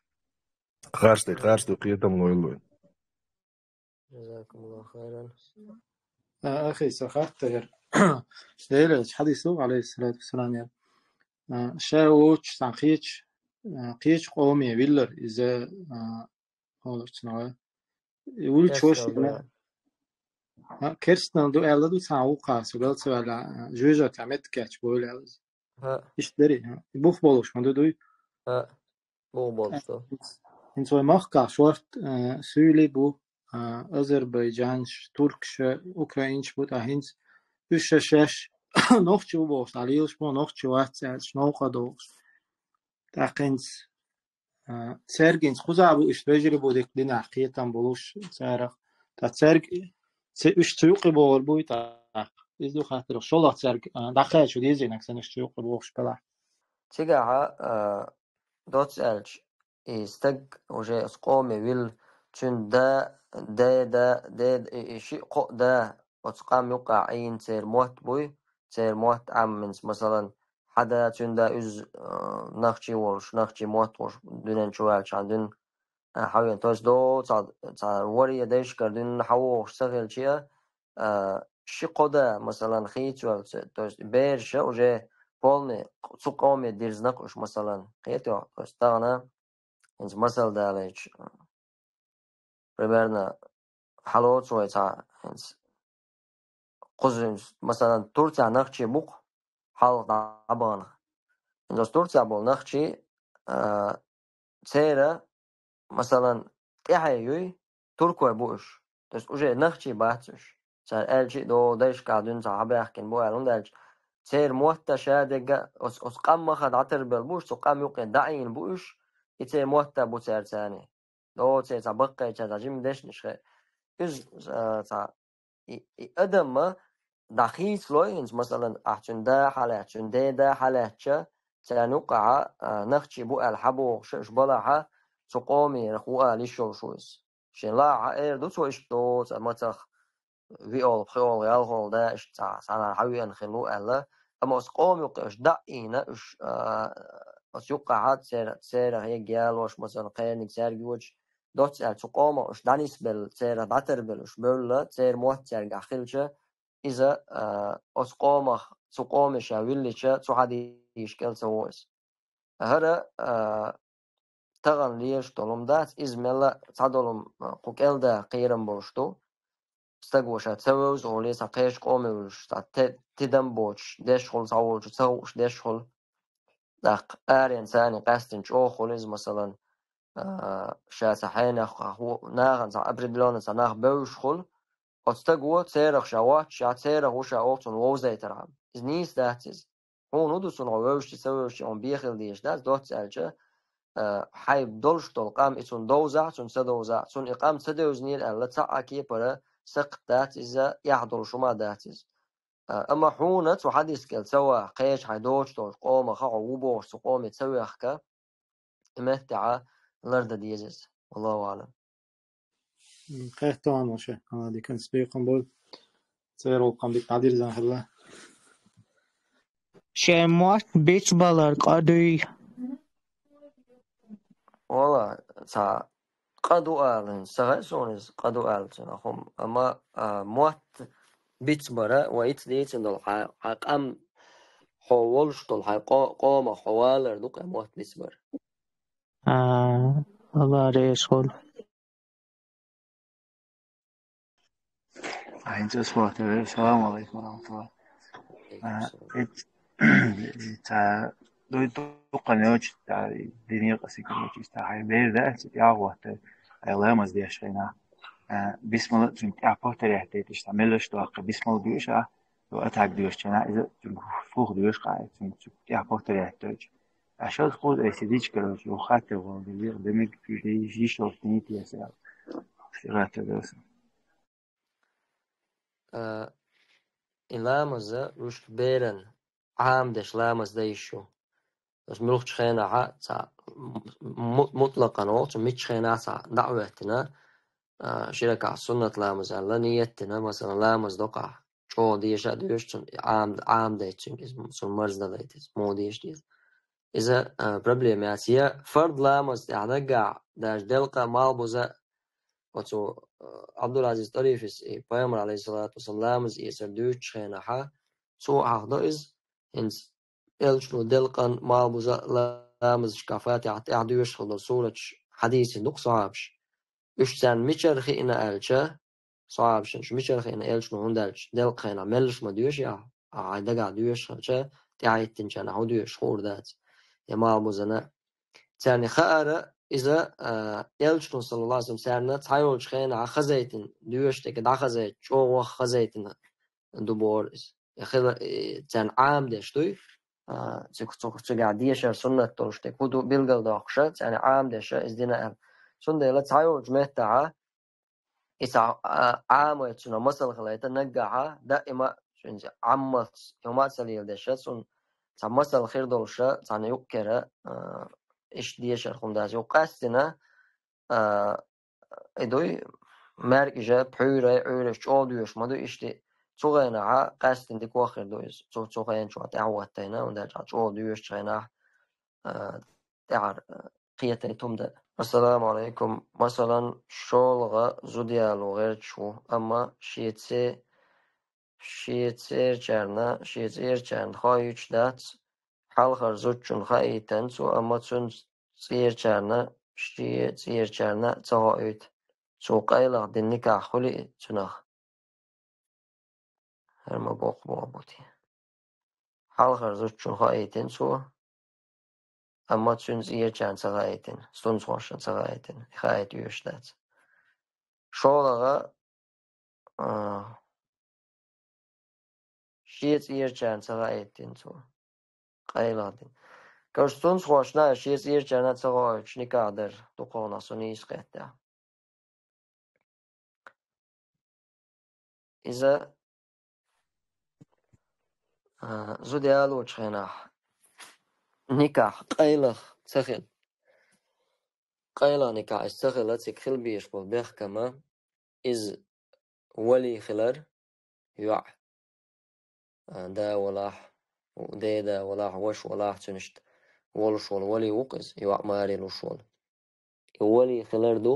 Харц дерг харц ду, кхетам лойла вайна. جزاكم الله خيرا. А, ахи, со хаттар яра. Делаца хьадис ду, алейхиссалату вассалам, яра. А, ша воцуш цхьана кхечу, а, кхечу къоме виллар иза, а, олуш цунах. И вуьллучу Керстанал вешина. Ду. А, керстанал ду аьлла ду цхьана вукху, со гал ца ваьлла, а, жоьжахати меттиг кечбойла аьлла иза. ХӀаъ. Иштта дарий, хӀаъ. И бух болуш ма ду дуй? ХӀаъ. Бух болуш ду. ХӀинца вай махкахь шорта, а, суьйлий бу, а, азербайджанаш, туркаш, украинаш бу, ткъа хӀинца уьш ша шаьш нохчий ву бохуш, дӀалелаш бу, нохчий вац аьлча, новкъа дохуш. ТӀаккха хӀинца, а, цаьрга хӀинца кхузахь бу, иштта вежарий бу дика динахь кхетам болуш царах. Ткъа цаьрга ца-, уьш цу юккъе богӀур буй тӀаккха? Иза ду хаттар, шолгӀа цаьрга, а, дӀакхачо дезий нагахь санна уьш цу юккъе богӀуш белахь? Цигахь, а, доцца аьлча, и стаг уже оцу къоме вилла, цуьнан да, деда, деда, и, и шиъ-кхоъ да оцу къам юккъахь Ӏийна церан мотт буй, церан мотт Ӏамминца, масалан, хьан да, цуьнан да, уьзза, а, нохчий волуш, нохчий мотт волуш, дуьнен чу ваьлчахьана дуьнен, а, хьан вен, то есть, до, цхьа, цхьа варе дайшкара дуьнен хьан вогӀуш ца хилча, а, ши-кхо да, масалан, хийцавелла, то есть, бераша уже полный цу къоме дирзина-кх уьш, масалан, кхетий хьо, то есть, тахана, хӀинца масал далийча, примерно, хьалоцу вай цхьа, хӀинца, кхуза, масалан, Турцехь нохчий бу-кх, хьалха дӀабаханах. ХӀинца оцу Турцехь болу нохчий, а, церан, масалан, тӀаьхье юй, туркой бу уьш. То есть уже нохчий бац уьш. Цара аьлча а, до, дайшкахь дуьйна цхьа хьабаьхкина бу аьлла, хӀунда аьлча церан мотт а, шадерг а оцу, оцу къамах дӀатарбелла бу уьш, цу къам юккъе дӀаийна бу уьш, и церан мотт а бу цаьрца цхьаьна. До, церан цхьа баккхийча цхьа жима дешнаш хи. Иза, а, цхьа и, и адам ма дӀахийцалой хӀинца, масалан, ахь цуьнан да хьалаьцча, цуьнан деда хьалаьцча, царна юккъахьа, а, нохчий бу аьлла хьабохуш, уьш балахьа, цу къомерах ву ала йиш йолуш ву иза. Шен лаахьа эр ду цо иштта доцу, а, мацах виолгӀа, пхиолгӀа, ялхолгӀа да иштта цхьа, цхьанхьа хьан веана хилла ву аьлла. Амма оцу къома юккъе уьш дӀа а ийна, уьш, а, оцу юккъахьа цер-, церах ег ялош, масалан, кхерниг цаьрга йоцуш, доцца аьлла, цу къомах уьш дӀанисбелла, церах дӀатарбелла уьш бевлла, церан мотт цаьргахь хилча, иза, а, оцу къомах, цу къоме ша виллича, цу хьадийша кӀел ца во иза. ХӀара, а, тахана лелаш долу хӀума дац, иза мелла а цхьа долу хӀума, а, кху кӀел да кхерам болуш ду. Стаг ву ша ца вевза олий, цхьа кхечу къоме вуьлуш, цхьа те-, тидам боцуш деш хуьлу, цхьа волчу ца хууш деш хуьлу. ТӀаккха аренца царна къаьстина чӀогӀа хуьлу иза, масалан, а, ша цхьа хьенех хьо-, нахана цхьа определённо цхьа нах бевзаш хуьлу, оцу стаго церах ша воццушехь, церах ву ша олу цунна вовзайтархьама. Иза нийса дац иза. Хьуна хӀун ду цунна, хьо вевзачи ца вевзачи хьуна бехилла дезаш дац, доцца аьлча, а, хьай долуш долу къам и цунна довзахь, цунна ца довзахь, цунна и къам ца девзинера аьлла, цхьа а кепара сакхт дац иза, эхь долуш хӀума дац иза. А, амма хьуна цу хьадис кӀел ца ваха, кхечу хьайн доцуш долчу къомаха хьо ву бохуш цу къоме ца вехка, и меттехьа лардан деза иза. Валлаху аълам. М, кхетта ван ваша, Алла диканца бекхам бу. Церулкъам дика дӀадирзан хилла. Шен мотт бицбалар къа дуй? Вала, ца къа ду алан, ца гӀай суна иза къа ду алан цунах хӀума. Амма, а, мотт бицбара ва ица дийцина долу хьан, хьан къам хьо волуш долу хьайн къо-, къомах хьо валар ду къа мотт бицбар. А, Алла реза хуьлу. ХӀинца ас вахтавер. Салам алейкум ва рахматуллах. А, эц-, ца дуй дукха ночь, ца динер къасик ночь, ца хай бер да, ца тӀехь вахта, ай ламаз деш хена. А, бисмилла цун тӀехь повторять дайташ, ца мелаш дохка, бисмилла дуьш, а, то атак дуьш чана, иза цун фух дуьш кхай, цун тӀехь повторять дойч. А шо хӀуд ай сидич, короче, у хатта вон билир, демек, чуьш дей, жиш ол тинит ясал. Сирата дос. А, и ламаза рушка беран Ӏамдеш ламаз дайш ю. Ас муьлххачу хенахьа ца му-, мутлакъан олу, цу миччу хенахь ца даӀветтина, а, ширакахь суннат ламаз аьлла, ниеттина, масалан, ламаз докъахь, чӀогӀа деша а доьшу, цун Ӏам-, Ӏамдайта цуьнга иза, цун марздалайта иза, муха деша деза. Иза, а, проблема яц. Я фард ламаз тӀехь наггахь, даже делкъа малбуза, оцу, а, Абдулазиз Тарифис и Пайхамар, алейхиссалату вассалам, ламаз эцар дуьйцучу хенахьа, цо хьахдо иза, хӀинца элчано делкъан малбуза ламазашка Фатихьа тӀехь доьшуш хилла долу сураташ хьадийцина ду-кх сахьабаш. Уьш царна мичара хиъна аьлча, сахьабашна уьш мичара хиъна элчано, хӀунда аьлча делкъа хенахь меллаш ма доьший ахьа, ахьа хьайн дагахь доьшуш хилча, тӀаьхьахӀиттинчарна хьо доьшуш хуур дац. Я малбузана, царна хаьара иза, а, элчано, саллаллаху алейхи ва саллам, царна цхьайолчу хенахь хазайтина, доьшуш дерг дӀахазайта, чӀогӀа хазайтина ду бохура иза. И хила, и царна Ӏамдеш дуй, а, цу-, цу-, цигахь дешар суннат долуш дерг хӀун ду билгалдоккхуша, царна Ӏамдеша иза дина аьлла. Цундела цхьайолчу меттахьа, и ца, а, Ӏамойтта цунах масал хилайта, наггахьа, даима, цуьнца Ӏаммалц, хӀума а ца леладеша, цунна цхьа масал хир долуша, цхьана юккъера, а, иштта дешар хӀума дац. Юкъ къаьстина, а, и дуй, маьркӀажа, пхьуьйрай, Ӏуьйраш чӀогӀа доьшуш ма ду иштта. Цу хенахьа къаьстина дика ваххир ду иза. Цу, цу хенчохь тӀаьхьахӀоттайна, хӀунда аьлча чӀогӀа доьшучу хенахь, а, тӀаьхьара, а, кхетайта хӀума дан. Ассаламу алейкум. Масалан, шолгӀа зуда яло гӀерташ ву, амма шен це-, шен цӀерачарна, шен цӀерачарна хоуьйтуш дац, хьалхара зудчунна хаийтина цо, амма цуьнан цӀерачарна, шен цӀерачарна ца хоуьйту. Цо къайлаха дина никахь хуьлий цунах? ХӀара ма боккха боху бу те. Хьалхара зудчунна хаийтина цо, амма цуьнан цӀерачарна ца хаийтина, стунцхошна ца хаийтина, и хаийта оьшуш дац. ШолгӀа, а, шен цӀерачарна ца хаийтина цо. Къайлаха дина. Короче, стунцхошна шен цӀерачарна ца хоуьйтуш никахь дар дукхахнах со нийса кхетта. Иза, а, зуда ялочу хенахь никахь къайлаха ца хила. Къайлаха никахь иза ца хила, цига хила безаш болу бехкама, иза вали хилар, йоӀ, а, да валахь, деда валахь, ваша валахь, цуьнан иштта волуш волу вали ву-кх иза, йоӀ маре луш волу. И вали хилар ду,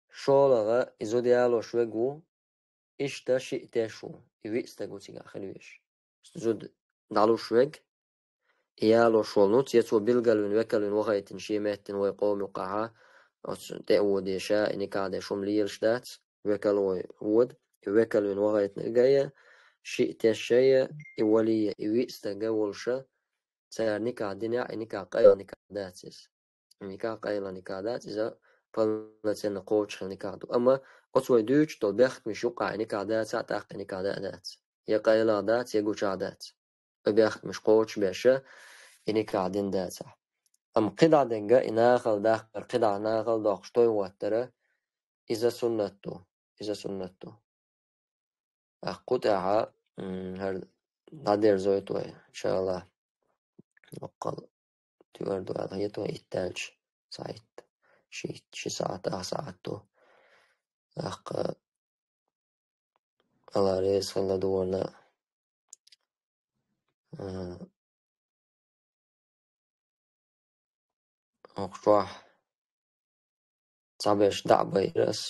шолгӀа и зуда ялош верг ву, иштта шиъ теш ву, и виъ стаг ву цигахь хила везаш. Зуда дӀалуш верг, и ялош волу нуц, я цо билгалвина, векалвина вахийтина шен меттана вай къоман юккъехьа, оцу тӀе а водеша, и никахь деш хӀума лелаш дац, векал вай вода, и векалвина вахийтинарг а я, шиъ теш а я, и вали а я, и виъ стаг а волуша, цара никахь динехь, и никахь къайла никахь дац иза. И никахь къайла никахь дац, иза полноценно кхочушхила никахь ду. Амма оцу вай дуьйцуш долу бехкамаш юккъехь и никахь дацахь, тӀаккха и никахь даа дац. Я къайла дац, я гуча дац. бехкамаш кхочушбеш, и никахь дина дацахь. Амма кхидӀа дерг, и нахала дахкар, кхидӀа нахала доккхуш той хӀоттар, иза суннат ду, иза суннат ду. ТӀаккха кху тӀехьа, м, хӀара дӀадерзойт вай, иншааллахӀ. Оккхул туьар ду аьлла хета вай, итт даьлча схьаитта. Ши, ши сахьат, ах сахьат ду. ТӀаккха Алла реза хила ду вайна. А, хӀокху чохь цхьаберш дӀа а байира ас.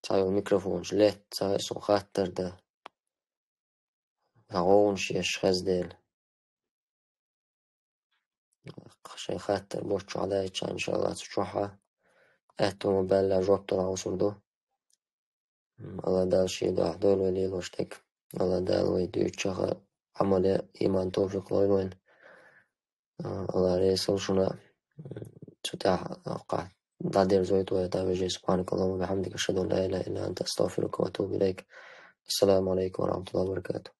Цхьайолу микрофонаш летта, цхьа а суна хаттар дан. Сан гӀовгӀанаш еш хезна дела. Шайн хаттар боччохь даийтча, иншааллахӀ, цу чохь а аьтту ма баьлла жоп дала хьовсур ду. Алла Дала шен дуьхьа дойла вай лелош дерг. Алла Дала вай дуьйцучух Ӏамал ян иман, товфикъ лойла вайна. Алла реза хуьлда шуна. Цу тӀехь дӀадерзойт вай, тӀаккха вежарий. سبحانك اللهم وبحمدك، أشهد أن لا إله إلا أنت، أستغفرك وأتوب إليك. السلام عليكم ورحمة الله وبركاته.